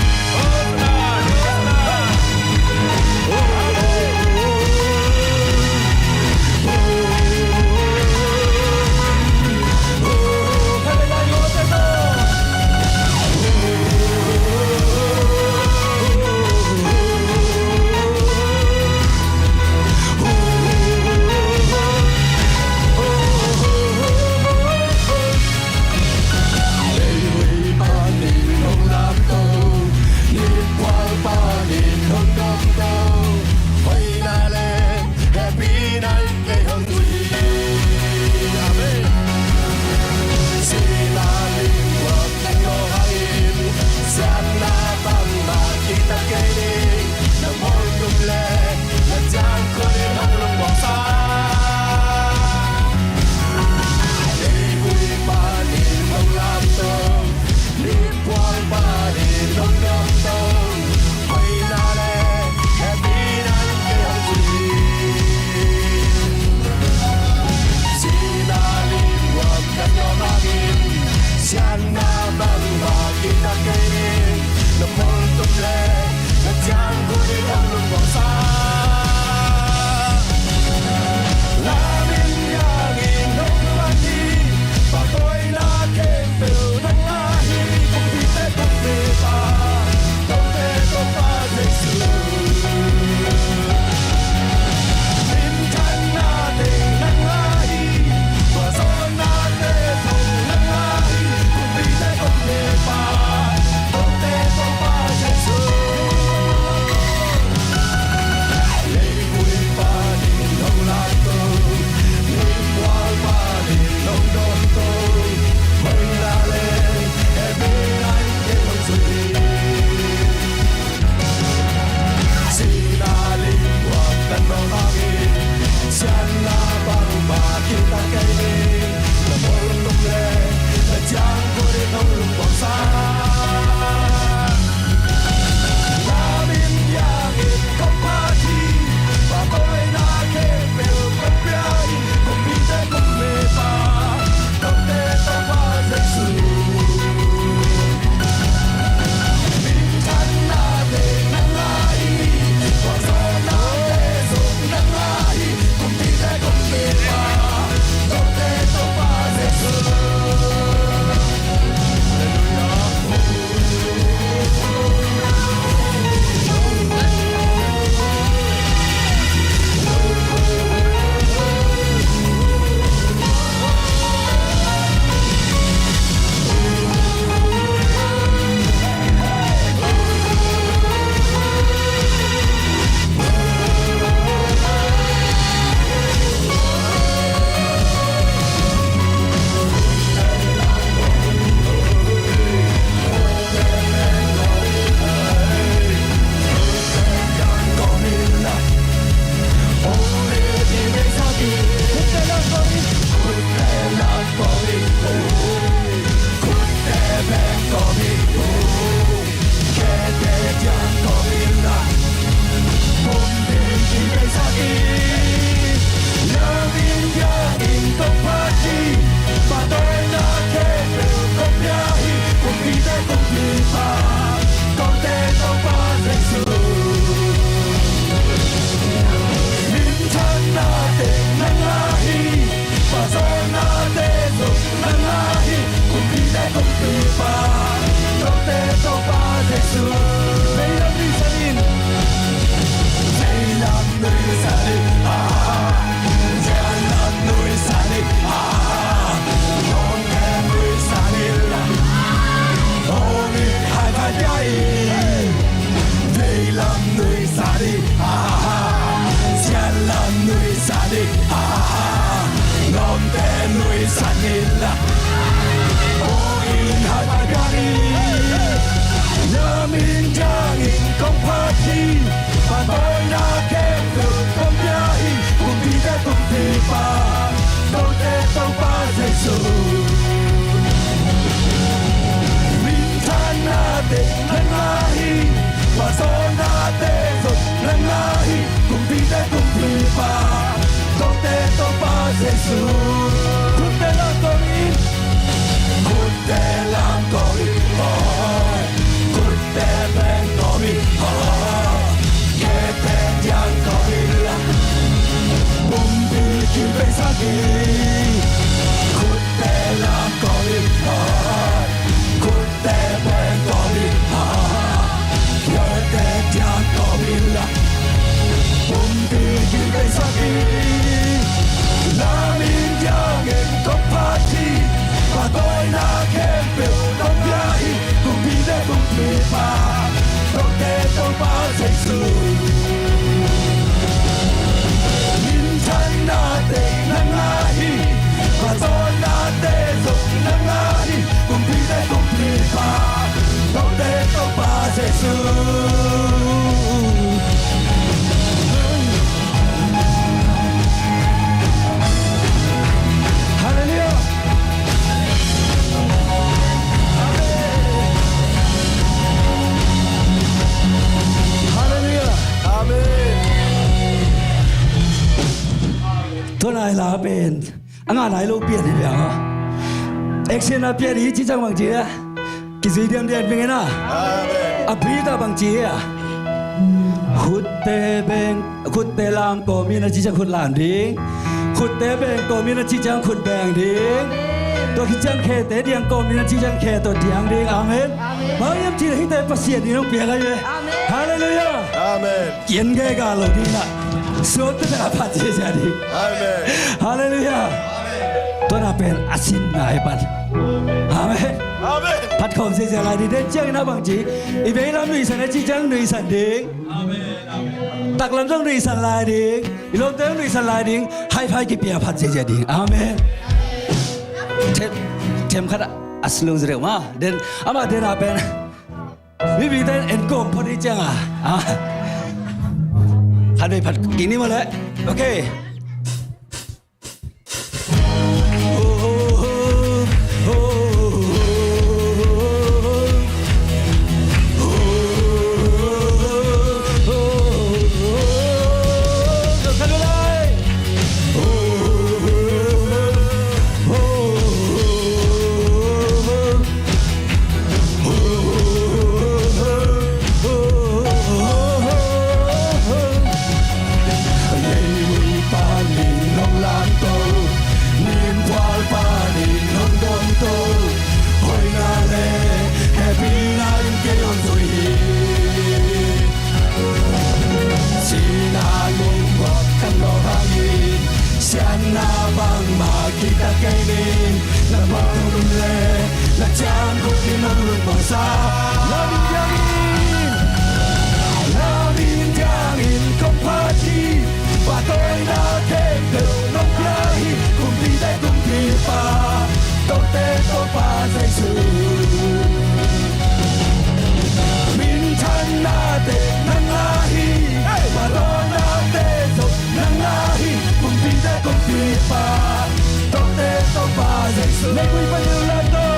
Aw in, haipha piak in, na min ciangin kong phat hi. Pahtawina khempeuh kong pia hi. Kumpite kumpipa, Tote Topa Jesu. Minthanna teng nang ngah hi. Phatzawnna te zong nang ngah hi. Kumpite kumpipa, Tote Topa Jesu. Khutte lam kawm in. Khutte lam kawm in. Khutte beng kawm in. Khete diang kawm in. Pumpi kim peisak in. Khutte lam kawm in. Khutte beng kawm in. Khete diang kawm in. Pumpi kim peisak in. Na min ciangin kong phat hi. Pahtawina khempeuh kong pia hi. Kumpite kumpipa, Tote Topa Jesu. Minthanna teng nang ngah hi. Phatzawnna te zong nang ngah hi. Kumpite kumpipa, Tote Topa Jesu. Halleluiah. Amen. Halleluiah. Amen. Tua nai la pen a ngah nai lo pian hi bia. Action a pian hi ci ciang bang ci a. Kizui diamdiam ding hi na. Amen. A beat ah bang ci hi a. Khutte beng, khutte lam kawm in a ci ciang khut lam ding. Khutte beng kawm in a ci ciang khut beng ding. Tua khit ciang khete diang kawm in a ci ciang khe tawh diang ding. Amen. Amen. Bang hiam cih leh hihte Pasian in hong piak ahi ve. Amen. Halleluiah. Amen. Kian gega lo ding na. Suakta taka phat ziazia ding. Amen. Halleluiah. Tua na pen a sin nai pan. Amen. Amen. Phat khawm ziazia lai ding. Den ciangin a bang ci. I veilam nuihsan a ci ciang nuihsan ding. Amen. Amen. Taklam zong nuihsan lai ding. I lawmte zong nuihsan lai ding. High five kipia phat ziazia ding. Amen. Them, them khat a slow zreu ma. Den, ama den a pen. Mipite en kawm phot hi ciang a. Ah. Khat vei phat kik ni maw leh. Okay. Leipa nin hong lamto, Nimphual pa nin hong domto, hoihna le hehpihna in kei hong zui hi. Sihna lungmuang ka nawk hangin, siatna bangmah kiktak kei ning. Na mawhna leh na ciangkhuk in hong lungmuang sa. Na min ciangin, na min ciangin kong phat hi. Pahtawina khempeuh nong pia hi. Kumpite kumpipa, Tote Topa Jesu. Minthanna teng nang ngah hi. Pahtawina te zong nang ngah hi. Kumpite kumpipa, Tote Topa Jesu. Leivui pa nin hong lamto,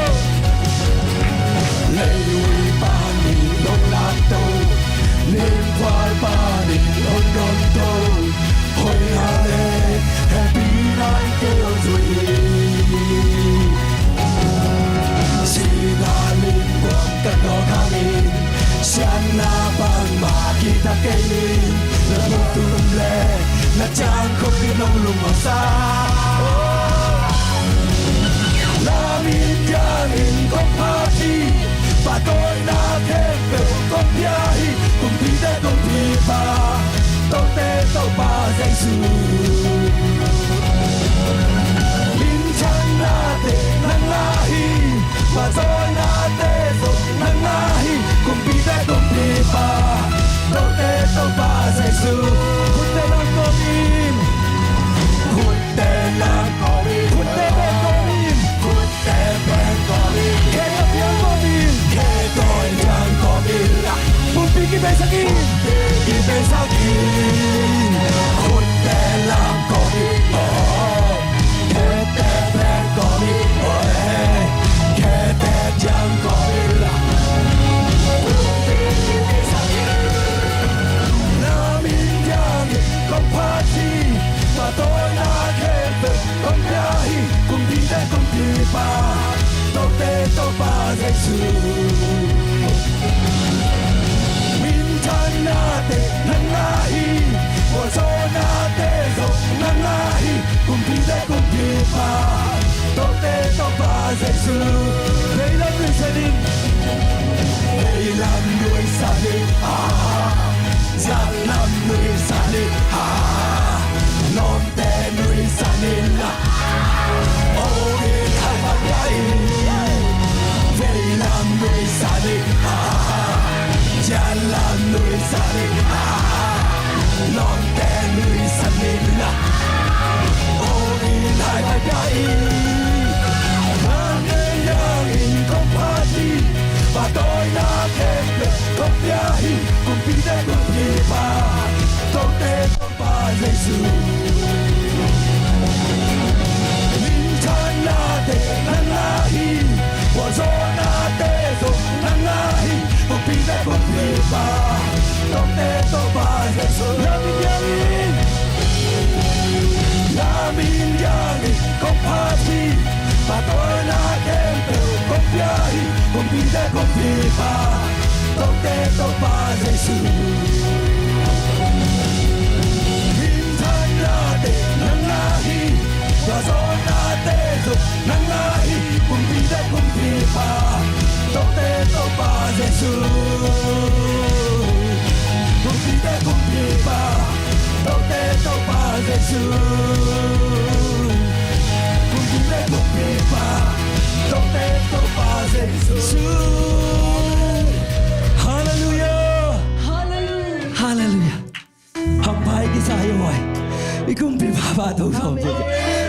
Leivui pa nin hong lamto, Nimphual pa nin hong domto, hoihna le hehpihna in kei hong zui hi. Sihna lungmuang ka nawk hangin, siatna bangmah kiktak kei ning. Na mawhna leh na ciangkhuk in hong lungmuang sa. Na min ciangin kong phat hi. Pahtawina khempeuh kong pia hi. Kumpite kumpipa, Tote Topa Jesu. Minthanna teng nang ngah hi. Pahtawina te zong nang ngah hi. Kumpite kumpipa, Tote Topa Jesu. Khutte lam kawm in. Khutte lam Pa, Tote Topa Jesu. Minthanna teh nang na hi, puanzawhna teh zong nang na hi, kumpite kumpipa, Tote Topa Jesu. Veilam nuihsan in, veilam nuihsan in, ah, ziatlam nuihsan in, ah, lawmte nuihsan in la. Oh, in hai bang gai. Veilam nuihsan in, ah, ziatlam nuihsan in, ah, lawmte nuihsan in la. Oh, in hai bang gai. Nang nang in kong phat hi, pahtawina khempeuh kong pia hi, kumpite kumpipa, Tote Pa Jesu. Minthanna teh nang na hi, puanzawhna teh zong nang na hi, kumpite kumpipa, Tote Topa Jesu. Lam in, lam in. Lam in, lam in kong phat hi, pahtawina khempeuh kong pia hi, kumpite kumpipa, Tote Topa Jesu. Minthanna teh nang na hi, puanzawhna teh zong nang na hi, kumpite kumpipa, Tote Topa Jesu. Kumpite kumpipa, Tote Topa Jesu. Kumpite kumpipa, Tote Topa Jesu. Halleluiah. Halleluiah. Halleluiah. Hampha i kisa hi, huai i kumpipa pa Topa. Amen.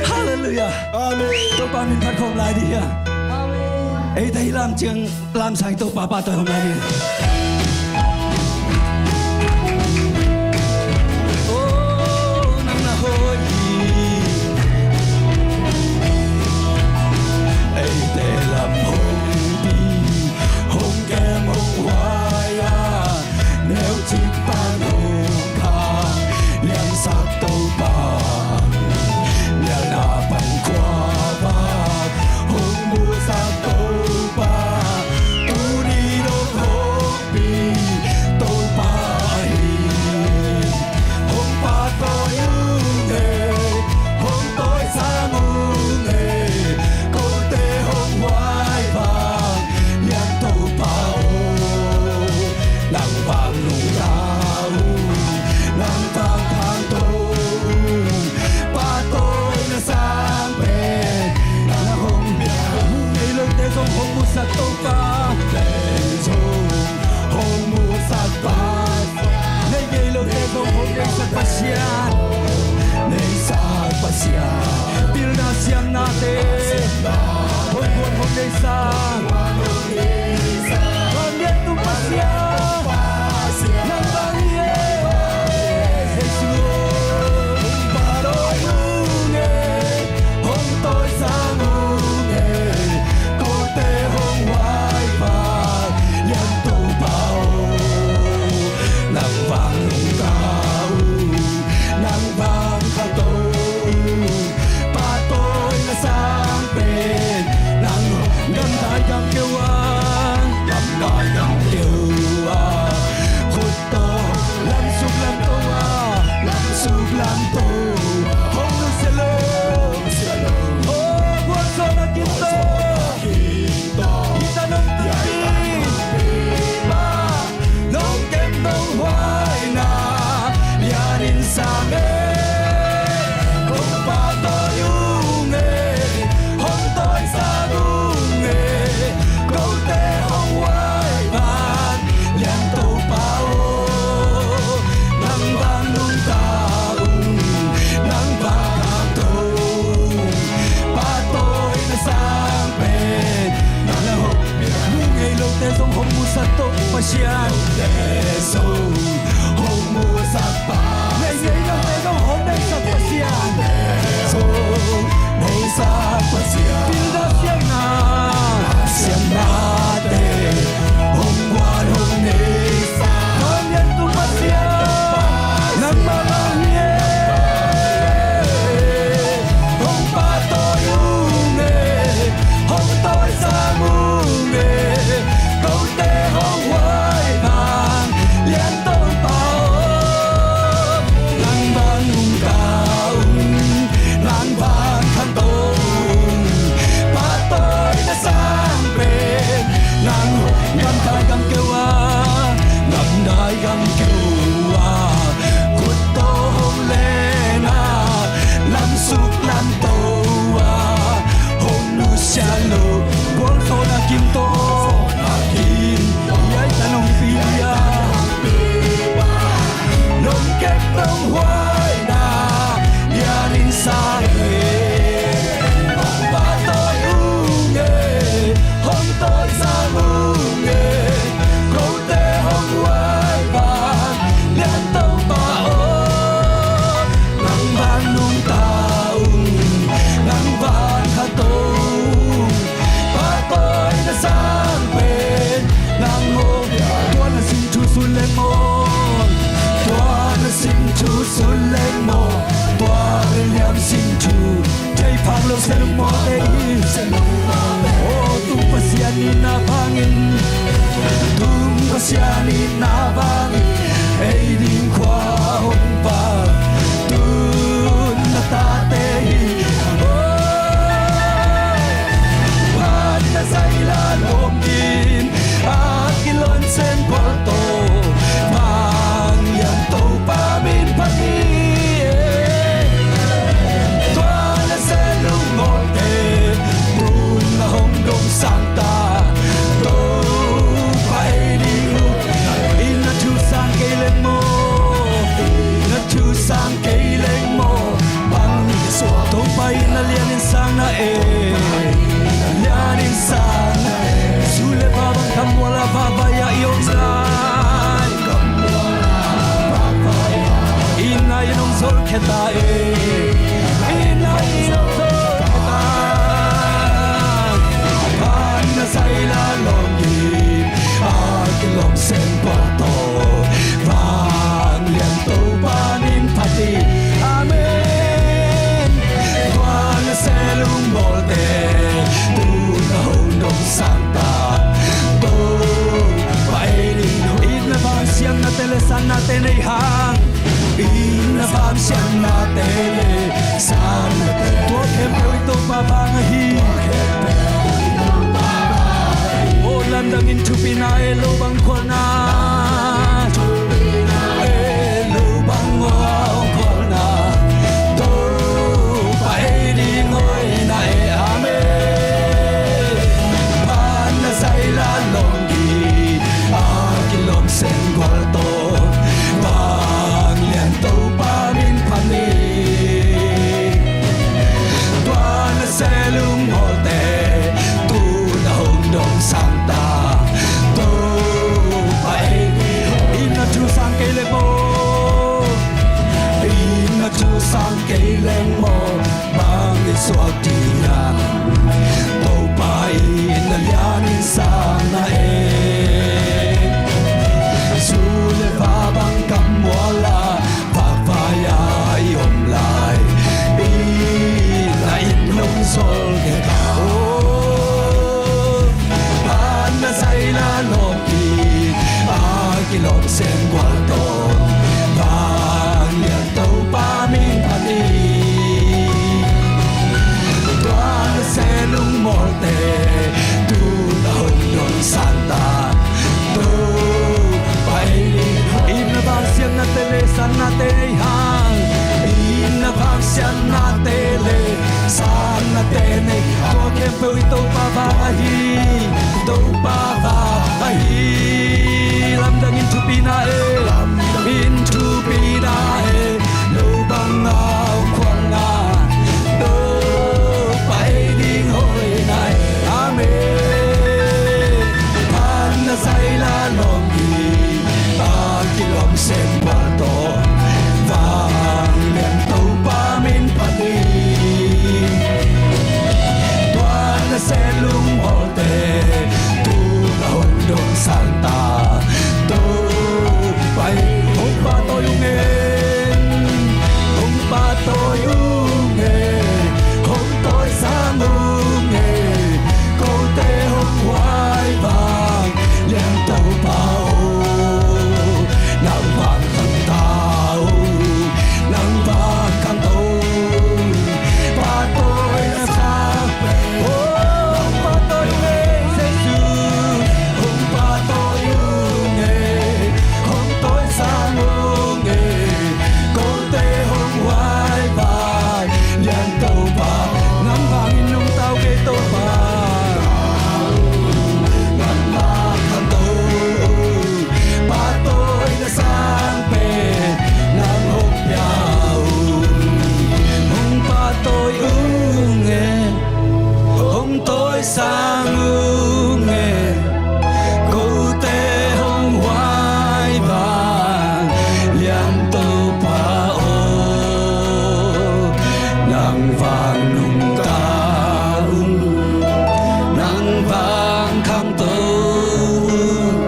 Halleluiah. Amen. Topa min phat khawm lai dih hia. Amen. Eite hih lam ciang lamsang Topa pahtawi khawm lai dih. Oh, nang na hoih hi. Eite lam hong pi, hong kem, hong huai a, neu cik pan hong khang, liansak Topa, lianna pan khuavak hong musak Topa, tuni dong hong pi Topa ahi. Hong pahtawi ung ei, hong tawisang ung ei, kote hong huai vang, lian Topa aw. Nang vang nungta ung, nang vang khangto ung, pahtawina sang pen nang hong bia. Mu ngei lote zong hong musak Topa, te zong hong musak Pasian. Nei ngei lote zong hong neisak Pasian. Neisak Pasian. Pilna siamnate hong guan hong neisak. Vanglian tung Pasian, nang vang hi e. Jesu, hong pahtawi ung e, hong tawisang ung e, kote hong huai vang, lian Topa aw. Nang vang nungta ung, nang vang khangto ung, pahtawina sang pen nang aw. Gamdai gamkeu a, gamdai gamkeu a, khut tawh lamsuk lamto a, lamsuk lamto, hong nusia lo, hong nusia lo. Oh, gualzawhna kim tawh, gualzawhna kim tawh, hih ta nong pi, hih ta nong pi pa, nong kem nong huaina lianin sang e. Hong pahtawi ung e, hong tawisang ung e, kote hong huai vang, lian Topa aw. Nang vang nungta ung, nang vang khangto ung, pahtawina sang pen nang aw. Mu ngei lote zong hong musak Topa Pasian. Te zong hong musak Pasian. Nei ngei lote zong hong neisak Pasian. Te zong neisak Pasian. Pilna siamna, siamnate hong guan hong neisak. Vanglian tung Pasian, nang mah bang hi e. Hong pahtawi ung e, Tawh a kin hiai ta nong pia, nong kep nong huaina lianin sang e. Hong pahtawi ung e, hong tawisang ung e, kote hong huai bang lian Topa aw. Nang van nungta ung, nang van khato ung, pahtawi na sang pen nang aw. Tua na sin thu sun leng maw, tua na sin thu sun leng maw, tua na liam sin thu thei phak lo se lungmawte hi. Aw, tung Pasian in na bangin, tung Pasian in na bangin ei ding khua hong pia, tun na tate hi. Aw, van na zai la lawm in, a kilawm sen gual tawh, vanglian Topa min phat hi. Tua na se lungmawte, tun na hong dong sang ta, Topa ei ding uh. In na thu sang kei leng maw, in na thu sang kei leng maw, bang Topa in na lianin sang na e, lianin sang na e. Su le va bang kam mual a vavai a i om lai, in na in hong zol khia ta e, in na in hong zol khia ta. Van na zai la lawm in, a kilawm sen gual tawh, vanglian Topa min phat hi. Amen. Tua na se lungmawte, tun na hong dong sang ta, Topa ei ding uh. In na van siamnate le sannate nei hang, in na van siamnate le sannate, tua khempeuh i Topa vang ahi. Aw, lamdang in thupina e, lo bang khualna, e, lo bang hong khualna, Topa ei ding hoihna e. Amen. Van na zai la lawm in, a kilawm sen gual tawh, vanglian Topa min phat hi. Tua na se lungmawte, tun na hong dong sang ta, Topa ei ding uh. In na thu sang kei leng maw, in na thu sang kei leng maw, bang i suak ding a, Topa in na lianin sang na e. Su le va bang kam mual a vavai a i om lai, in na in hong zol khia ta. Aw, van na zai la lawm in, a kilawm sen gual tawh, vanglian Topa min phat hi. Tua na se lungmawte, tun na hong dong sang ta, Topa ei ding uh. In na van siamnate le sannate nei hang, in na van siamnate le sannate nei hang, tua khempeuh i Topa vang ahi, Topa vang ahi. Lamdang in thupina e, in thupina e, lo bang a hong khualna, Topa ei ding hoihna e. Amen. Van na zai la lawm in, a kilawm sen gual tawh, vanglian Topa min phat hi. Tua na se lungmawte, tun na hong dong sang ta, Topa sang ung e, kote hong huai vang lian Topa aw, nang vang nungta ung, nang vang khangto ung,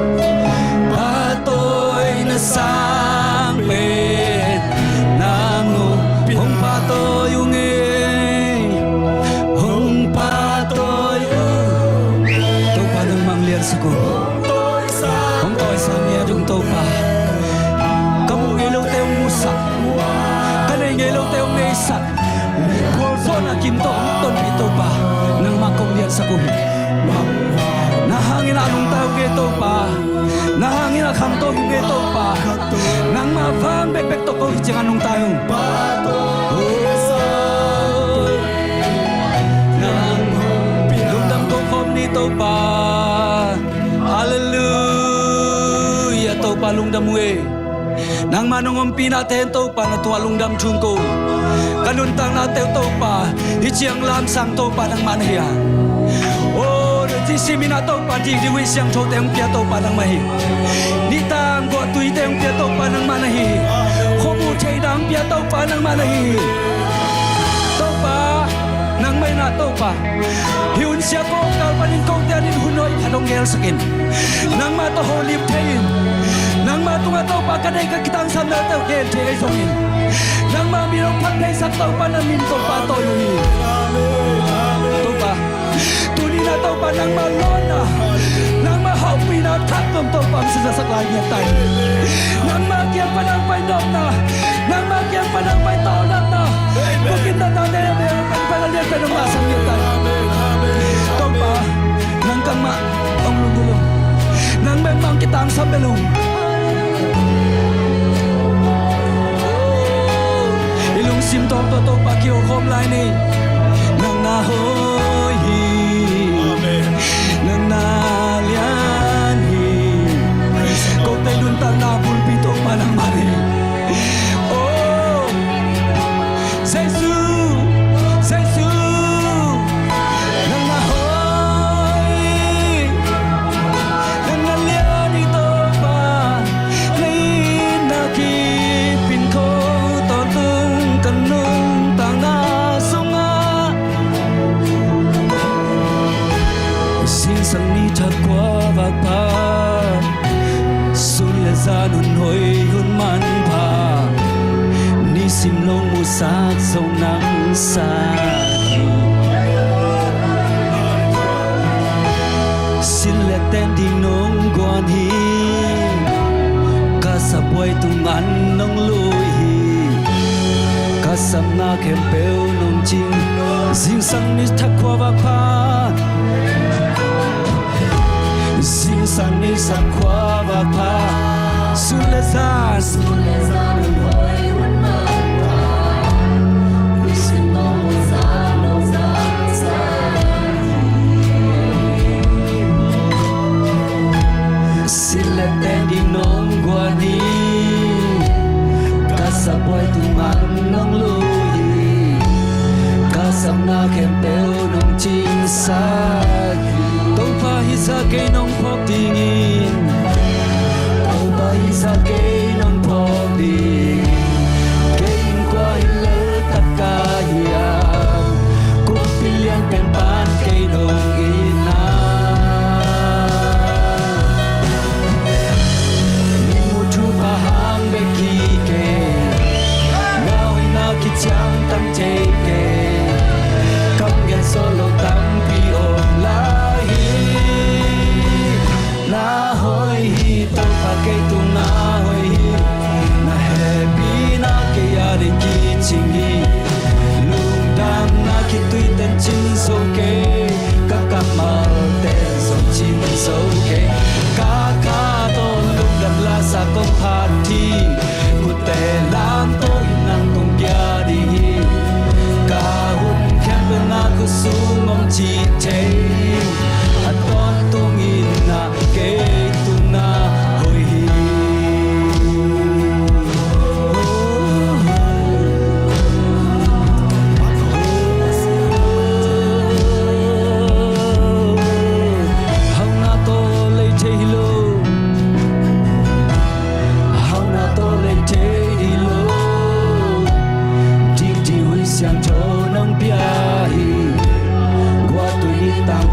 pahtawi na sang pen nang aw, hong pahtawi ung e, hong pahtawi ung. Topa nangmah hong liansak ung. Hong tawisang ngiat ung Topa. Ka muh ngei lote hong musak, ka nei ngei lote hong neisak, gualzawhna kim tawh hong tonpih Topa, nangmah kong liansak ung. Na hangin a lungta ung e Topa, na hangin a khangto ung e Topa. Nangmah vang bekbek tawh ko hi ciangin nungta ung. Lungdam ko khawm ni Topa. Halleluiah. Topa lungdam uh e. Nangmah nong ompihna ten Topa na tungah lungdam thu ko. Ka nuntakna teuh Topa hih ciang lamsang Topa nangmah na hi a. Aw, na cih simin ah Topa dikdik uh hih siangthote hong pia Topa nangmah hi. Nihtang guahtuite hong pia Topa nangmah na hi. Khuabu theihna hong pia Topa nangmah na hi. Topa nangmah in ah Topa, hih hun sia kawmkal panin kote adingin hun hoih khat hong ngelsak in. Nangmah tawh holim thei in. Nangmah tungah Topa ka deih ka kitangsam na teuh gen thei ahi zongin, nangmah min hong phat theisak Topa na min kong pahtawi uh hi. Topa, tuni in ah Topa nangmah lawnna, nangmah hopihna thak zong Topa hong sisasak lai ngiat ta in. Nangmah kiang pan hong pai nopna, nangmah kiang pan hong pai tawlnatna, bukim natna, nang pan hong pai a lian pen hong lahsak ngiat ta in. Topa, nang kangmah hong lunggulh ung. Nang bek mah hong kitangsam bel ung. I lungsim tawh Topa kiho khawm lai ni. Nang na hoih hi. Amen. Nang na lian hi. Kote nuntakna bulpi Topa nangmah hi. Oh, Jesu, Jesu, nang na hoih, nang na lian hi Topa. Na itna kip in ko tawntung ka nuntakna sungah. Zingsang ni thak khuavak pha, sun le zan hun hoih hun manpha, nisim lungmusak zong nang sa hi. Sin le ten ding nong guan hi. Ka sapbuai tungah nong lui hi. Ka sapna khempeuh nong cing. Zingsang ni thak khuavak pha. Zingsang ni thak khuavak pha. Sun le zan. Sin le ten ding nong guan hi. Ka sapbuai tungah nong lui hi. Ka sapna khempeuh nong cingsak hi. Topa hih zah kei nong phawk dingin. Topa hih zah kei nong phawk dingin. Kei in kua hi lel tak ka hiam. Kumpi lian pen pan kei nong itna. Min muh thupha hang bek hi kei. Ngau in a kiciang tam thei kei. Kam gen sawh lo tampi om lai hi. Na hoih hi Topa, kei tung na hoih hi. Na he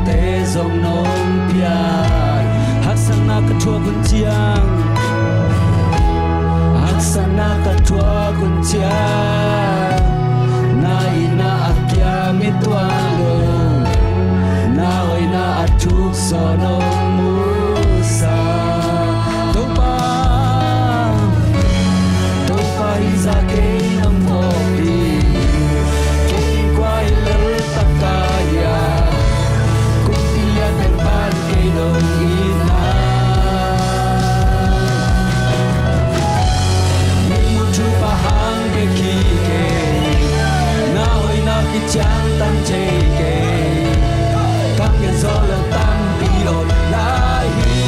te zong nong piak. Haksatna ka thuak hun ciang, haksatna ka thuak hun ciang, na itna a kiam i tuan lo, na hoihna a thuk zaw nong musak. Topa, Topa hi za kei nong mawk hi. Kei kua hi lel taka hia, kumpi lian pen pan kei nong itna. Mihmu thupha hang bek hi kei, na hoihna kiciangtan thei kei. Kam gen zaw lo tampi om lai hi.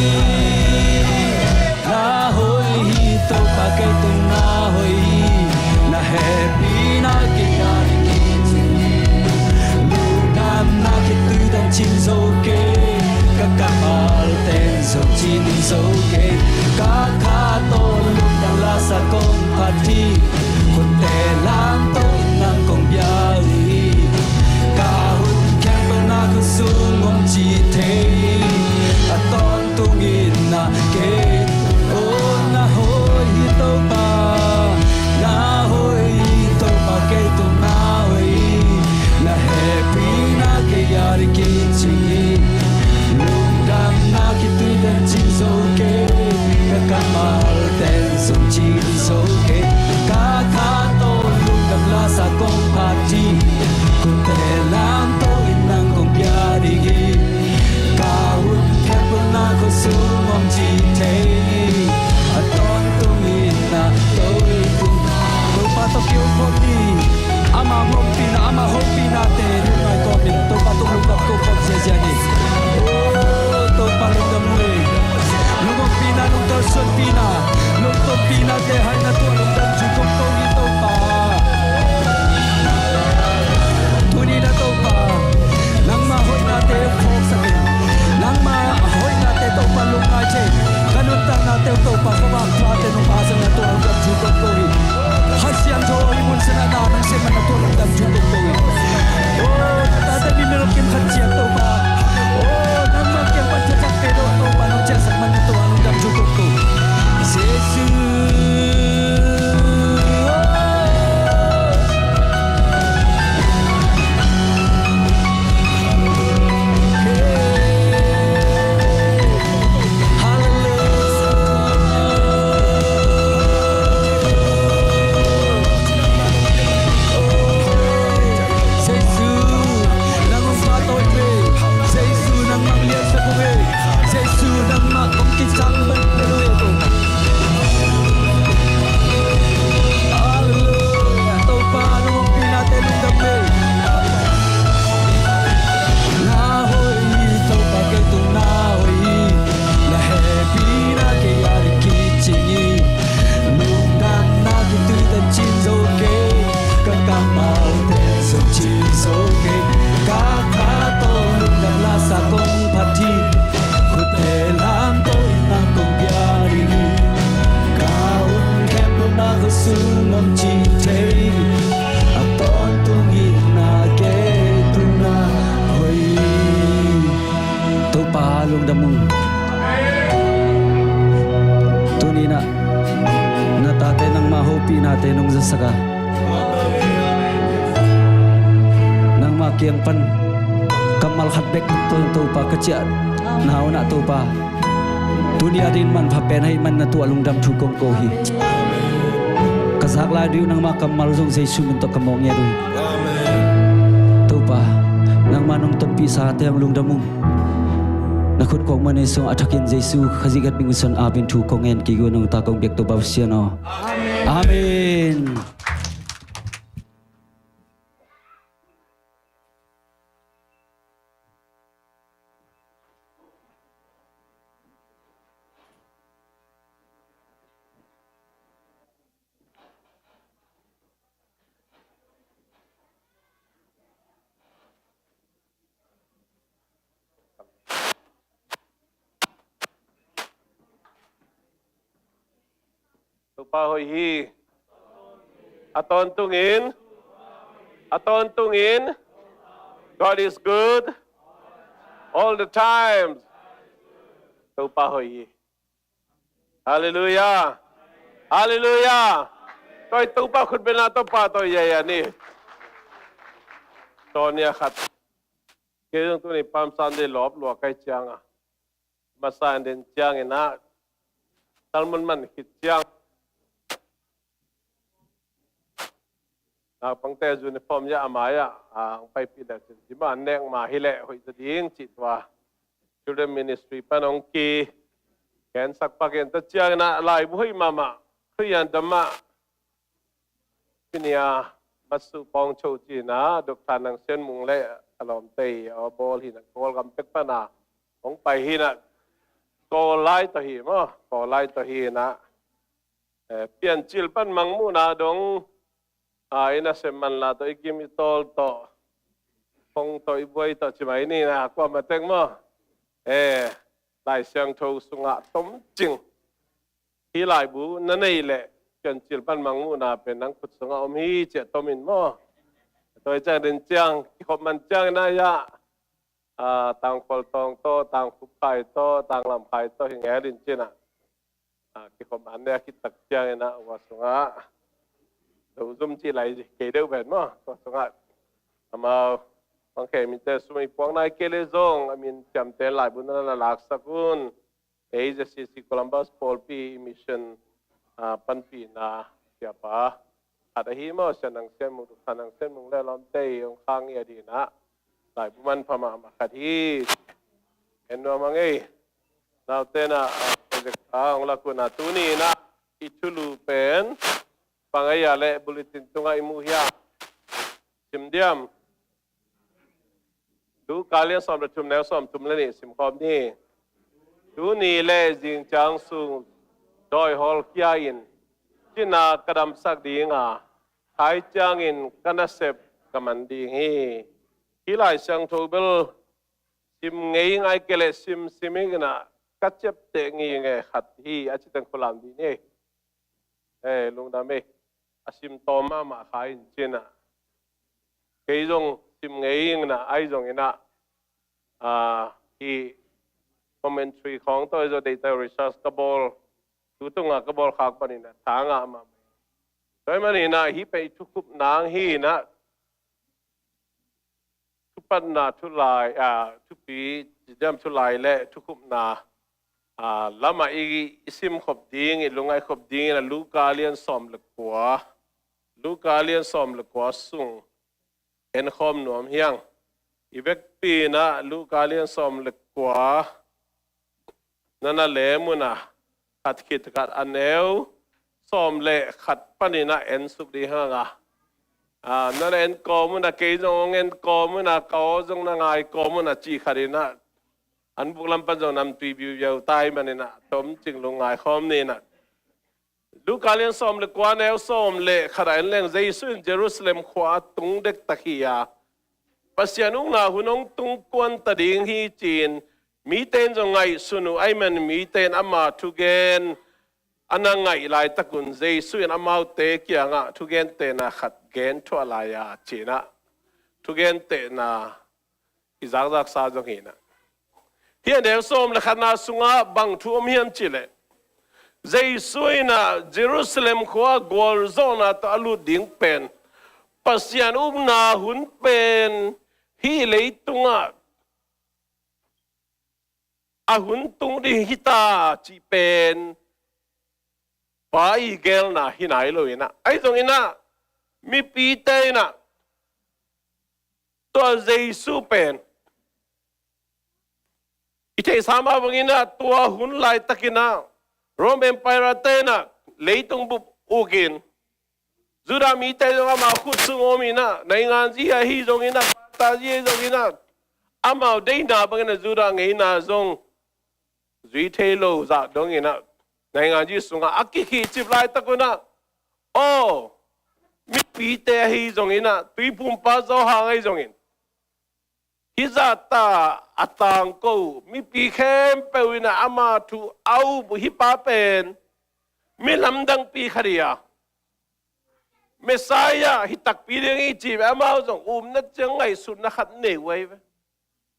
Na hoih hi Topa, kei tung na hoih hi. Na hehpihna kei a ding hi cing hi. Lungdamna khitui teng cin zo kei. Ka kammal teng zong cin zo kei. Ka kha tawh lungdam lasa kong phat hi. Khutte lam tawh in nang kong bia uh hi. Ka hun khempeuh na khutsung om ci thei hi. A tawn tungin na kei. Oh, na hoih hi Topa, na hoih hi Topa, kei tung na hoih hi. Na hehpihna kei a ding hi cing hi. Lungdamna khitui teng cin zo kei. Ka kammal teng zong cin zo kei. Ka kha tawh lungdam lasa kong phat hi. Khutte lam tawh in nang kong bia ding hi. Ka hun khempeuh na khutsung om ci thei hi. A tawntung in na toitung. Topa tawh kiho khawm ni. Ama hopihna, ama hopihnate lungngai kawmin Topa tung lungdam ko khawm ziazia ni. Oh, Topa lungdam uh hi. Lunghopihna, lungkalsuanpihna, lungtompihna te hai na tuah lungdam thu kong ko hi Topa. Tuni na Topa, nangma hoihnate phawksak in. Nangma hoihnate Topa lungngai thei. Ka nuntaknate Topa khuavak thuate nong phasak na tuah lungdam thu kong ko hi. Kha Siangtho i mun sanah na nang sem man na tuah lungdam thu kong ko hi. Oh, na tate mimel kim khat ciat Topa. Oh, nangma kiang pan thacakte Topa nong ciahsak man na tuah lungdam thu kong ko hi. Jesu. Jesu, nang hong pahtawi ve. Jesu, nangmah hong liansak uh ve. Jesu, nangmah hong kisang ban pia uh ve. Halleluia. Topa, na hopihnate lungdam ve. Na hoih hi Topa, kei tung na hoih hi. Na hehpihna kei a ding hi cing hi. Lungdamna khitui teng cin zo kei. Ka kammalte zong cin zo kei. Ka kha tawh lungdam lasa kong phat hi. Khutte lam tawh in nang kong bia ding hi. Ka hun khempeuh na khutsung om ci thei hi. A tawntung in na kei tung na hoih hi. Topa lungdam ung. Tuni-in ah na tate nangma hopihnate nong zasak a, nangma kiang pan kammal khat bek tawh Topa ka ciahna hun ah Topa, tuni a ding manpha pen ahih man na tuah lungdam thu kong ko hi. Ka zak lai ding uh nangma kammal zong Jesu min tawh ka mawh ngiat uh hi. Topa, nangma nong tonpihsate hong lungdam ung. Na khut kong man ei sung a thakin Jesu Khazih ka min in, amen thu kong ngen kik uh, nong ta kong biak Topa Pasian aw. Amen. Topa hoih hi. A tawntungin, a tawntungin, God is good. All the times. Topa hoih hi. Halleluiah. Halleluiah. Tua i Topa khut bengna Topa tawh yaya ni. Tawnia khat. Kei zong tuni Palm Sunday lawp lua kai cianga. Masa in den ciangin ah talmun man khit ciang. Naupangte uniform ya a mai ah, a, ang paipih leh cin, ci ma nek ma hi leh hoih ta ding cih tua. Children Ministry pan hong ki. Ken sak pakin ta ciangin ah laibu hoih mahmah. Khrih yan dam ah. Pinia masu pawng cho cina, Doctor Nang Sian Mung le a lawmte a bawl hina, Kawlgam pek pana hong pai hina, Kawl lai tawh hi maw, Kawl lai tawh hina. Eh, Piancil pan Mangmuhna dong, a, i nasem manla tawh, i gim i tawl tawh, kong tawh, i buai tawh, ci mai ni na, kua matek maw. Eh, Lai Siangtho sungah tomcing. Hih laibu na neih leh, Piancil pan Mangmuhna pen nang khut sungah om hi, ci-a tomin maw. Tua hi ciang den ciang, kikhop man ciangin ah, ya, a, Tangkhual Tawng tawh, Tangkhup Khai tawh, Tanglam Khai tawh hi ngel in cin ah. A, kikhop man ne a kitak ciangin ah, ua sungah. Lo zum ci lai kei deuh pen maw, tua sungah. Amau, bang khe mite sum i puak nai kei leh zong, a min ciamteh laibu na na laksak un. Ei, J C C Columbus pawlpi mission, a, panpihna siapa khat ahi maw, Sia Nang Sian Mung, Sia Nang Sian Mung le lawmte i hong khang i a dina. Laibu manpha mahmah khat hi. En nuam a ngei. Naute na, a, project a hong lak una tuni na i thulu pen. Bang a ia le bulletin tungah i mu hia. Sim diam. Luka lian sawm le thum neu sawm thum le nih simkhawm ni. Tuni le zingciang sung dawi hawlkhia in, cina ka damsak dinga, khai ciangin ka nasep ka man ding hi. Hih Lai Siangtho bel sim ngei ngai kei le sim sim ing ina ka ciapteh nginge khat hi a citeng khulam dih ni. Eh, lungdam ei. A sim tawm mahmah kha in cina. Kei zong sim ngei ing na, ahi zong ina. Ah, hi commentary khawng tawh i zo deita research ka bawl. Tu tunga ka bawl khak panin a thangah mahmah. Tua hi manin ah, hi pei thukhup nang hi na. Thupatna, thulai, a, thupi, cidam thulai le thukhupna, a, lamah i, i simkhop ding, i lungngaihkhop dingin a Luka lian sawm le kua. Luka lian sawm le kua sung. En khawm nuam hiang. I vekpi in ah Luka lian sawm le kua. Nana lem un a, khat khit khat a neu sawm le khat panin a en suk ding hang a. A, nana en kawm un a, kei zong hong en kawm un a, ka aw zong na ngai kawm un a, cih khat in a. An buk lam pan zong namtui biubiau tai manin a, tomcing lungngai khawm ni in a. Luka lian sawm le kua neu sawm le khat ah en leng Jesu in Jerusalem khua a tung dektak hi a, Pasian ukna hun hong tung kuan ta ding hi ci-in mite in zong ngaihsun uh ahih manin mite in ama thugen a na ngaih laitak un Jesu in amaute kiangah thugentehna khat gen thuah lai a ci-in ah thugentehna i zakzaksa zong hi na. Hih a neu sawm le khatna sungah bang thu om hiam cih leh Jesu in ah Jerusalem khua gualzawhna tawh a lut ding pen Pasian ukna hun pen hih leitungah a hun tung ding hi ta cih pen pa i gelna hi nai lo in ah, ahi zong in ah mipite in ah tua Jesu pen i theihsa mah bangin ah tua hun laitakin ah Rome Empire te in ah leitung bup ukin Judah mite zong amau khut sung om in ah, nainganzi ahi zong in ah, patazi ahi zong in ah, amau deihna bangin ah Judah ngeina zong zui thei lo zah dong in ah, nainganzi sungah a kikhihcip laitak un ah, aw, mipite ahi zong in ah, Tuiphumpa Johan ahi zongin hih zahta a tangko mipi khempeuh in ah ama thu a up uh hih pa pen mi lamdangpi khat hi a, Messiah hi takpi ding hi ci ve, amau zong upna ciang ngaihsutna khat nei uh ahi ve.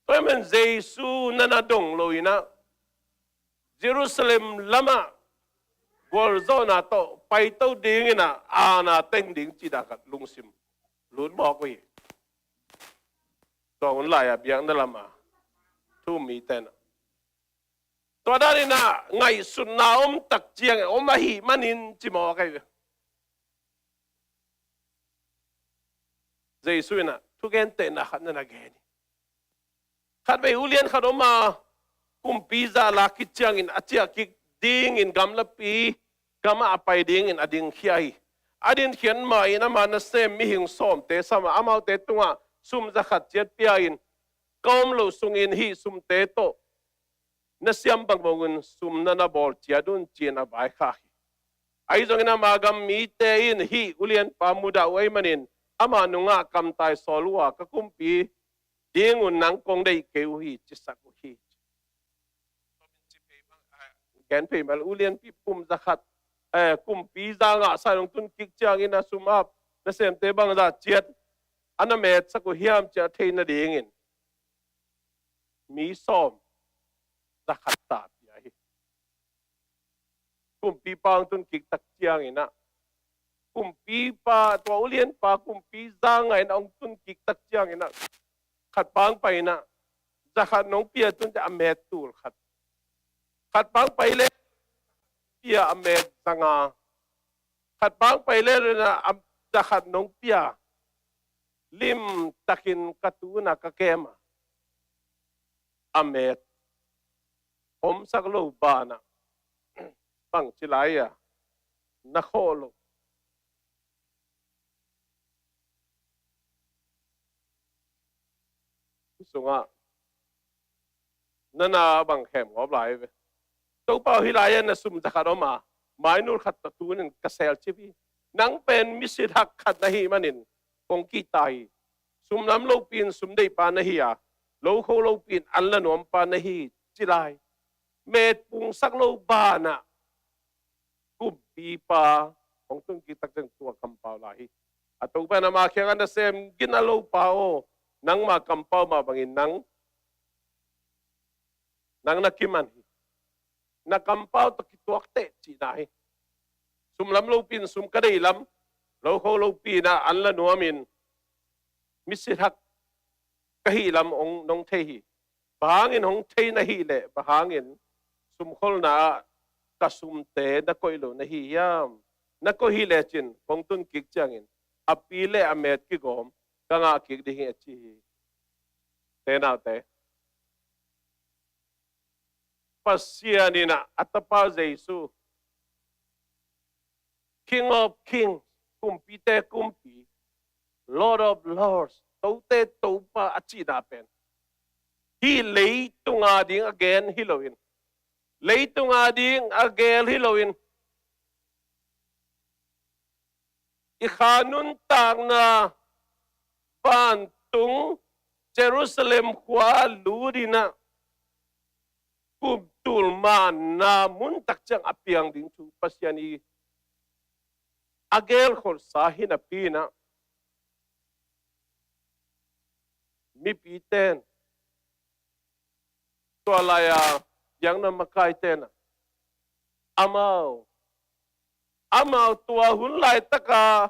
Tua ahih manin Jesu na na dong lo in ah, Jerusalem lamah gualzawhna tawh paito dingin ah, aana teng ding cih dan khat lungsim lut mawk uh hi. Tua hun lai-ah biakna lamah thu-um mite in ah, tua danin ah ngaihsutna om tak ciangin om ahih manin ci mawk ahi ve. Jesu in ah thugentehna khat na na gen hi. Khatvei ulian khat om a, kumpi zahla khit ciangin a ciah kik dingin gamlapi gamah a pai dingin a dingkhia hi. A dinkhiat ma-in ama nasem mihing sawmte sam a, amaute tungah sum za khat ciat pia-in, ka om loh sungin hih sumte tawh na siam bangbangin sum na na bawl ciat un, ci-in a vaikhak hi. Ahi zongin ama gam mite in hih ulianpa mudah uh ahih manin ama nungah kamtai sawl uh a, ka kumpi ding un nang kong deih kei uh hi, cisak uh hi. Gen phei mah, ulianpi kum za khat, eh, kumpi za ngahsa in hong tun kik ciangin a sum ap nasemte bangzah ciat a na metsak uh hiam cih a theih nadingin mi sawm za khat ta pia hi. Kumpipa hong tun kik tak ciangin ah, kumpipa, tua ulianpa kumpi za ngah in hong tun kik tak ciangin ah, khat pang pai in ah, za khat nong pia tun teh a met tul khat. Khat pang pai le pia a met za nga. Khat pang pai le in ah, a za khat nong pia, limtakin ka tun a ka kem a, a met omsak lo banah bangci lai a na khawh loh sungah na na bang khem ngawp lai ve. Topa aw, hih lai-ah na sum za khat om a, mainul khat tawh tunin ka selcip hi. Nang pen misithak khat na hih manin kong kihta hi. Sum lam lopi in sum deihpa na hi a, lo kho lopi in an la nuampa na hi, ci lai. Met pungsak lo banah kumpipa hong tun kik tak ciang tua kampau lai hi. A Topa in ama kiangah, nasem gina lopa aw, nangma kampau mah bangin nang, nang na kiman hi. Na kampau tawh kituak teh cihna hi. Sum lam lopi in sum ka deih lam, lo kho lopi in ah an la nuamin misithak ka hih lam hong nong thei hi. Bang hangin hong thei na hih leh, bang hangin sumkholna ah ka sumte na koih lo na hi hiam? Na koih hi lecin kong tun kik ciangin a pi le a met kigawm ka ngah kik ding hi, a ci hi. Te naute, Pasian in ah a Tapa Jesu, King of Kings, kumpite kumpi, Lord of Lords, tote Topa a cihna pen hih leitunga ding a gen hi loin, leitunga ding a gel hi loin, i kha nuntakna vantung Jerusalem khua lut in ah, kumtul manna mun tak ciang a piang ding thu Pasian in a gelkholhsa hi napi in ah, mipite in, tua lai-a biakna makaite in ah, amau, amau tua hun laitaka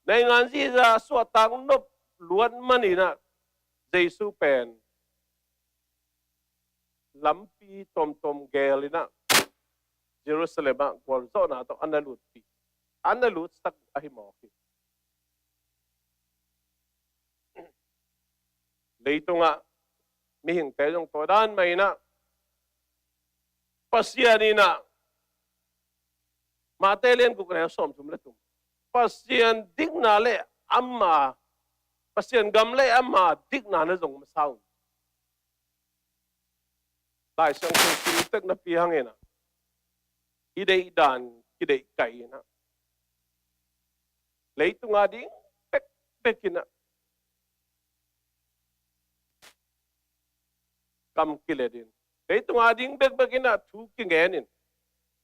naingan ziza suahtak nop luat man in ah, Jesu pen lampi tuamtuam gel in ah, Jerusalem ah gualzawhna tawh a na lutpih, a na lutsak ahi mawk hi. Leitungah mihingte zong tua dan mah in ah, Pasian in ah, Mate lian guk, neu sawmthum le thum, Pasian dikna le ama, Pasian gam le ama dikna na zong masa un. Lai Siangtho sim tek napi hangin ah, i deih dan kideih kai in ah, leitunga ding bekbek in ah kam kilet in, leitunga ding bekbek in ah thu kingen in,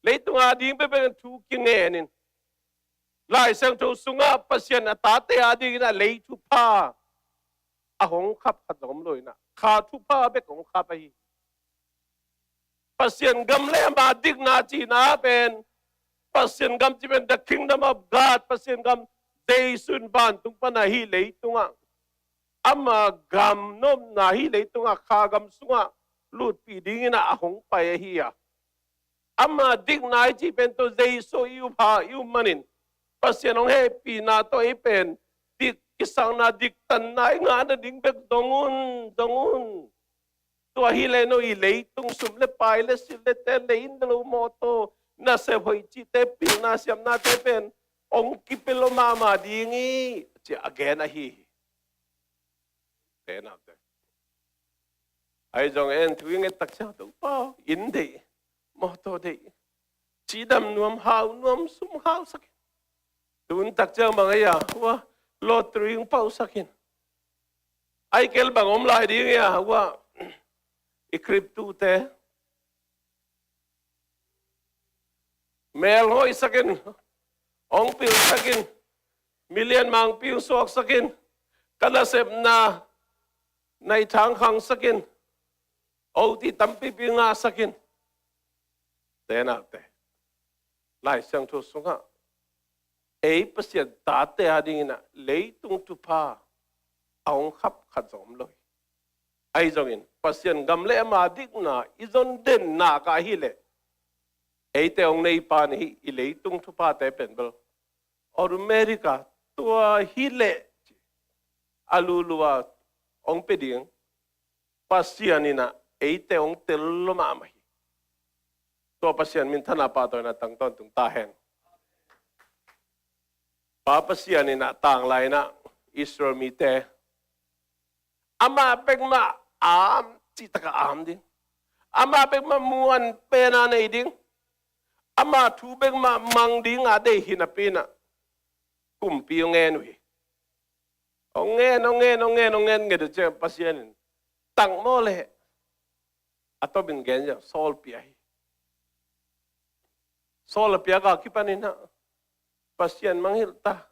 leitunga ding bekbek in thu kingen in, Lai Siangtho sungah Pasian a tate a dingin ah lei thupha a hong khap khat zong om lo in ah, kha thupha bek hong khap ahi. Pasian gam le ama dikna cihna pen, Pasian gam cih pen the kingdom of God, Pasian gam, Jesu in vantung pan a hih leitungah, ama gam nopna hih leitungah kha gam sungah lutpih dingin ah a hong pai ahi a. Ama dikna i cih pen tawh Jesu i up a, i up manin Pasian hong hehpihna tawh ei pen dik kisakna, diktanna i ngah nading bek zong un, zong un. Tua hi leh no i leitung sum le pai le silh le ten le inn le lo, mawtaw, nasep hoih cihte, pilna siamnate pen hong kipia lo mahmah ding hi, ci a gen ahi hi. Te nate. Ahi zong en thu i nget tak ciang, Topa, inn deih, mawtaw deih, cidam nuam, hau nuam, sum hausak in. Tun tak ciang bang ei a, hua, lottery hong pausak in. Ahi kei leh bang om lai ding ei a, hua, i crypto te. Mel hoihsak in, hong pilsak in, million mangpi hong suaksak in, ka nasepna na i thangkhangsak in, oti tampipi ngahsak in. Te nate. Lai Siangtho sungah ei Pasian tate a dingin ah leitung thupha a hong khap khat zong om lo hi. Ahi zongin Pasian gam le ama dikna i zon den nak a hi leh, eite hong nei pa ni hi, i leitung thuphate pen bel, or America, tua hi leh, a lulu a hong pia ding Pasian in ah eite hong tel lo mahmah hi. Tua Pasian minthanna, pahtawina tang tawntung ta hen. Pa Pasian in ah tanglai in ah Israel mite, amah bekmah am cih tak a am ding, amah bekmah muan pen a nei ding, ama thu bekmah mang ding a deih hi napi in ah kumpi hong ngen uh hi. Hong ngen, hong ngen, hong ngen, hong ngen nget uh ciang Pasian in, tang maw leh, a tawpin gen ciang Saul pia hi. Saul a piak a kipan in ah Pasian mangngilh ta,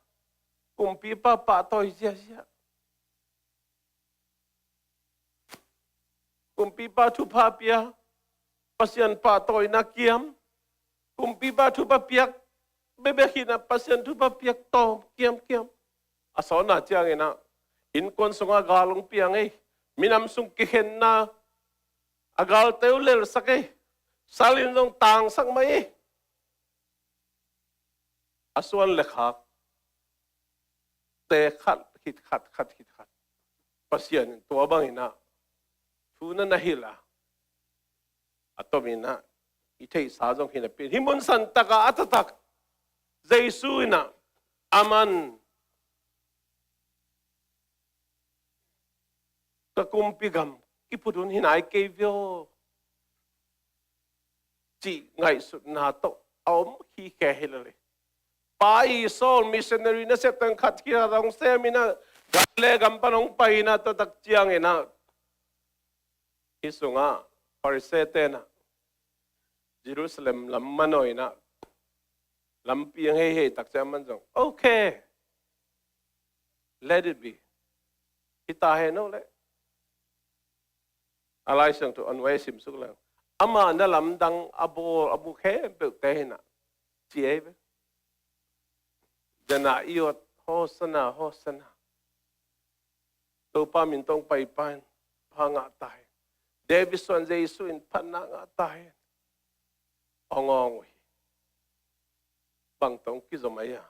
kumpipa pahtawi ziazia, kumpipa thupha pia, Pasian pahtawina kiam, kumpipa thupha piak bekbek hi in ah Pasian thupha piak tawm kiamkiam. A sawtna ciangin ah innkuan sungah gal hong piang ei, minam sung kikhenna, a galte uh lelsak ei, sal inn zong tangsak mah ei. A suan le khakte khat khit khat, khat khit khat, Pasian in tua bangin ah thu na na hilh a, a tawpin ah i theihsa zong hi napi in, hih mun santak ah a taktak Jesu in ah, aman, ka kumpi gam kiphut hun hi nai kei ve aw, cih ngaihsutna tawh a om khikhe hi lel hi. Pa i Saul missionary nasep teng khat khit a hong sem in ah, gam le gam pan hong pai in ah, tua tak ciangin ah hih sungah Pharisee-te in ah Jerusalem lam manawh in ah lampi hong heihei tak ciang aman zong, "Okay, let it be. Hi ta hen aw leh." A Lai Siangtho a nuai a simsuk leng, amah na lamdang a bawl a mu khempeuhte hi in ah ci ei ve. Zan ah i ot, Hosanna, Hosanna. Topa min tawh hong paipa in pha ngah ta hen. David suan Jesu in phatna ngah ta hen. Hong awng uh hi. Bang tawh hong kizom ahi a.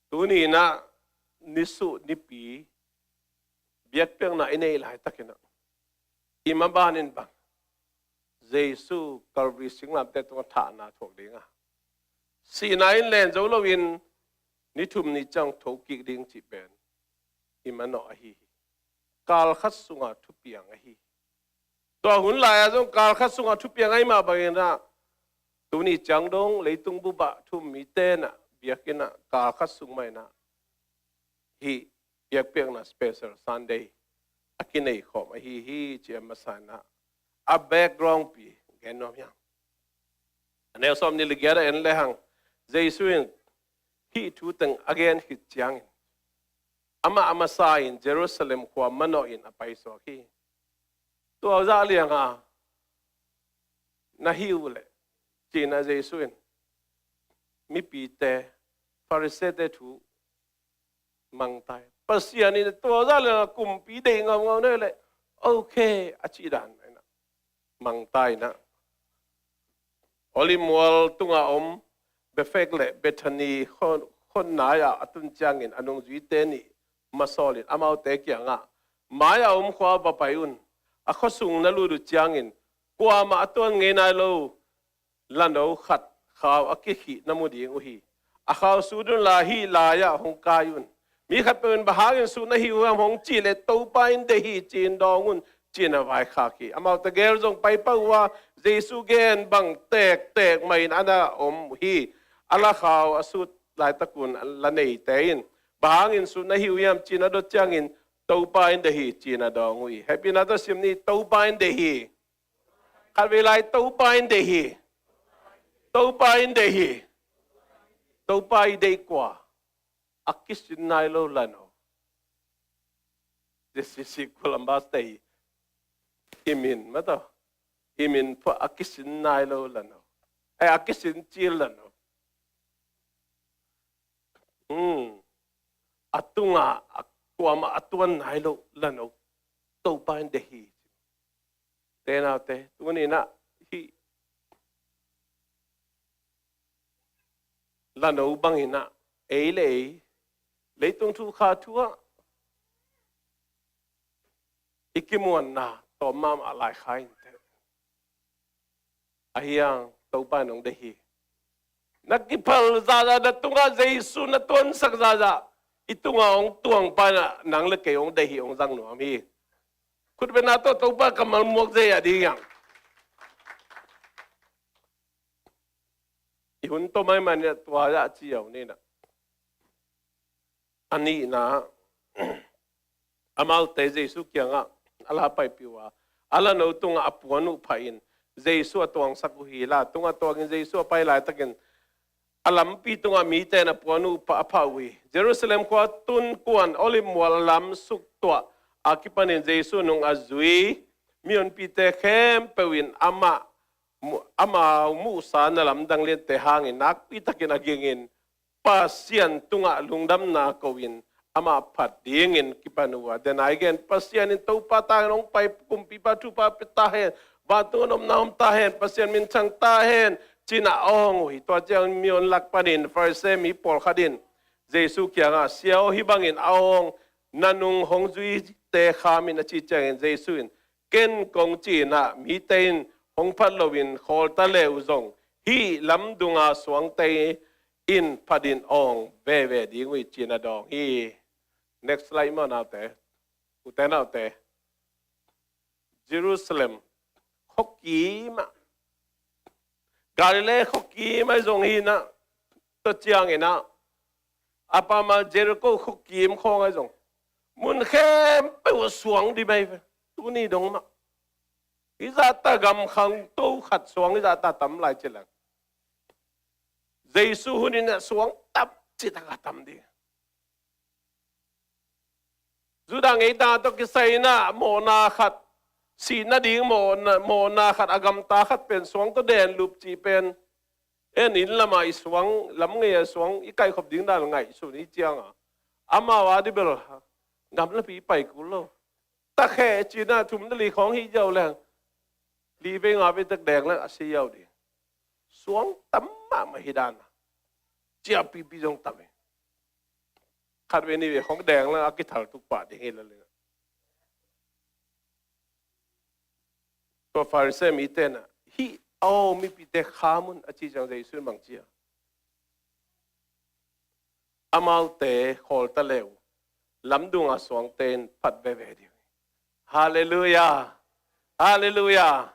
Tuni in ah nisuh nipi biakpiakna i neih laitakin ah, i maban in bang Jesu Calvary singlamteh tungah thahna thuak ding a, sihna in len zo loin ni thum ni ciang thokik ding cih pen i manawh ahi hi. Kal khat sunga thupiang ahi hi. Tua hun lai-ah zong kal khat sungah thupiang ahih mah bangin ah, tuni ciang dong leitung bup ah thu-um mite in ah, biakinn ah, kal khat sung mah in ah hih biakpiakna special Sunday a kinei khawm ahi hi, ci a masa in ah a background pi gen nuam hi hang. A neu sawmnih le giat ah en lehang, Jesu in hih thu teng a gen khit ciangin, Amah a masa in Jerusalem khua manawh in a paisuak hi. Tua zah lianga na hi uh leh, ci-in ah Jesu in mipite, Farisee-te thu mangtai. Pasian in tua zah lianga kumpi deih ngaungau na hi leh, okay, a cih dan in ah mangtai in ah Olive mual tunga om Bethphage le Bethany khua, khua nai-ah a tun ciangin a nungzuite nih masawlin amaute kiangah, mai-ah om khua va pai un. A khuasung na lut uh ciangin kuamah a tuan ngei nai lo lano khat khau a kikhih na mu ding uh hi. A khau sut unla hih lai-ah hong kai un. Mi khatpeuh in bang hangin sut na hi uh hiam hong cih leh Topa in deih hi ci-in dawng un, ci-in a vaikhak hi. Amaute gel zong pai pah uh a, Jesu gen bang tektek mah in a na om uh hi. A la khau a sut laitak un la neite in, bang hangin sut na hi uh hiam ci-in a dot ciangin Topa in deih hi ci-in a dawng uh hi. Hehpihna tawh sim ni, Topa in deih hi. Khatvei lai, Topa in deih hi. Topa in deih hi. Topa i deih kua? A kisin nai lo lano. J C C Columbus te hi. I min mah tawh, i min phuah a kisin nai lo lano. Ai, a kisin cil lano. Hmm. A tunga a kuamah a tuan nai lo lano Topa in deih hi. Te naute, tuni-in ah hih lano bangin ah ei le ei leitung thu kha thu-ah i kimuanna tawm mahmah lai kha inteh. Ahi hang Topa in hong deih hi. Na kiphal zahzah, na tungah Jesu na tuansak zahzah, i tungah hong tuang pa in ah nang le kei hong deih hi, hong zang nuam hi. Khutbetna tawh Topa kammal muak zei a ding hiam? I hun tawm ahih manin ah tua zah ci-a uh ni in ah. A nihna, amaute Jesu kiangah a la paipih uh a, a lano tungah a puan uh phah in Jesu a tuangsak uh hi. La tungah tuakin Jesu a pai laitakin a lampi tungah mite in a puan uh phah, a phah uh hi. Jerusalem khua tun kuan Olive mual lam suk tuah a kipanin Jesu nung a zui mihonpite khempeuh in amah mu-, amau muhsa na lamdang liante hangin nakpi takin a gingin Pasian tungah lungdamna ko-in amah phat dingin kipan uh a, den a i gen, Pasian in Topa ta hen, hong pai kumpipa thupha pia ta hen, vantung a nopna om ta hen, Pasian minthang ta hen, ci-in ah a awng uh hi. Tua ciang mihon lak panin Farisee mi pawlkhat in Jesu kiangah, Sia aw, hih bangin a awng na nung hong zuite kham in, a cih ciangin Jesu in, Ken kong cih in ah, mite in hong phat loin khawl ta le uh zong hih lamdunga suangte in phatin awng veve ding uh hi, ci-in a dawng hi. Next slide maw, naute. Ute naute. Jerusalem khuakim ah, Galilee khuakim ah zong hi in ah, tua ciangin ah, a pam ah Jericho khuakim khawng ah zong mun khempeuh ah suang dim hi ve. Tuni dong mah. Hih zahta gam khangto khat suang hih zahta tam lai ci leng. Jesu hun in ah suang tam cih tak a tam ding. Judah ngeina tawh kisai in ah mawhna khat, sihna ding mawhna, mawhna khat a gamta khat pen suang tawh den lup cih pen. En, inn lamah i suang, lam ngei a suang i kaihkhop ding dan ngaihsun i cianga, amau a dih bel gamlapi pai kul lo. Takheh ci-in ah thum le li khawng hih ziau leng, li vei nga vei tek deng leng a si ziau ding. Suang tam mahmah hi dan a, ciahpipi zong tam hi. Khatvei nihvei khawng deng leng a kithal tuk pah ding hi la leng. Tua Farisee mite in ah, hih a aw mipite kham un, a cih ciang Jesu in bang ci a, amaute khawl ta le uh lamdunga suangte in phat veve ding. Halleluiah. Halleluiah.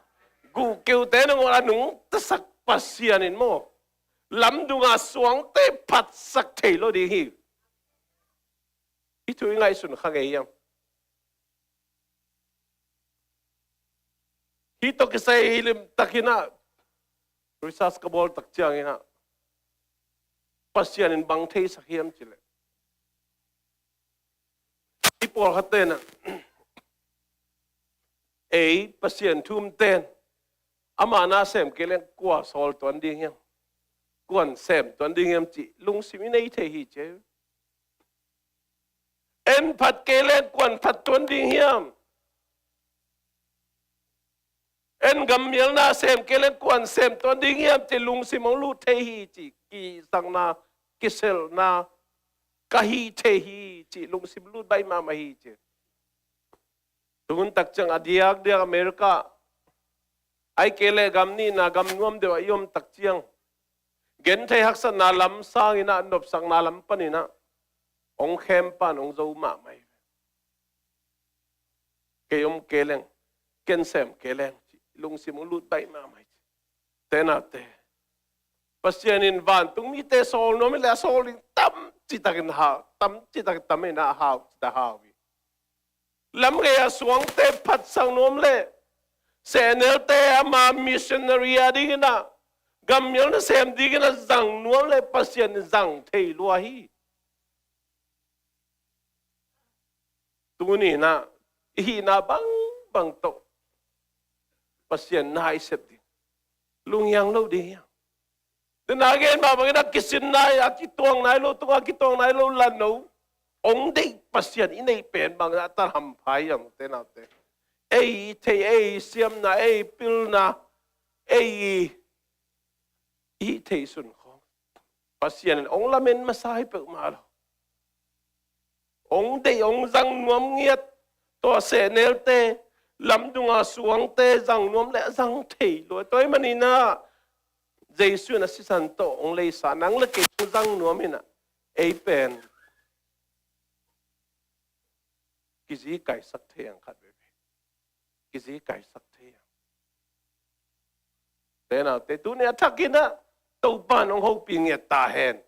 Guhkeute nangawn a nungtasak Pasian in maw, lamdunga suangte phatsak thei lo ding hi. Hih thu i ngaihsun kha ngei hiam? Hih tawh kisai hi limtakin ah research ka bawl tak ciangin ah, Pasian in bang theisak hiam cih leh, pawlkhat ten ah, ei Pasian thu umten, ama na sem kei leng kua sawl tuan ding hiam? Kuan sem tuan ding hiam cih lungsim i nei thei hi ci. En phat kei leng kuan phat tuan ding hiam? En gammial na sem kei leng kuan sem tuan ding hiam cih lungsim hong lut thei hi ci. Kisakna, kiselna ka hih thei hi cih lungsim lut baih mahmah hi ci. Tuhun tak ciang a diakdiak America, ahih kei leh gam nihna gam nuam deuh ah i om tak ciang, genthei haksatna lam sangin ah nopsakna lam panin ah hong khem pan hong zo mahmah hi. Kei om kei leng, ken sem kei leng cih lungsim hong lut baih mahmah hi. Te naute, Pasian in vantung mite sawl nuam hi leh a sawl ding tam citakin hau, tam citakin tam in ah hau cita hau hi. Lam gei a suangte phatsak nuam leh, sehnelte ama missionary a dingin ah, gammial nasem dingin ah zang nuam leh Pasian in zang thei lua hi. Tuni in ah i hihna bangbang tawh Pasian na i sep ding, lunghiang lo ding hiam? Tena gen mah bangin a kisin nai, a kituang nai lo, tunga kituang nai lo, lan lo. Hong deih Pasian i neih pen bangin a tan hampha hiam, te naute? Ei i theih, ei i siamna, ei i pilna, ei i hih theih sun khawng Pasian in hong lamen masa hi peuhmah lo. Hong deih, hong zang nuam ngiat. Tua sehnelte, lamdunga suangte zang nuam leh zang thei lua. Tua ahih manin ah Jesu in a sisan tawh hong leisa, nang leh kei hong zang nuam in ah, ei pen kizikaisak thei ang khat veve. Kizikaisak thei ang. Te naute, tuni a thakin ah Topa in hong hopih ngiat ta hen.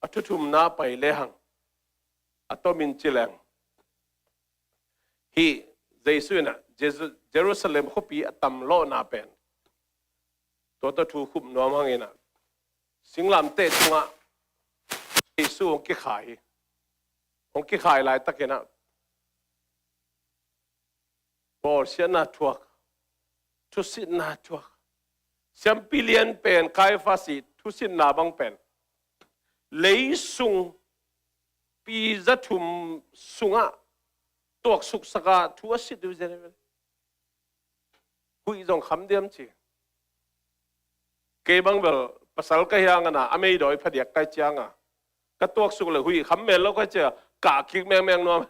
A thu thumna pai lehang, a tomin ci leng, hih Jesu in ah Jesu-, Jerusalem khuapi a tam lawhna pen, tua tawh thu khup nuam hangin ah, singlamteh tungah Jesu hong kikhai hi. Hong kikhai laitakin ah, bawlsiatna thuak, thusitna thuak. Siampi lian pen Kaiafas i thusitna bang pen, leisung pi za thum sungah tuaksuksak a thu a sit uh zen hi ve. Huih zong kham diam ci. Kei bang bel pasal ka hi hang a, na a meidawi phadiak kai cianga, ka tuaksuk leh huih kham mel lo kai cia, kah kik mengmeng nuam.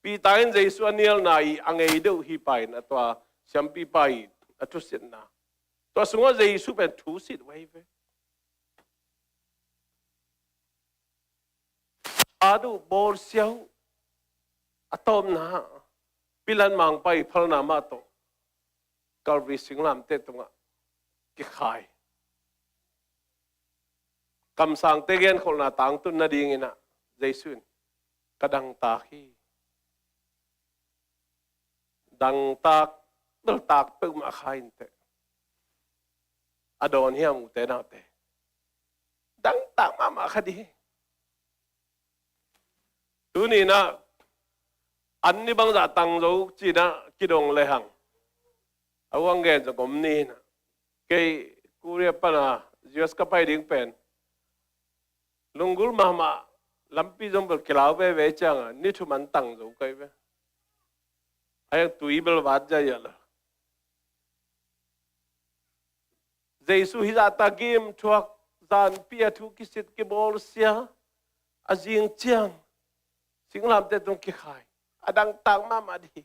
Peter in Jesu a nialna i a ngei deuh hi pa in, a tua siampipa i a thusitna, tua sungah Jesu pen thusit uh ahi ve. At uh, bawlsia uh, a tawpna Pilat mangpa i phalna mah tawh Calvary singlamteh tungah kikhai. Kamsangte genkholhna tangtun nadingin ah Jesu in, ka dangtak hi. Dangtak, beltak peuhmah kha inteh. A dawn hiam, ute naute? Dangtak mahmah kha dih hi. Tuni in ah, an ni bangzah tang zo ci-in ah kidong lehang, a huang gen zong om ni in ah. Kei Korea pana U S ka pai ding pen, lunggulh mahmah, lampi zong bel kilau veve cianga ni thum an tang zo kai ve. A hiang tui bel vat zai a la. Jesu hizahta gim thuak, zanpi a thu kisit, kibawlsia, a zing ciang singlamteh tung kikhai. A dangtak mahmah dih.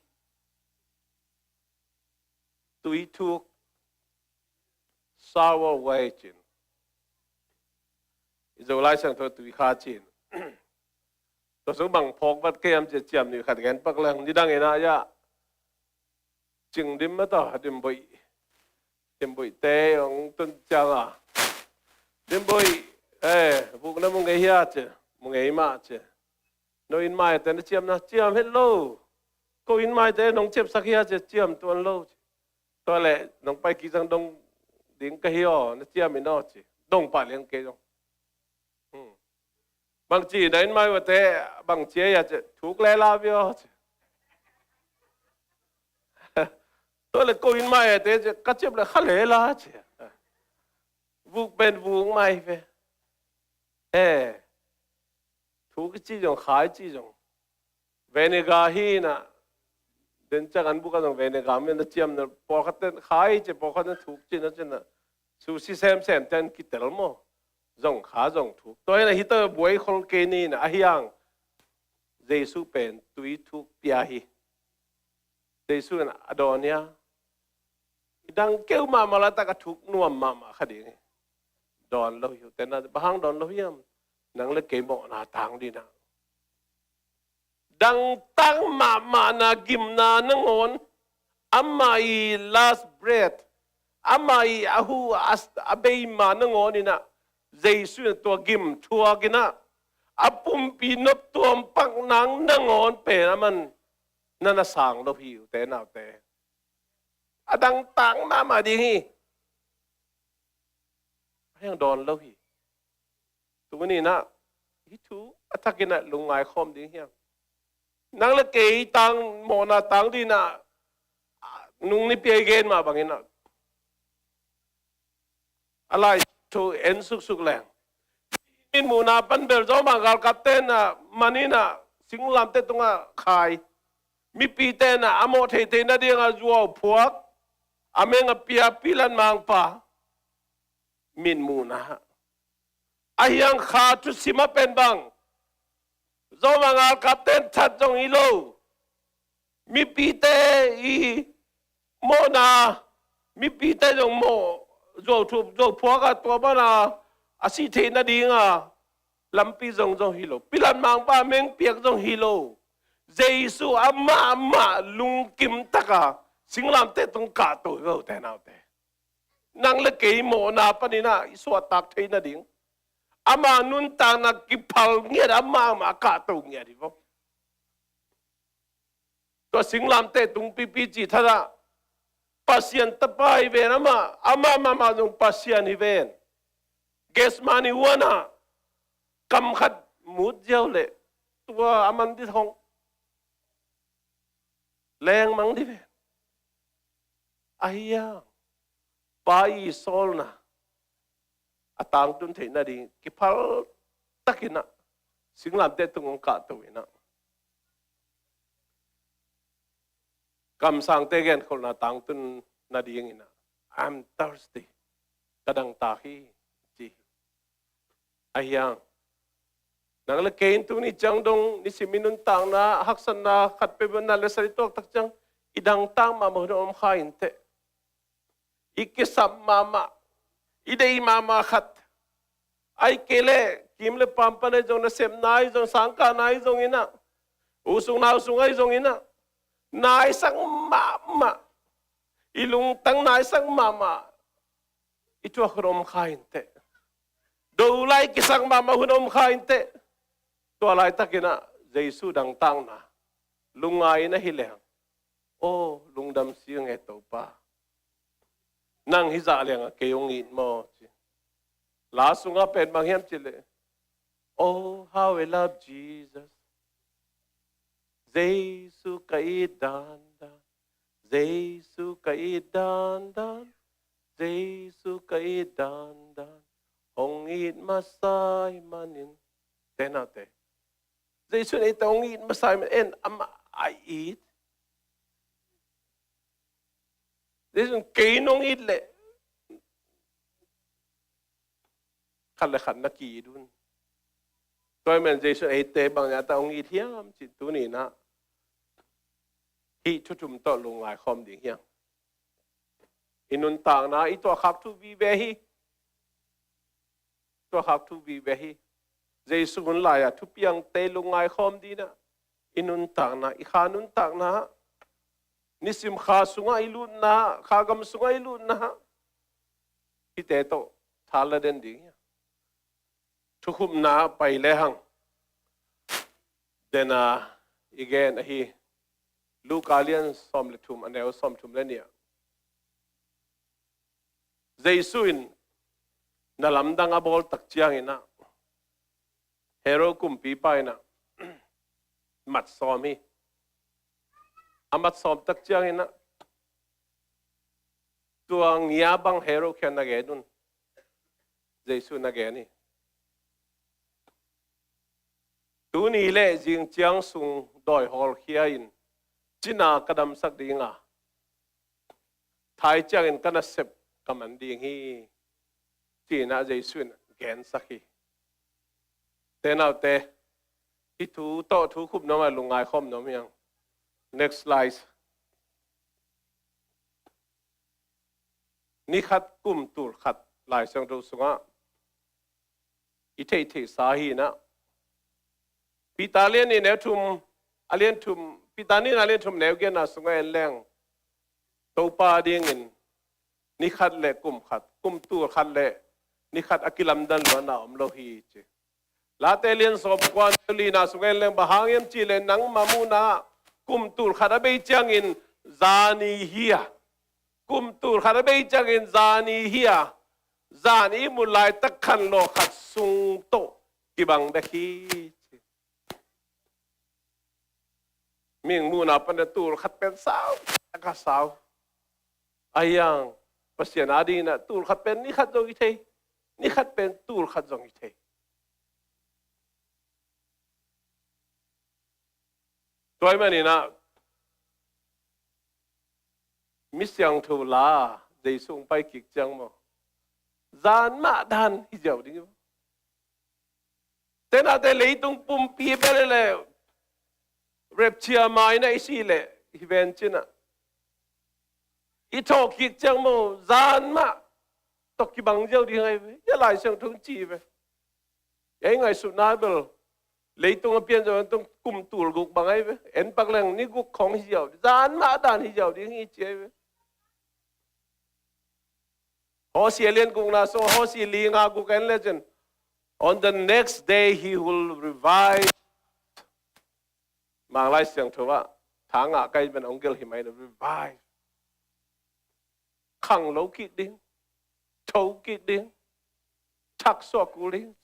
Tui thuk, shower away ci-in, i Zolai Siangtho tui kha ci-in. Tua sung bang phawk vat kei hiam ci-a ciam nih khat gen pak leng, nidang in ah, ya, cing dim mah tawh, a dimboih, dimboihte hong tun cianga, dimboih, eh, vukna mu ngei hia ci, mu ngei mah ci. No inn maite na ciamna, ciam het lo. Ko inn maite nong ciapsak hia ci, ciam tuan lo ci. Tua leh nong pai kik ciang dong ding ka hi aw, na ciam in aw ci. Dong pah liang kei zong. Hmm. Bangci na in mai vate, bangci a ci, thuk le la vio ci. Tua le ko in mai ate ci, ka ciap le kha le la ci. Vuk pen vuk mai ve. Eh. Thuk i ci zong, kha i ci zong. Vinegar hi na, den ciang an buk a zong vinegar men na ciam na, pawlkhat ten kha i ci, pawlkhat ten thuk ci na ci na. Sushi semsem ten kitel maw. Zong kha zong thuk. Tua hi na hi ta buai khol kei ni na a hiang. Jesu pen tui thuk pia hi. Jesu in a dawn hia. I dang keu mahmah laitak a thuk nuam mahmah kha ding hi. Dawn lo hi uh. Tena bang hang dawn lo hiam. Nang le kei mawhna tang dina. Dangtak mahmahna gimna nangawn, amah i last breath, amah i a hu a, a beima nangawn inah, Jesu in tua gim thuak inah, a pumpi nop tuam pak nang nangawn pen aman na na sang lo hi uh te naute. A dangtak mahmah ding hi. A hiang dawn lo hi. Tuni inah, hi thu a thakin ah lungngai khawm ding hiam. Nang le kei tang, mawhna tang ding inah, nung nipi a i gen mah bangin ah. A lai thu en suksuk leng. Mitmuhna pan bel zawmah galkap tenah, man inah, singlamteh tungah khai. Mipi tenah, a mawh theithei nadingah zuau phuak. A meng a pia pilan mangpa. Mitmuhna. A hiang kha thusim a pen bang. Zawmah galkap ten that zong hi lo. Mipite i mawhna, mipite zong mawh, zuau thup, zuau phuak a tua bana, a sih theih nadinga, lampi zong zong hi lo. Pilan mangpa meng piak zong hi lo. Jesu amah, amah lungkim taka, singlamteh tung kahto hi lo te naute. Nang le kei mawhna paninah i suahtak thei nading. Ama nuntakna kiphal ngiat, ama, ama kahto ngiat hi vo. Tua singlamteh tung pipi cih thadah. Pasian tapa hi ven ama, ama, ama, ama zong Pasian hi ven. Gethsemane huanah kam khat mut ziau leh tua a man dithong. Lengmang dih ve. A hiang. Pa i sawlna. A tangtun theih nading. Kiphal takinah. Singlamteh tung hong kahto inah. Kamsangte genkholhna tangtun nading inah. I'm thirsty. Ka dangtak hi. Ci hi. A hiang. Nang le kei in tuni ciang dong, nisim i nuntakna, haksatna, khat peuh beuh na le sari tuaktak ciang, i dangtak mahmah hun a om kha inteh. I kisap mahmah, i deih mahmah khat. Ai kei le, kim le pampan ai zong, nasepna ai zong, sangkahna ai zong inah. Usung nausung ai zong inah. Naisak mahmah. I lungtang naisak mahmah. I tuak hun om kha inteh. Do lai kisak mahmah hun om kha inteh. Tua laitakinah Jesu dangtakna. Lungngai in ahi leng. Aw, lungdam sing e Topa. Nang hizah lengah kei hong it maw ci. La sungah pen bang hiam cih leh. Oh, how I love Jesus. Jesu ka it dandan. Jesu ka it dandan. Jesu ka it dandan. Hong it masa ahih manin. Te naute. Jesu in eite hong it masa ahih manin en amah a it. Jesu in kei nong it leh. Khat le khat na ki-it un. Tua ahih manin Jesu in eite bang zahta hong it hiam cih tuni inah. Hih thu thum tawh lungngai khawm ding hiam. I nuntakna, i tuahkhak thu vive hi. Tuahkhak thu vive hi. Jesu hun lai-ah thupiangte lungngai khawm ding inah. I nuntakna, i kha nuntakna. Nisim kha sungah i lutna, kha gam sungah i lutna. Hihte tawh, tha la den ding hi. Thukhupna pai lehang. Dena i gen ahi. Luka lian sawm le thum, a neu sawm thum le nih ah. Jesu in na lamdang a bawl tak ciangin ah. Herod kumpipa in ah mat sawm hi. A mat sawm tak ciangin ah tua ngia bang Herod kiang na gen un. Jesu na gen hi. Tuni le zing ciang sung dawi hawlkhia in cina ka damsak ding a, thai ciangin ka nasep ka man ding hi, ci-in ah Jesu in gensak hi. Te naute, hih thu tawh thu khup nuam a lungngai khawm nuam hi hang. Next slide. Ni khat kum tul khat Lai Siangtho sungah i theihtheihsa hi in ah, Peter lian nih neu thum, a lian thum, Peter nih a lian thum neu giatna sungah en leng, Topa dingin ni khat le kum khat, kum tul khat le ni khat a kilamdang luatna om lo hi, ci. Late lian sawmkua neu lina sungah en leng, bang hang hiam cih leh nangma muhna ah kum tul khat a bei ciangin zani hi a, kum tul khat a bei ciangin zani hi a, zani i muh laitak khanlawh khat sung tawh kibang bek hi, ci. Mihing muhna pan ah tul khat pen sau, a ka sau. Ahi hang Pasian adingin ah tul khat pen ni khat zong hi thei, ni khat pen tul khat zong hi thei. Tua ahih manin ah mi siangtho la Jesu hong pai kik ciang maw, zan mah dan hi ziau ding hi maw. Te naute, leitung pumpi bel le rapture mai-in ah i sih leh hi ven cin ah, i thawhkik ciang maw, zan mah tawh kibang ziau ding ahi ve. Hia Lai Siangtho ci ve. Ei ngaihsutna bel leitung a pian zong tung kum tul guk bang ahi ve. En pak leng ni guk khong hi ziau, zan mah dan hi ziau ding hi ci ahi ve. Hosea lian gukna sung, Hosea li nga guk en lecin, "On the next day he will revive." Mang Lai Siangtho ah, tha ngah kai ben ong gel hi mai na, revive. Khang lo kik ding, tho kik ding, thaksuak kul ding.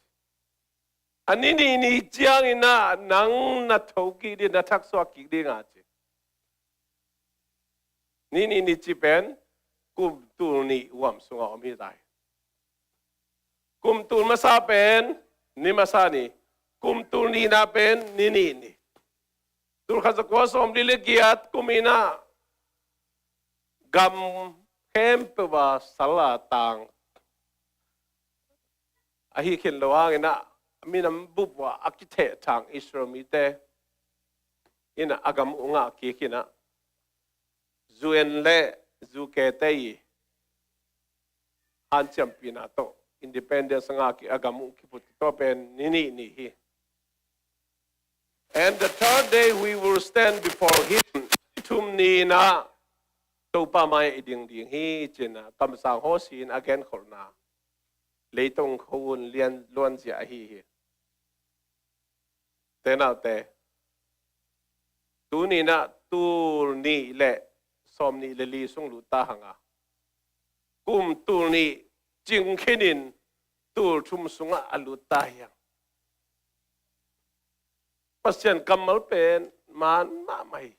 A ni nih ni ciangin ah nang na tho kik ding, na thaksuak kik ding a ci. Ni nih ni ci pen kum tul nih huam sungah om hi ta hi. Kum tul masa pen ni masa ni, kum tul nihna pen ni nih ni. Tul khat za kua sawmli le giat kum in ah gam khempeuh ah sal a tang ahi khin lo hangin ah, minam bup ah a kithehthang Israel mite in ah a gam uh ngah kik in ah, U N le U K te i hanciampihna tawh independence a ngah kik a gam uh kiphut, tua pen ni nih ni hi. "And the third day we will stand before him." Ni thum ni-in ah Topa mai-ah i ding ding hi, ci-in ah kamsang Hosea in a genkholhna leitung khua-un lian luanzia ahi hi. Te naute, tuni-in ah tul nih le sawmnih le li sung lut ta hang a, kum tul nih cing khinin tul thum sungah a lut ta hi hang. Pasian kammal pen man mahmah hi.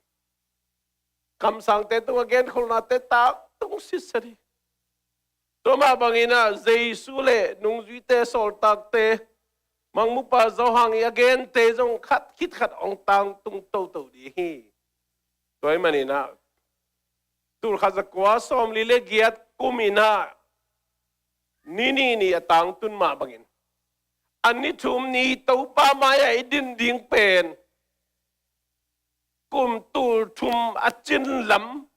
Kamsangte tungah genkholhnate tak tung sitset hi. Tua mah bangin ah Jesu le nungzuite, sawltakte, Mangmupa Johan i a gente zong khat khit khat hong tangtung toto ding hi. Tua ahih manin ah tul khat za kua sawmli le giat kum in ah ni nih ni a tangtun mah bangin, a ni thum ni Topa mai-ah i din ding pen kum tul thum a cin lam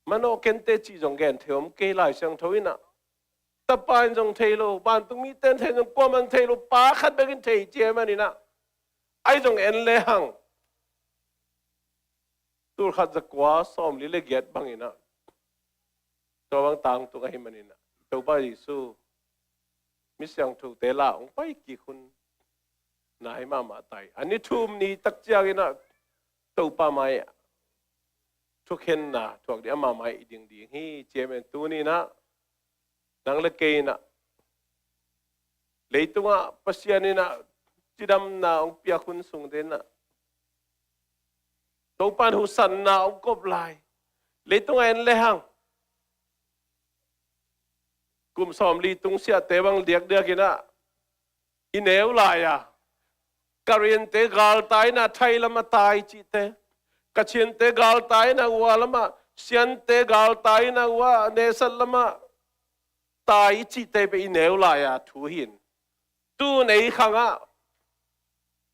manawh kei inteh cih zong gen thei om kei. Lai Siangtho in ah, Tapa in zong thei lo, vantung mite in thei zong kuamah in thei lo, Pa khat bek in thei, ci ahih manin ah, ahi zong en lehang tul khat za kua sawmli le giat bangin ah, tua bang tangtung ahih manin ah, Topa Jesu mi siangthote la hong pai kik hun nai mahmah ta hi. A ni thum ni tak ciangin ah Topa mai-ah thukhenna thuak ding, ama mai-ah i ding ding hi, ci ahih manin tuni-in ah nang le kei in ah Leitungah Pasian in ah cidamna hong piak hun sung te in ah Topa in huhsanna hong kop lai. Leitungah en lehang kum sawmli tungsiahte bang diakdiak in ah i neu lai a, Karen-te galtai in ah thai lamah tai cihte, Kachin-te galtai in ah ua lamah, Sian-te galtai in ah ua nesat lamah tai i cihte pen i neu lai a thu hi in, tun ei khangah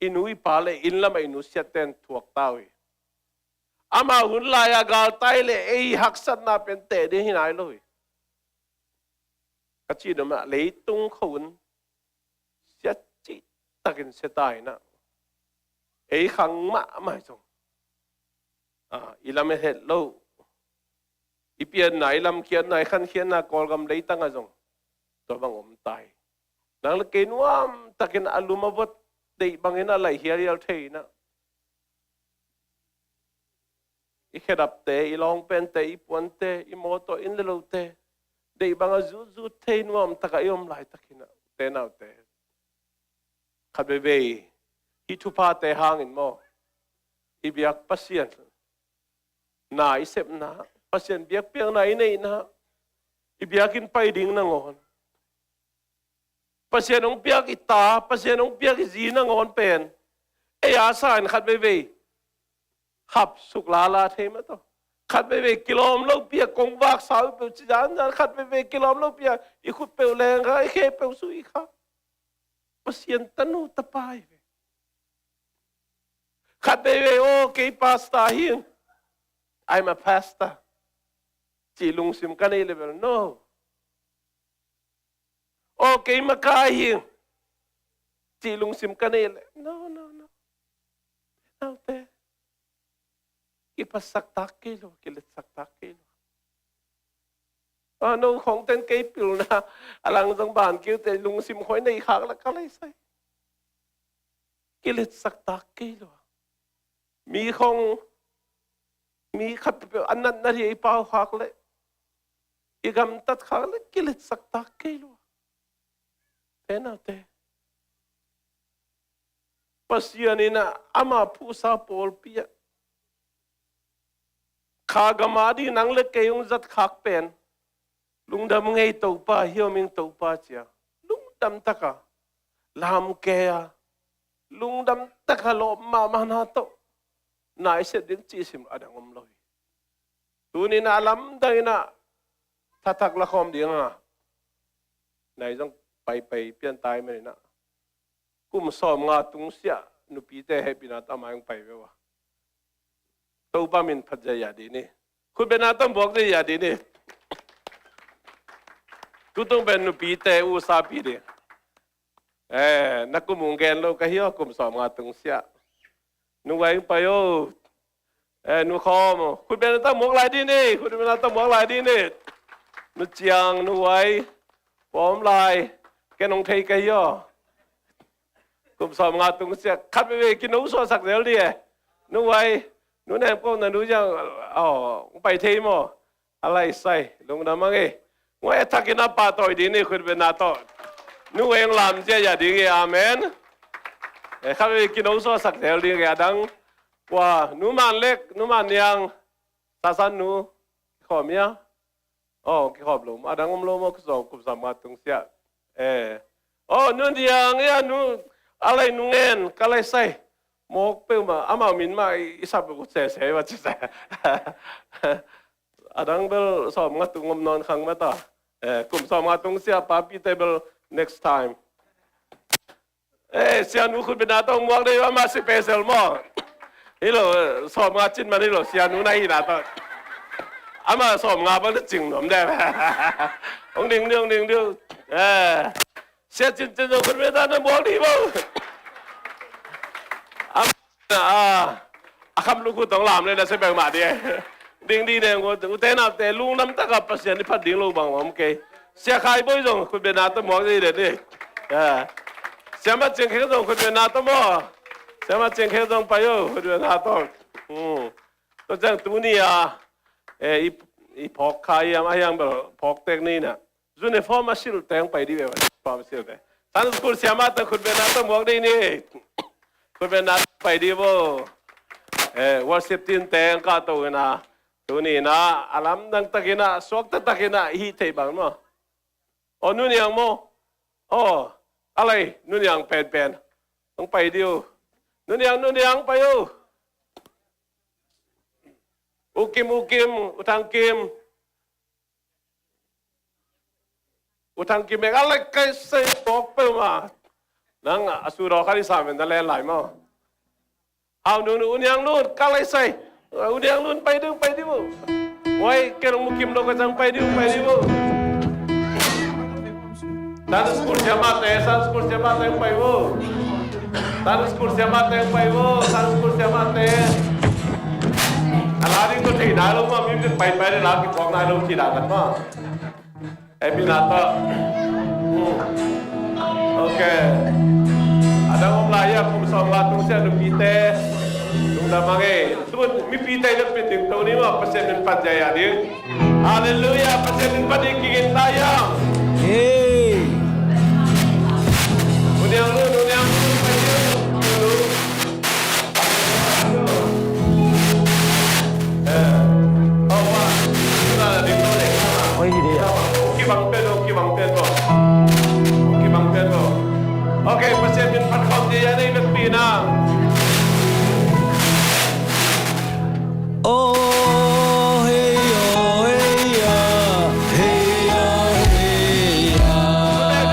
i nu i pa le inn lamah i nusiatte in thuak ta uh hi. Amau hun lai-a galtai le ei haksatna pen teh ding hi nai lo hi. Ka cih dong mah leitung khua hun sia cihtakin sia ta in ah, ei khang mahmah hi zong, ah, i lamet het lo, i pianna, i lamkhiatna, i khankhiatna Kawlgam leitangah zong tua bang om ta hi. Nang le kei nuamtakin a lum a vot deih bangin a laih hialhial thei in ah, i khedapte, i lawngpente, i puante, i mawtaw, inn le lote deih bangah zutzut thei nuamtakah i om laitakin ah, ute naute, khat veivei hih thuphate hangin maw, i biak Pasian na i sepna, Pasian biakpiakna i neihna, i biakinn pai ding nangawn, Pasian hong piak i ta, Pasian hong piak i zi nangawn pen ei a sa in khat veivei hap suk lala thei mah tawh, khat veivei kilawm lopi a kongvak sa uh peuh ci zanzan, khat veivei kilawm lopi a i khut peuh leng kha, i khe peuh sui kha. Pasian tanu tapa hi ve. Khat veivei, aw, kei pastor hi, I'm a pastor, cih lungsim ka neih le bel, no. Aw, kei makai hi, cih lungsim ka neih le, no, no, no. Naute, kiphasak tak kei lo, kiletsak tak kei lo. A no khong ten kei pilna a lang zong ban kiu te lungsim khoi nei khak la ka lei sai. Kiletsak tak kei lo. Mi khong, mi khat peuh a natna hi i pau khak le, i gamtat khak le kiletsak tak kei lo. Te naute, Pasian in ah ama phuhsa pawlpi ah kha gam a ding nang le kei hong zat khak pen lungdam ngei Topa, hiau ming Topa cia lungdam taka lamke a, lungdam taka lawp mahmahna tawh na i sep ding cih sim a dang om lo hi. Tuni in ah lamdang in ah thathak la khawm ding a, nai zong paipai pian tai man in ah, kum sawmnga tungsiah nupite hehpihna tawh a mai hong pai ve uh a, Topa min phat zia ding ni. Khutbetna tawh buak zia ding ni. Tutung pen nupite usapi ding. Eh, na kum hong gen lo ka hi aw, kum sawmnga tungsiah. Nu Wai hong pai aw. Eh, nu Khawm, khutbetna tawh buak lai ding ni, khutbetna tawh buak lai ding ni. Nu Ciang, nu Wai, pawm lai, ken hong thei ka hi aw. Kum sawmnga tungsiah khat veivei kinosuahsak zel ding e. Nu Wai, nu Nem Kok, na nu Ciang, aw, hong pai thei maw? A lai sai, lungdam a ngei. Nguai a thakin a pahtawi ding ni, khutbetna tawh. Nu Wai hong lam zia ding e, amen. Eh, khat veivei kinosuahsak zel ding e, a dang. Kua, nu Man Lek, nu Man Niang, Sasan nu, kikhawm ia? Aw, kikhawm lo, a dang om lo maw, kum sawm, kum sawmnga tungsiah. Eh. Aw, nu Niang ia, nu, a lai nu Ngen, ka lai sai. Mawk peuhmah, amau min mah i, i sap sese va ci sa. A dang bel sawmnga tung om nawn khang mah ta. Eh, kum sawmnga tungsiah papite bel next time. Eh, sianu khutbetna tawh muak dei, amah special maw? Hi lo, sawmnga cin man hi lo, sianu na hihna tawh. Amah sawmnga bang na cing nuam dei. Hong ding ding, hong ding ding. Eh, sia Cin Cin zong khutbetna tawh muak dei maw? Amah, ah, a kham lukhu tawh lam le na se bek mah ding. Ding ding ding, ute naute lungdam taka Pasian i phat ding lo bang om kei. Sia Khai Boi zong khutbetna tawh muak ding ding. Ya. Sia Mat Ciang Khek zong khutbetna tawh maw. Sia Mat Ciang Khek zong pai aw, khutbetna tawh. Hmm. Tua ciang tuni a, eh, i, i phawk kha hiam, a hiang bel phawk tek ni na. Uniform a silh teng pai dih ve, uniform a silh teng. Sunday school siamahte khutbetna tawh muak dih ni. Khutbetna tawh pai dih vo. Eh, worship team te ang kahto in ah, tuni in ah a lamdang takin ah, suakta takin ah i hih theih bang maw. Aw, Nu Niang maw. Aw, a lei, Nu Niang penpen. Ang pai dih uh. Nu Niang, Nu Niang, pai uh. U Kim, U Kim, U Thang Kim. U Thang Kim, a lei kai sei pawk peuhmah. Nang a su daw khat i sam in na len lai maw. Hau, Nu, Nu, U Niang Lun, ka lei sei. U Niang Lun, pai dih uh, pai dih uh. Wai, kei lung mu kim lo ka cang, pai dih uh, pai dih uh. Sunday school siamahte, Sunday school siamahte pai uh. Sunday school siamahte pai uh, Sunday school siamahte. A la ding ko thei nai lo maw, mi pai pai le la kikuak nai lo ci dan kan maw. Ei, pi na tawh. Hmm. Ok. A dang om lai a, kum sawm nga tung sia nupite. Lungdam hang ei. Tun mipite na pin ding to ni maw, Pasian min pan zia ding. Halleluiah, Pasian min pan ding kigin lai a. Hey. U Niang Lun, U Niang Lun, pai dih uh. Oi, hi dih. Kibang pen lo, kibang pen lo. Kibang pen lo. Ok, Pasian min phat khawm dih a nei vekpi na. Oh, hey, oh, hey, ah. Hey, oh, hey, ah.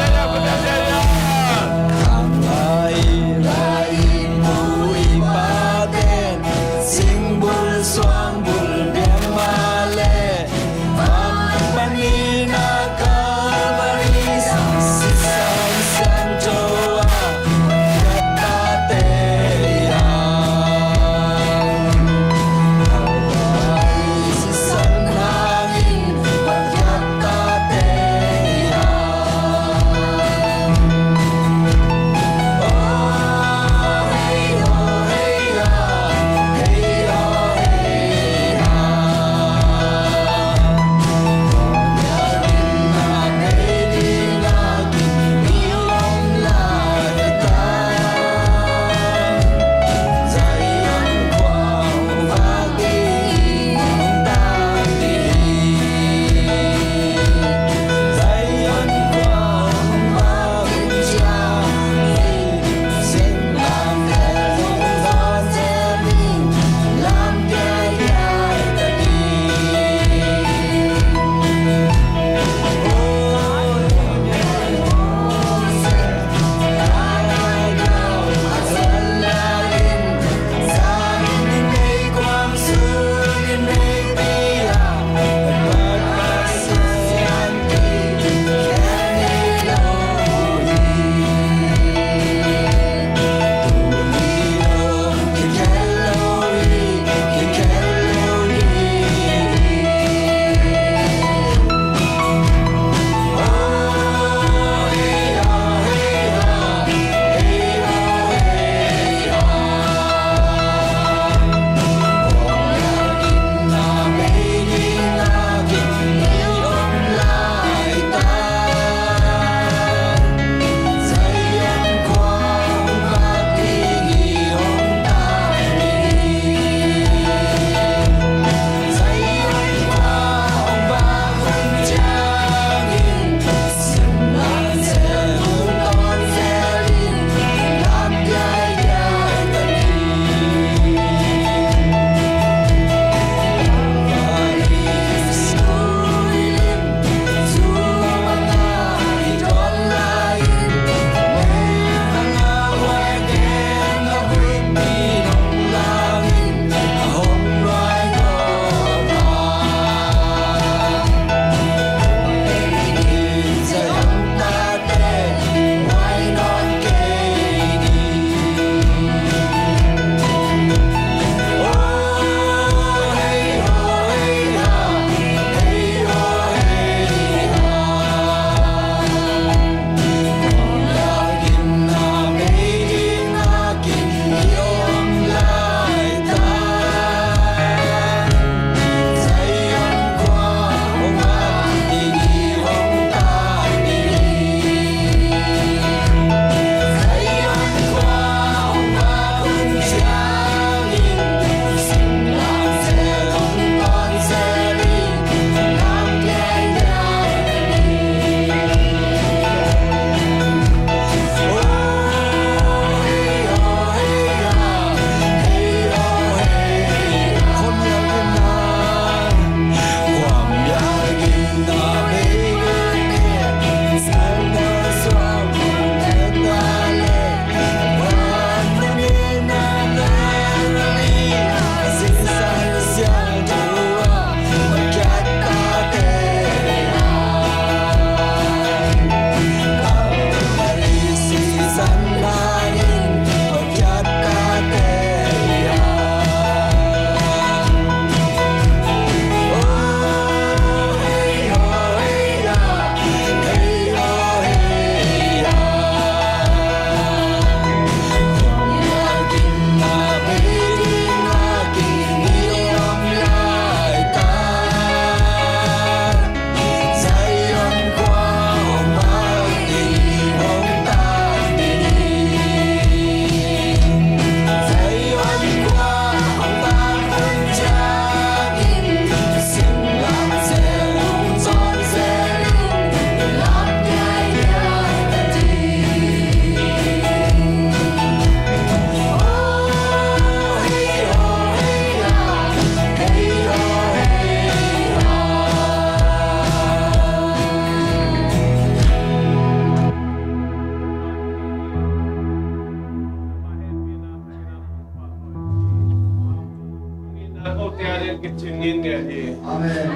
Amen.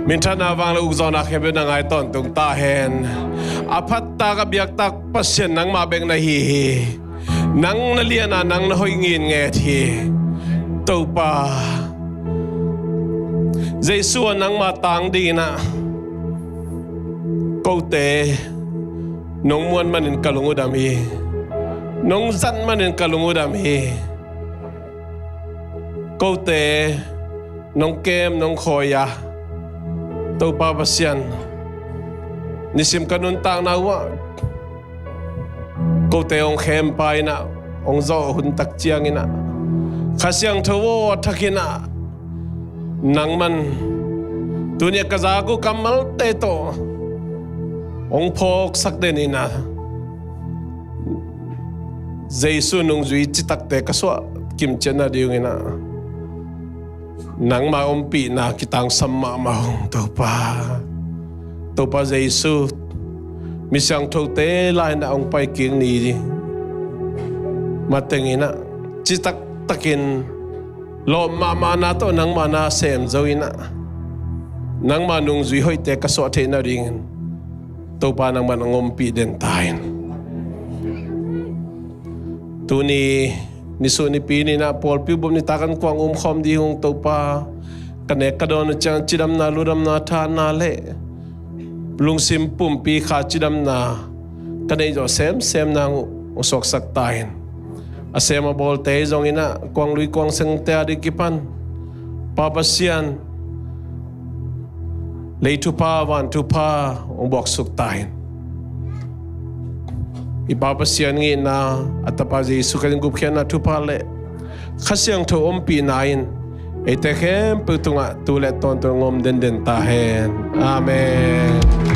Minthanna vang le ukzawhna khempeuh na ngai tawntung ta hen. A phattak a biaktak Pasian nangmah bek na hi hi. Nang na lian a, nang na hoih ngitnget hi. Topa, Jesu a nangma tang dingin ah kote nong muan manin ka lung uh dam hi. Nong zat manin ka lung uh dam hi. Kote nong kem nong khawi a, Topa Pasian, nisim ka nuntakna uh ah kote hong khempa in ah, hong zawh hun tak ciangin ah, Kha Siangtho aw a thakin ah, nangman tuni a ka zak uh kammalte tawh hong phawksak den in ah, Jesu nungzui citakte ka suah kimciat nadingin ah, nangma ompihna kitangsam mahmah ung Topa. Topa Jesu, mi siangthote lai-in ah hong pai kik ni matengin ah, citaktakin lawp mahmahna tawh nangma na sem zo in ah, nangma nungzui hoihte ka suah theih nadingin Topa nangman hong ompih den ta in. Tuni nisuh nipi ni-in ah pawlpi bup nitak an kuang umkhawm ding ung Topa. Ka nek ka dawn uh ciang cidamna, ludamna, thahatna le lungsim pumpi kha cidamna ka neih zawh semsem nang uh hong suaksak ta in. A sem a bawlte zongin ah kuang lui kuang sengte a ding kipan Pa Pasian, lei thupha van thupha hong buaksuk ta in. I Pa Pasian ngihna, a Tapa Jesu Khrih gupkhiatna thupha le Kha Siangtho ompihna in eite khempeuh tungah tu le tawntung hong om denden ta hen. Amen.